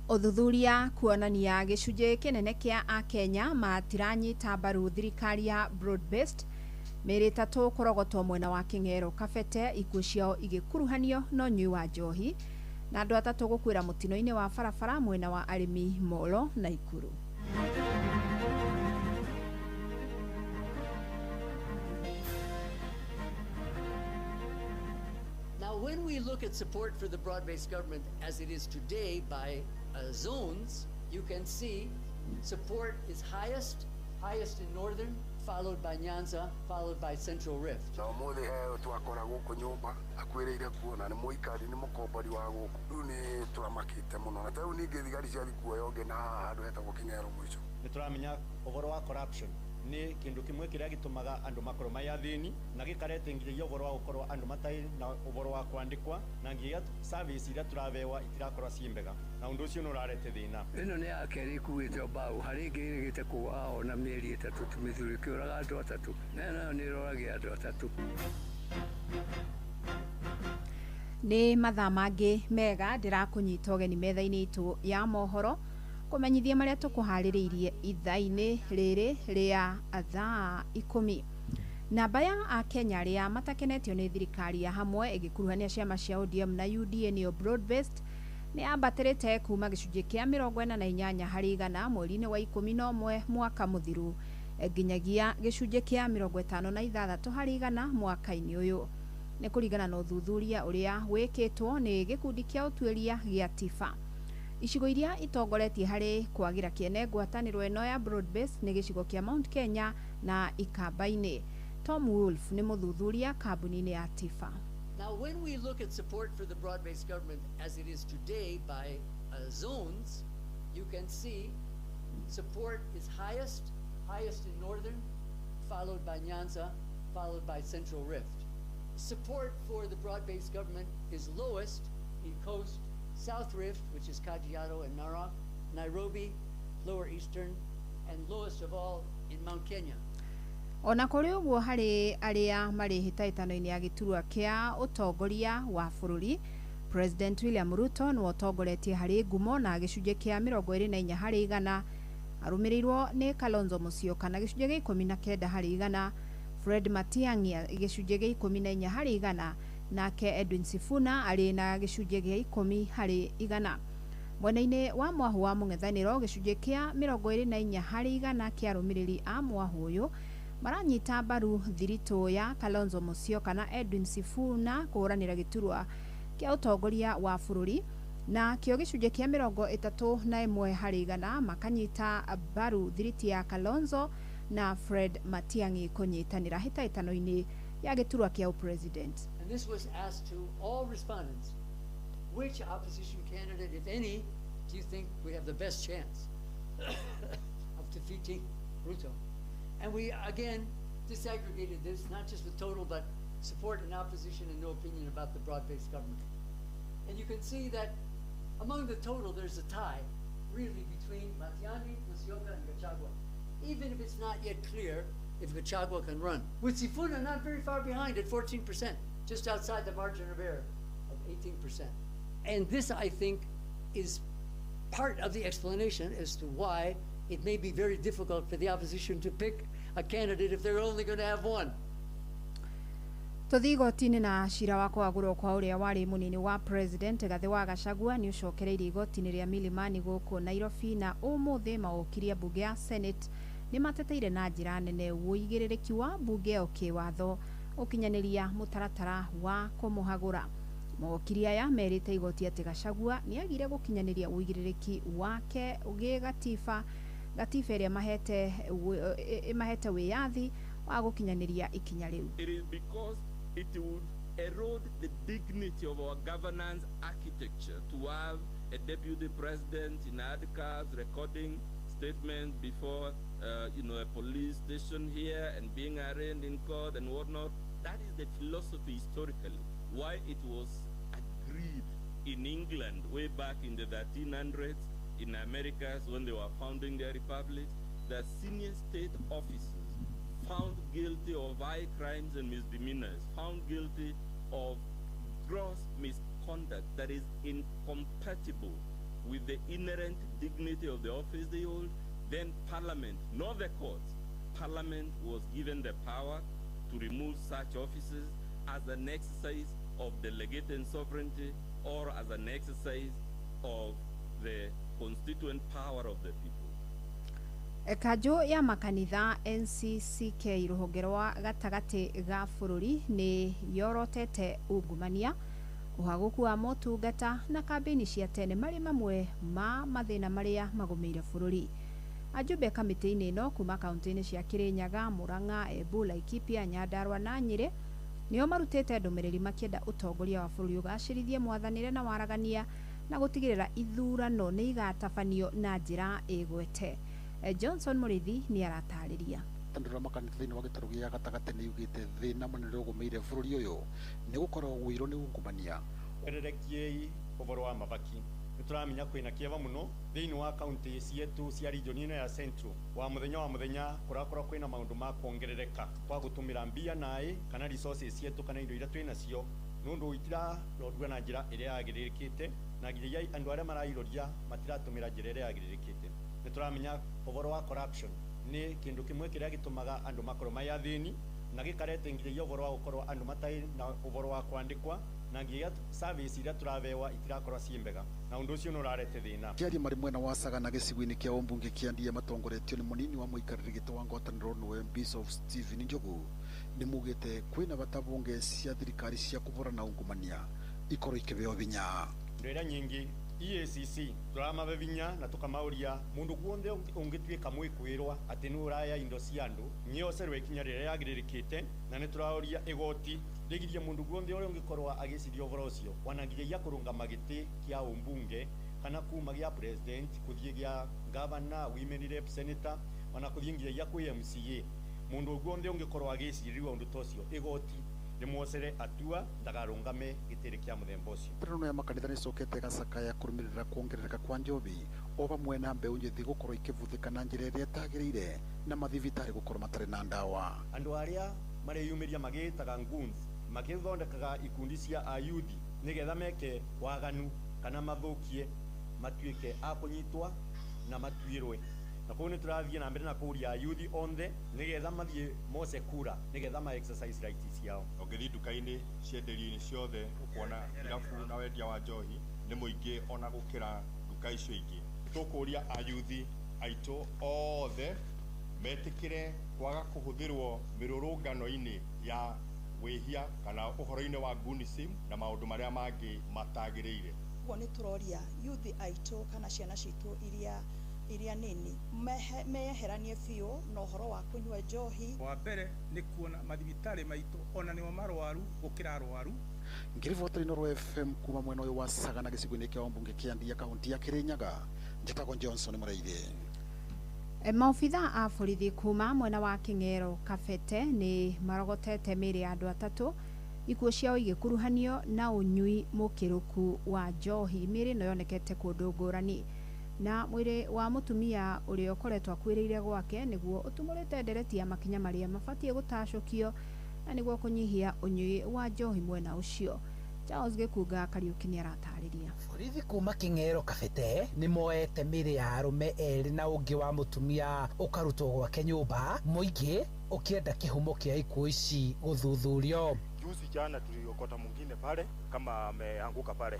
Ũthuthuria kuonania gĩcunjĩ kĩnene kĩa akenya matiranyita mbaru thirikari ya broad-based. Mĩĩrĩ ĩtatũ kũrogotwo mwena wa Kĩng'ero Kabete, ikuũ ciao igĩkuruhanio na ũnyui wa njohi, na andũ atatũ gũkuĩra mũtino-inĩ wa barabara mwena wa Arĩmi Molo Naikuru. Now, when we look at support for the broad-based government as it is today by zones, you can see support is highest in Northern, followed by Nyanza, followed by Central Rift. Na ũmũthĩ heo twakora gũkũ nyũmba akwĩrĩire kuona nĩ mũikari nĩ mũkombori wa gũkũ rĩu nĩ tũramakĩte mũno na tarĩu ningĩ thigari ciathiĩ kuoya ũngĩ na haha handũ hetagwo Kĩng'ero mũico. Nĩ tũramenya ũhoro wa corruption nĩ kĩndũ kĩmwe kĩrĩa gĩtũmaga andũ makorwo marĩ athĩni na gĩkarete nginyagia ũhoro wa gũkorwo andũ matarĩ na ũhoro wa kwandĩkwa na nginyagia service iria tũrabewa itirakorwo ciĩ mbega na ũndũ ũcio nĩ ũrarete thĩna. Ĩno nĩ ya kerĩ ĩkuĩte mbaũ harĩ ĩngĩ ĩrĩgĩte kũgwa ona mĩeri ĩtatũ mĩthuri ĩkĩũraga andũ atatũ na nayo nĩ ĩroragia andũ atatũ. Nĩ mathaa mangĩ mega ndĩrakũnyita ũgeni metha-inĩ itũ ya mohoro kũmenyithia marĩa tũkũharĩrĩirie ithaa-inĩ rĩrĩ rĩa thaa 10. Namba ya akenya arĩa matakenetio nĩ thirikari ya hamwe ĩgĩkuruhania ciama cia ODM na UDA nĩyo broad-based nĩ yambatĩrĩte kuma gĩcunjĩ kĩa 48 harĩ igana mweri-inĩ wa 11 mwaka mũthiru nginyagia gĩcunjĩ kĩa 56 harĩ igana mwaka-inĩ ũyũ. Nĩ kũringana na ũthuthuria ũrĩa wĩkĩtwo nĩ gĩkundi kĩa ũtuĩria gĩa TIFA. Icigo iria itongoretie harĩ kwagĩra kĩene ngwatanĩro ĩno ya broad-based nĩ gĩcigo kĩa Mount Kenya na Ikamba-inĩ. Tom Wolf nĩ mũthuthuria kambuni-inĩ ya TIFA. Now, when we look at support for the broad-based government as it is today by zones, you can see support is highest in Northern, followed by Nyanza, followed by Central Rift. Support for the broad-based government is lowest in Coast, South Rift, which is Kajiado and Narok, Nairobi, Lower Eastern, and lowest of all in Mount Kenya. Ona kũrĩ ũguo harĩ arĩa marĩ hĩtahĩtano-inĩ ya gĩturwa kĩa ũtongoria wa bũrũri, President William Ruto nĩwe ũtongoretie harĩ ngumo na gĩcunjĩ kĩa 24 harĩ igana, arũmĩrĩirwo nĩ Kalonzo Musyoka na gĩcunjĩ gĩa 19 harĩ igana, Fred Matiang'i gĩcunjĩ gĩa 14 harĩ igana, nake Edwin Sifuna arĩ na gĩcunjĩ gĩa 10 harĩ igana. Mwena-inĩ wa mwahu wa mũng'ethanĩro gĩcunjĩ kĩa 24 harĩ igana kĩa arũmĩrĩri a mwahu ũyũ maranyita mbaru thiritũ ya Kalonzo Musyoka na Edwin Sifuna kũhũranĩra gĩturwa kĩa ũtongoria wa bũrũri, na kĩo gĩcunjĩ kĩa 31 harĩ igana makanyita mbaru thiriti ya Kalonzo na Fred Matiang'i kũnyitanĩra hĩtahĩtano-inĩ ya gĩturwa kĩa president. And this was asked to all respondents, which opposition candidate, if any, do you think would have the best chance of defeating Ruto? And we, again, disaggregated this, not just with total, but support and opposition and no opinion about the broad-based government. And you can see that among the total, there's a tie, really, between Matiang'i, Musyoka, and Gachagua, even if it's not yet clear if Gachagua can run. With Sifuna not very far behind at 14%, just outside the margin of error of 18%. And this, I think, is part of the explanation as to why it may be very difficult for the opposition to pick a candidate if they're only going to have one. Tũthiĩ igoti-inĩ na cira wa kwagũrwo kwa ũrĩa warĩ mũnini wa president Gathĩ wa Gachagua nĩ ũcokereirie igoti-inĩ rĩa Milimani gũkũ Nairobi, na ũmũthĩ mawokiri a mbunge ya Senate nĩ mateteire na njĩra nene ũigĩrĩrĩki wa mbunge ĩyo kĩwatho ũkinyanĩria mũtaratara wa kũmũhagũra. Mawokiri aya merĩte igoti atĩ Gachagua nĩ agire gũkinyanĩria ũigĩrĩrĩki wake gĩgatiba gatiba ĩrĩa ĩmahete wĩyathi wa gũkinyanĩria ikinya rĩu. It is because it would erode the dignity of our governance architecture to have a deputy president in handcuffs recording statements before a police station here and being arraigned in court and whatnot. That is the philosophy historically why it was agreed in England way back in the 1300s, in Americas when they were founding their republics, that senior state officers found guilty of high crimes and misdemeanors, found guilty of gross misconduct that is incompatible with the inherent dignity of the office they hold, then Parliament, not the courts, Parliament was given the power to remove such officers as an exercise of delegated sovereignty or as an exercise of the constituent power of the people. Kanjũ ya makanitha NCCK rũhonge rwa gatagatĩ ga bũrũri nĩ yorotete ungumania, ũhagũku wa motungata na kambĩini cia tene marĩ mamwe ma mathĩna marĩa magũmĩire bũrũri. Ajumbe kamĩtĩ-inĩ ĩno kuma kaunti-inĩ cia Kirinyaga, Murang'a, Embu, Laikipia, Nyandarua na Nyĩrĩ nĩo marutĩte ndũmĩrĩri makĩenda ũtongoria wa bũrũri ũgacĩrithie mwathanĩre na waragania na gũtigĩrĩra ithurano nĩ igatabanio na njĩra ĩgwete. Johnson Mũrĩithi nĩ aratarĩria. Ngwatanĩro ya makanitha thĩinĩ wa gĩtarũ gĩa gatagatĩ nĩ yugĩte thĩna mũnene ũgũmĩire bũrũri ũyũ nĩ gũkorwo ũirwo nĩ ungumania. Ererekiei ũhoro wa mabaki nĩ tũramenya kwĩna kĩeva mũno thĩinĩ wa kaunti cietu cia region ĩno ya Central wa mũthenya kũrakorwo kwĩna maũndũ ma kuongerereka kwa gũtũmĩra mbia naĩ kana resources cietu kana indo iria twĩnacio nũndũ itirarorua na njĩra ĩrĩa yagĩrĩrĩkĩte na nginyagia andũ arĩa marairoria matiratũmĩra njĩra ĩrĩa yagĩrĩrĩkĩte. Nĩ tũramenya ũhoro wa corruption nĩ kĩndũ kĩmwe kĩrĩa gĩtũmaga andũ makorwo marĩ athĩni na gĩkarete nginyagia ũhoro wa gũkorwo andũ matarĩ na ũhoro wa kwandĩkwa na nginyagia service iria tũrabewa itirakorwo ciĩ mbega na ũndũ ũcio nĩ ũrarete thĩna. Kĩaria marĩ mwena wa Sagana gĩcigo-inĩ kĩa ũmbunge kĩa Ndia matongoretio nĩ mũnini wa mũikarĩri gĩtĩ wa ngwatanĩro nĩwe Bishop Stephen Njogu nĩ mugĩte kwĩna bata bunge cia thirikari cia kũhũrana ungumania ikorwo ikĩheo hinya. Indo iria nyingĩ EACC turamabe vinya na tukamauria mundu guonthe ungituika mwikwirwa ati ni uraya indo cia andu nyoserwe ikinya riria yagiririkiite na ni turauria igoti rigirie mundu guonthe uria ungikorwa agiciria uhoro ucio wanangiria kurungama giti kia umbunge kana kuma gia president kuthie gia governor, women rep, senator ona kuthie nginya kwi MCA mundu guonthe ungikorwa agiciriwa undu tocio igoti rimwocere atua ndagarungame gitiri kia muthemba ucio. Ngwatanĩro ya makanitha nĩ icokete gacakaya kũrũmĩrĩra kuongerereka kwa njohi o hamwe na mbeũ njĩthĩ gũkorwo ikĩvuthĩka na njĩra ĩrĩa ĩtagĩrĩire na mathibitarĩ gũkorwo matarĩ na ndawa. Andũ arĩa mareyumĩria magĩĩtaga goons magĩthondekaga ikundi cia ayuthi nĩgetha meke waganu kana mathũkie matuĩke a kũnyitwa na matuĩrwe na koguo nĩ tũrathiĩ na mbere na kũũria ayuthi onthe nĩgetha mathiĩ mose kura nĩgetha ma exercise rights ciao. Ũngĩthiĩ nduka-inĩ cienderio-inĩ ciothe ũkuona irabu na wendia wa njohi nĩ mũingĩ ona gũkĩra nduka icio ingĩ. Tũkũria ayuthi aitũ othe metĩkĩre kwaga kũhũthĩrwo mĩrũrũngano-inĩ ya wĩhia kana ũhoro-inĩ wa goonism na maũndũ marĩa mangĩ matagĩrĩire. Ũguo nĩ tũroria yuthi aitũ kana ciana citũ iria nini meyeheranie biũ na ũhoro wa kũnyua njohi. Wa mbere nĩ kuona mathibitarĩ maitũ ona nĩmo marwaru gũkĩra arwaru. Ngĩribotera Inooro FM kuma mwena ũyũ wa Sagana gĩcigo-inĩ kĩa ũmbunge kĩa Ndia kaunti ya Kirinyaga, njĩtagwo Johnson Mũrĩithi. Maobitha a borithi kuma mwena wa King'ero Kabete nĩ marogotete mĩĩrĩ ya andũ atatũ ikuũ ciao igĩkuruhanio na ũnyui mũkĩrũku wa njohi. Mĩĩrĩ ĩno yonekete kũndũ ngũrani na mwĩrĩ wa mũtumia ũrĩa ũkoretwo akuĩrĩire gwake nĩguo ũtumũrĩte ndereti ya makinya marĩa mabatiĩ gũtacũkio na nĩguo kũnyihia ũnyui wa njohi mwena ũcio. Charles Gĩkunga Kariũki nĩ aratarĩria. Borithi kuma King'ero Kabete nĩ moete mĩĩrĩ ya arũme erĩ na ũngĩ wa mũtumia ũkarutwo gwake nyũmba, mũingĩ ũkĩenda kĩhumo kĩa ikuũ ici gũthuthurio. Juzi jana tuliokota mwingine pale kama ameanguka pale.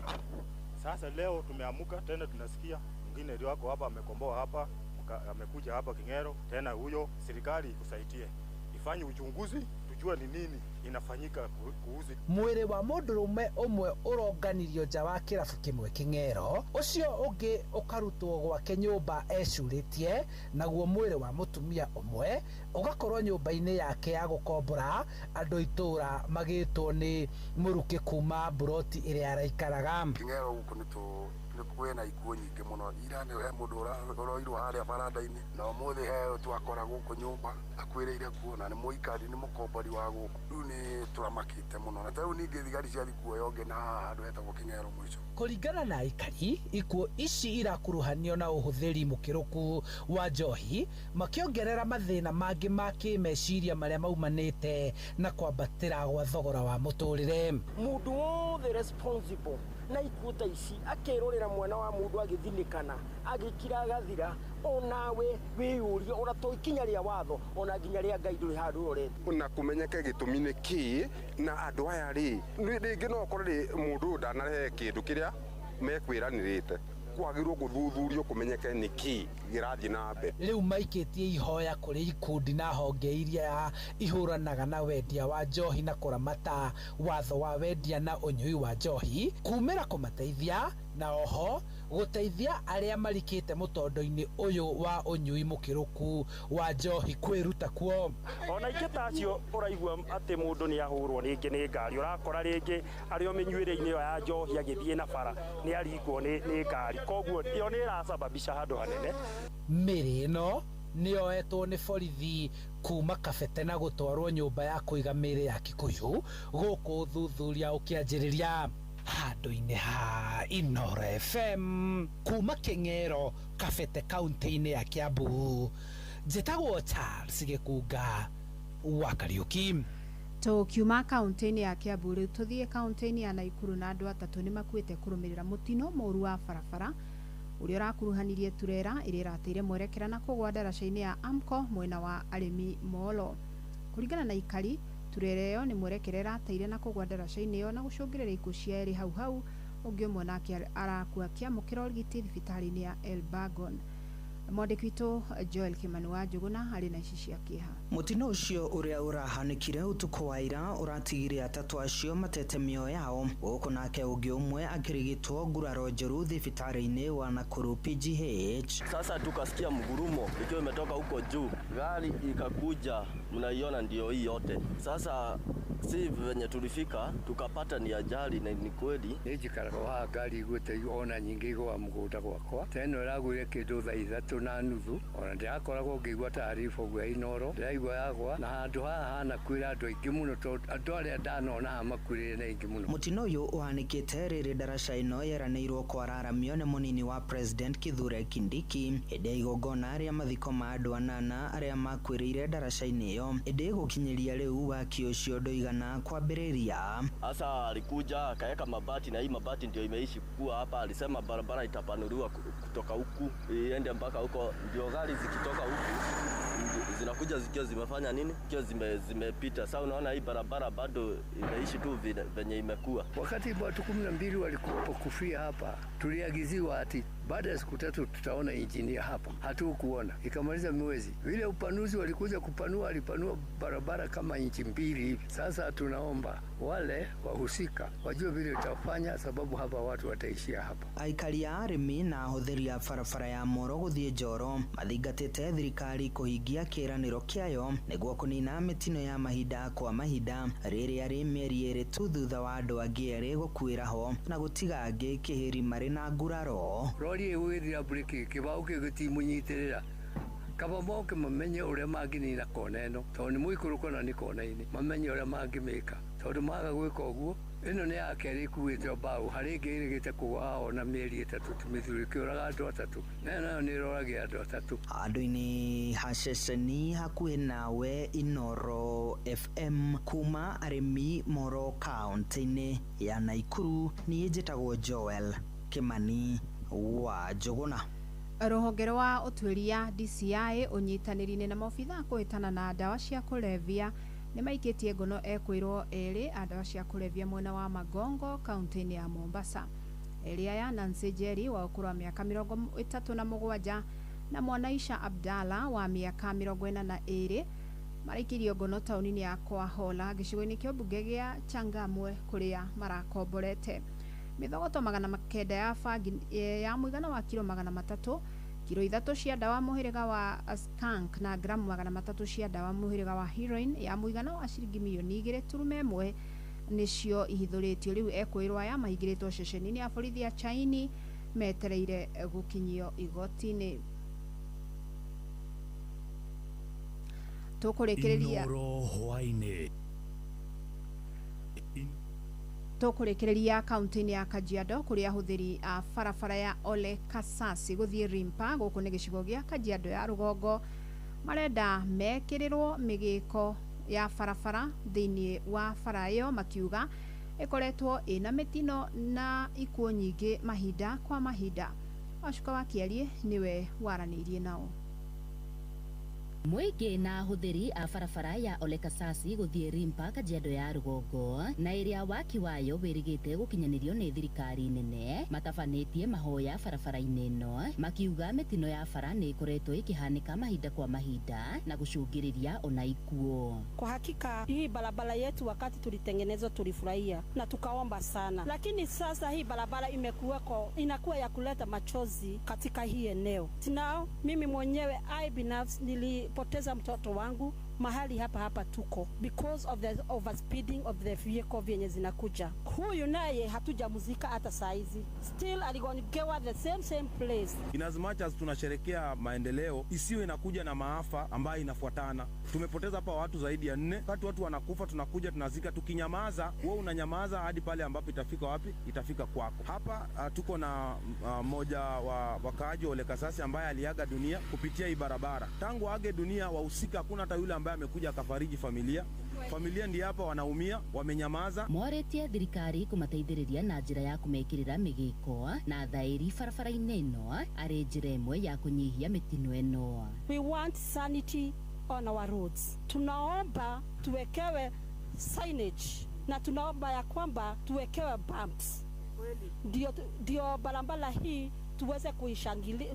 Sasa leo tumeamuka tena tunasikia mwingine ndio wako hapa amekomboa hapa, amekuja hapa King'ero tena huyo. Serikali ikusaidie ifanye uchunguzi tujue ni nini inafanyika kuhusu mwĩrĩ wa mũndũrũme ũmwe ũronganirio nja wa kĩrabu kĩmwe King'ero, ũcio ũngĩ ũkarutwo gwake nyũmba ecurĩtie, naguo mwĩrĩ wa mũtumia ũmwe ũgakorwo nyũmba-inĩ yake ya gũkombora, andũ itũra magĩtwo nĩ mũrukĩ kuma mburoti ĩrĩa araikaraga. King'ero gũkũ nĩ Nĩ kwĩna ikuũ nyingĩ mũno. Ira nĩ he mũndũ ũroirwo harĩa baranda-inĩ, na ũmũthĩ he twakora gũkũ nyũmba akuĩrĩire kuo, na nĩ mũikari, nĩ mũkombori wa gũkũ. Rĩu nĩ tũramakĩte mũno, na tarĩu ningĩ thigari ciathiĩ kuoya ũngĩ na haha handũ hetagwo Kĩng'ero mũico. Kũringana na aikari, ikuũ ici irakuruhanio na ũhũthĩri mũkĩrũku wa njohi, makĩongerera mathĩna mangĩ ma kĩmeciria marĩa maumanĩte na kwambatĩra gwa thogora wa mũtũrĩre. Mũndũ wothe responsible na ikuũ ta ici akerorera mwana wa mũndũ agĩthinĩkana agĩkira agathira, onawe wĩyũrie ona to ikinya rĩa watho ona nginya rĩa Ngai ndũrĩ handũ ũrorete. Na kũmenyeke gĩtũmi nĩ kĩĩ, na andũ aya rĩ rĩngĩ no ũkore rĩ mũndũ ũyũ ndanarehe kĩndũ kĩrĩa mekwĩranĩrĩte, kwagĩrĩirwo gũthuthurio kũmenyeke nĩ kĩĩ gĩrathiĩ na mbere. Rĩu maikĩtie ihoya kũrĩ ikundi na honge iria ihũranaga na wendia wa njohi na kũramata watho wa wendia na ũnyui wa njohi kumĩra kũmateithia, na oho gũteithia arĩa marikĩte mũtondo-inĩ ũyũ wa ũnyui mũkĩrũku wa njohi kwĩruta kuo. Ona ingĩ ta acio ũraigua atĩ mũndũ nĩ ahũrwo rĩngĩ nĩ ngari, ũrakora rĩngĩ arĩ o mĩnyuĩre-inĩ ĩyo ya njohi agĩthiĩ na bara nĩ aringwo nĩ ngari, koguo ĩyo nĩ ĩracababisha handũ hanene. Mĩrĩ ĩno nĩyoetwo nĩ borithi kuma Kabete na gũtwarwo nyũmba ya kũiga mĩrĩ ya Kikuyu gũkũ ũthuthuria ũkĩanjĩrĩria. Handũ-inĩ ha Inooro FM kuma Kĩng'ero, Kabete, kaunti-inĩ ya Kiambu, njĩtagwo Charles Gĩkunga wa Kariũki. Tũkiuma kaunti-inĩ ya Kiambu rĩu tũthiĩ kaunti-inĩ ya Naikuru, na andũ atatũ nĩ makuĩte kũrũmĩrĩra mũtino mũũru wa barabara ũrĩa ũrakuruhanirie turera ĩrĩa ĩrateire mwerekera na kũgwa ndaraca-inĩ ya Amco mwena wa Arĩmi Molo. Kũringana na ikari, turera ĩyo nĩ mwerekera ĩrateire na kũgwa ndaraca-inĩ ĩyo na gũcũngĩrĩria ikuũ cia erĩ hau hau, ũngĩ ũmwe nake arakua akĩamũkĩra ũrigiti thibitarĩ-inĩ ya Elbagon. Mwandĩki witũ Joel Kimani wa Njũgũna arĩ na ici cia kĩeha. Mũtino ũcio ũrĩa ũrahanĩkire ũtukũ wa ira ũratigire atatũ acio matete mĩoyo yao, gũkũ nake ũngĩ ũmwe akĩrigitwo nguraro njeru thibitarĩ-inĩ wa Nakuru PGH. Sasa tukasikia mgurumo ikiwa imetoka huko juu, gari ikakuja, mnaiona ndio hii yote. Sasa si venye tulifika tukapata ni ajali, na ni kweli. Nĩ wa ngari igwĩte ona nyingĩ igũa mũgũnda gwakwa, teno ĩragũire kĩndũ thaa 3:30, ona ndĩrakoragwo ngĩigua taariba ũguo ya Inooro, ndĩraigua yagwa, na handũ haha hanakuĩra andũ aingĩ mũno, tondũ andũ arĩa ndanona haha makuĩrĩire nĩ aingĩ mũno. Mũtino ũyũ ũhanĩkĩte rĩrĩ ndaraca ĩno yeranĩirwo kwararamio nĩ mũnini wa President Kithure Kindiki hĩndĩ ya igongona rĩa mathiko ma andũ anana arĩa makuĩrĩire ndaraca-inĩ ĩyo, ĩndĩ gũkinyĩria rĩu waki ũcio ndũigana kwambĩrĩria. Sasa alikuja akaweka mabati, na hii mabati ndio imeishi kuwa hapa. Alisema barabara itapanuliwa kutoka huku iende mpaka huko, ndio gari zikitoka huku zinakuja zikiwa zimefanya nini, zikiwa zimepita. Sasa unaona hii barabara bado imeishi tu venye imekuwa. Wakati watu 12 walikufia hapa, tuliagiziwa ati baada ya siku 3 tutaona injinia hapa. Hatukuona, ikamaliza mwezi. Vile upanuzi walikuja kupanua, alipanua barabara kama inchi 2 hivi. Sasa tunaomba wale wahusika wajue vile utafanya, sababu hapa watu wataishia hapa. Aikari a arĩmi na ahũthĩri a barabara ya Moro gũthiĩ Njoro mathingatĩte thirikari kũhingia kĩĩranĩro kĩayo nĩguo kũnina mĩtino ya mahinda kwa mahinda, rĩrĩa rĩ mĩeri 2 tu thutha wa andũ angĩ erĩ gũkuĩra ho na gũtiga angĩ kĩhĩri marĩ na nguraro. Rori ĩgũgĩthira breki, kĩbaũ kĩu gĩtimũnyitĩrĩra, kaba moke mamenye ũrĩa mangĩnina kona ĩno, tondũ nĩ mũikũrũko na nĩ kona-inĩ, mamenye ũrĩa mangĩmĩka, tondũ maga gwĩka ũguo ĩno nĩ ya kerĩ ĩkuĩte mbaũ, harĩ ĩngĩ ĩrĩgĩte kũgwa ona mĩeri 3 mĩthiru ĩkĩũraga andũ atatũ, na ĩno nayo nĩ ĩroragia andũ atatũ. Handũ-inĩ ha ceceni hakuhĩ nawe Inooro FM kuma Arĩmi Moro kaunti-inĩ ya Naikuru, niĩ njĩtagwo Joel Kimani wa Njũgũna. Rũhonge rwa ũtuĩria DCI ũnyitanĩri-inĩ na maobitha kũhĩtana na ndawa cia kũrebia nĩ maikĩtie ngono ekwĩrwo erĩ a ndawa cia kũrebia mwena wa Magongo kaunti-inĩ ya Mombasa. Erĩ aya Nancy Njeri wa ũkũrũ wa mĩaka 37 na Mwanaisha Abdalla wa mĩaka 42 maraikirio ngono taũni-inĩ ya Kwahola gĩcigo-inĩ kĩa mbunge gĩa Changamwe kũrĩa marakomborete. Mĩthogoto 900 ya bangi ya mũigana wa kiro 300, kiro 3 cia ndawa mũhĩrĩga wa skunk na gramu 300 cia ndawa mũhĩrĩga wa heroin ya mũigana wa ciringi milioni 2.1 nĩcio ihithũrĩtio. Rĩu ekwĩrwo aya mahingĩrĩtwo ceceni-inĩ ya borithi ya Chaini Metereire gũkinyio igoti-inĩ. Tũkũrĩkĩrĩria Inoro hwaĩ-inĩ. Tũkũrĩkĩrĩria kaunti-inĩ ya Kajiado, kũrĩa ahũthĩri a barabara ya Ole Kasasi gũthiĩ Rimpa, gũkũ nĩ gĩcigo gĩa Kajiado ya rũgongo, marenda mekĩrĩrwo mĩgĩko ya barabara thĩinĩ wa bara ĩyo, makiuga ĩkoretwo ĩna mĩtino na ikuũ nyingĩ mahinda kwa mahinda. Wacuka wa Kĩarie nĩwe waranĩirie nao. Mũingĩ na ahũthĩri a barabara ya Ole Kasasi gũthiĩ Rimpa, Kajiado ya rũgongo, na ĩrĩa waki wayo wĩrĩgĩte gũkinyanĩrio nĩ thirikari nene, matabanĩtie mahoya barabara-inĩ ĩno, makiuga mĩtino ya bara nĩ ĩkoretwo ĩkĩhanĩka mahinda kwa mahinda na gũcũngĩrĩria ona ikuũ. Kwa hakika hii barabara yetu wakati tulitengenezwa tulifurahia na tukaomba sana, lakini sasa hii barabara imekuweko inakuwa ya kuleta machozi katika hii eneo. Now mimi mwenyewe I binafsi nilipoteza mtoto wangu mahali hapa hapa tuko because of the overspeeding of the vehicle vyenye zinakuja. Huyu naye hatujamuzika hata saizi, still aligongewa the same same place. In as much as tunasherekea maendeleo, isiwe inakuja na maafa ambayo inafuatana. Tumepoteza hapa watu zaidi ya 4. Wakati watu wanakufa, tunakuja tunazika, tukinyamaza, wewe unanyamaza hadi pale ambapo itafika wapi? Itafika kwako. Hapa tuko na mmoja wa wakaaji wa Ole Kasasi ambaye aliaga dunia kupitia hii barabara. Tangu age dunia, wahusika hakuna hata yule ambaye amekuja akafariji familia. Familia ndiye hapa wanaumia, wamenyamaza. Moretie thirikari kũmateithĩrĩria na njĩra ya kũmekĩrĩra mĩgĩko na thaĩri barabara-inĩ ĩno arĩ njĩra ĩmwe ya kũnyihia mĩtino ĩno. We want sanity on our roads. Tunaomba tuwekewe signage na tunaomba ya kwamba tuwekewe bumps, ndio barabara hii tuweze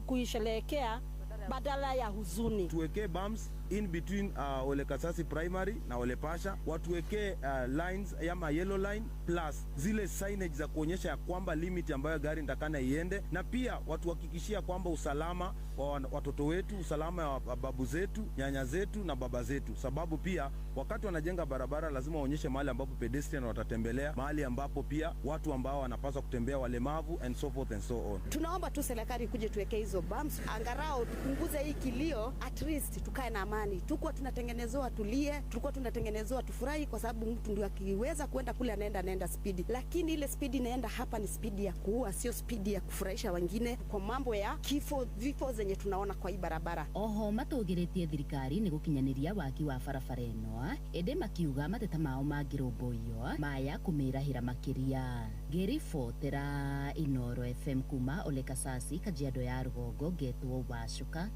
kuisherehekea badala ya huzuni. Tuwekee bumps in between Ole Kasasi Primary na Ole Pasha, watuwekee lines ama yellow line plus zile signage za kuonyesha ya kwamba limit ambayo gari ndakana iende, na pia watuhakikishia kwamba usalama wa watoto wetu, usalama wa babu zetu, nyanya zetu na baba zetu, sababu pia wakati wanajenga barabara lazima waonyeshe mahali ambapo pedestrian watatembelea, mahali ambapo pia watu ambao wanapaswa kutembea, walemavu and so forth and so on. Tunaomba tu serikali kuje tuweke hizo bumps, angarao tupunguze hii kilio, at least tukae na amani. Tulikuwa tunatengenezewa tulie, tulikuwa tunatengenezewa tufurahi, kwa sababu mtu ndio akiweza kwenda kule anaenda spidi, lakini ile spidi inaenda hapa ni spidi ya kuua, sio spidi ya kufurahisha wengine, kwa mambo ya kifo, vifo zenye tunaona kwa hii barabara. Oho matũgĩrĩtie thirikari nĩ gũkinyanĩria waki wa barabara ĩno, ĩndĩ makiuga mateta mao mangĩrũmbũiyo maya kũmĩrahĩra makĩria. Ngĩribotera Inoro FM kuma Ole Kasasi, Kajiado ya rũgongo, ngetwo Wacuka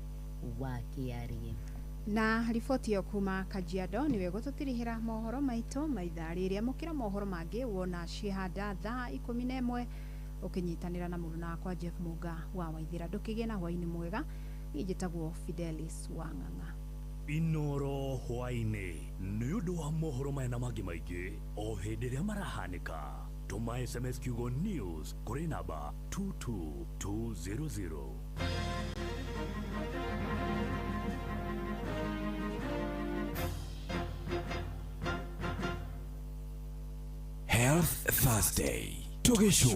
wa Kĩarie. Na riboti ĩyo kuma Kajiado nĩwe gũtũtirihĩra mohoro maitũ maithaa rĩrĩa. Mũkĩra mohoro mangĩ wona ciĩhanda thaa 11 ũkĩnyitanĩra na mũruna wakwa Jeff Muga wa Waithĩra. Ndũkĩgĩe na hwaĩ-inĩ mwega. Niĩ njĩtagwo Fidelis Wang'ang'a. Inoro hwaĩ-inĩ nĩ ũndũ wa mohoro maya na mangĩ maingĩ o hĩndĩ ĩrĩa marahanĩka. Tũma SMS kiugo news kũrĩ namba 22200. Health Thursday. Tugĩcwo.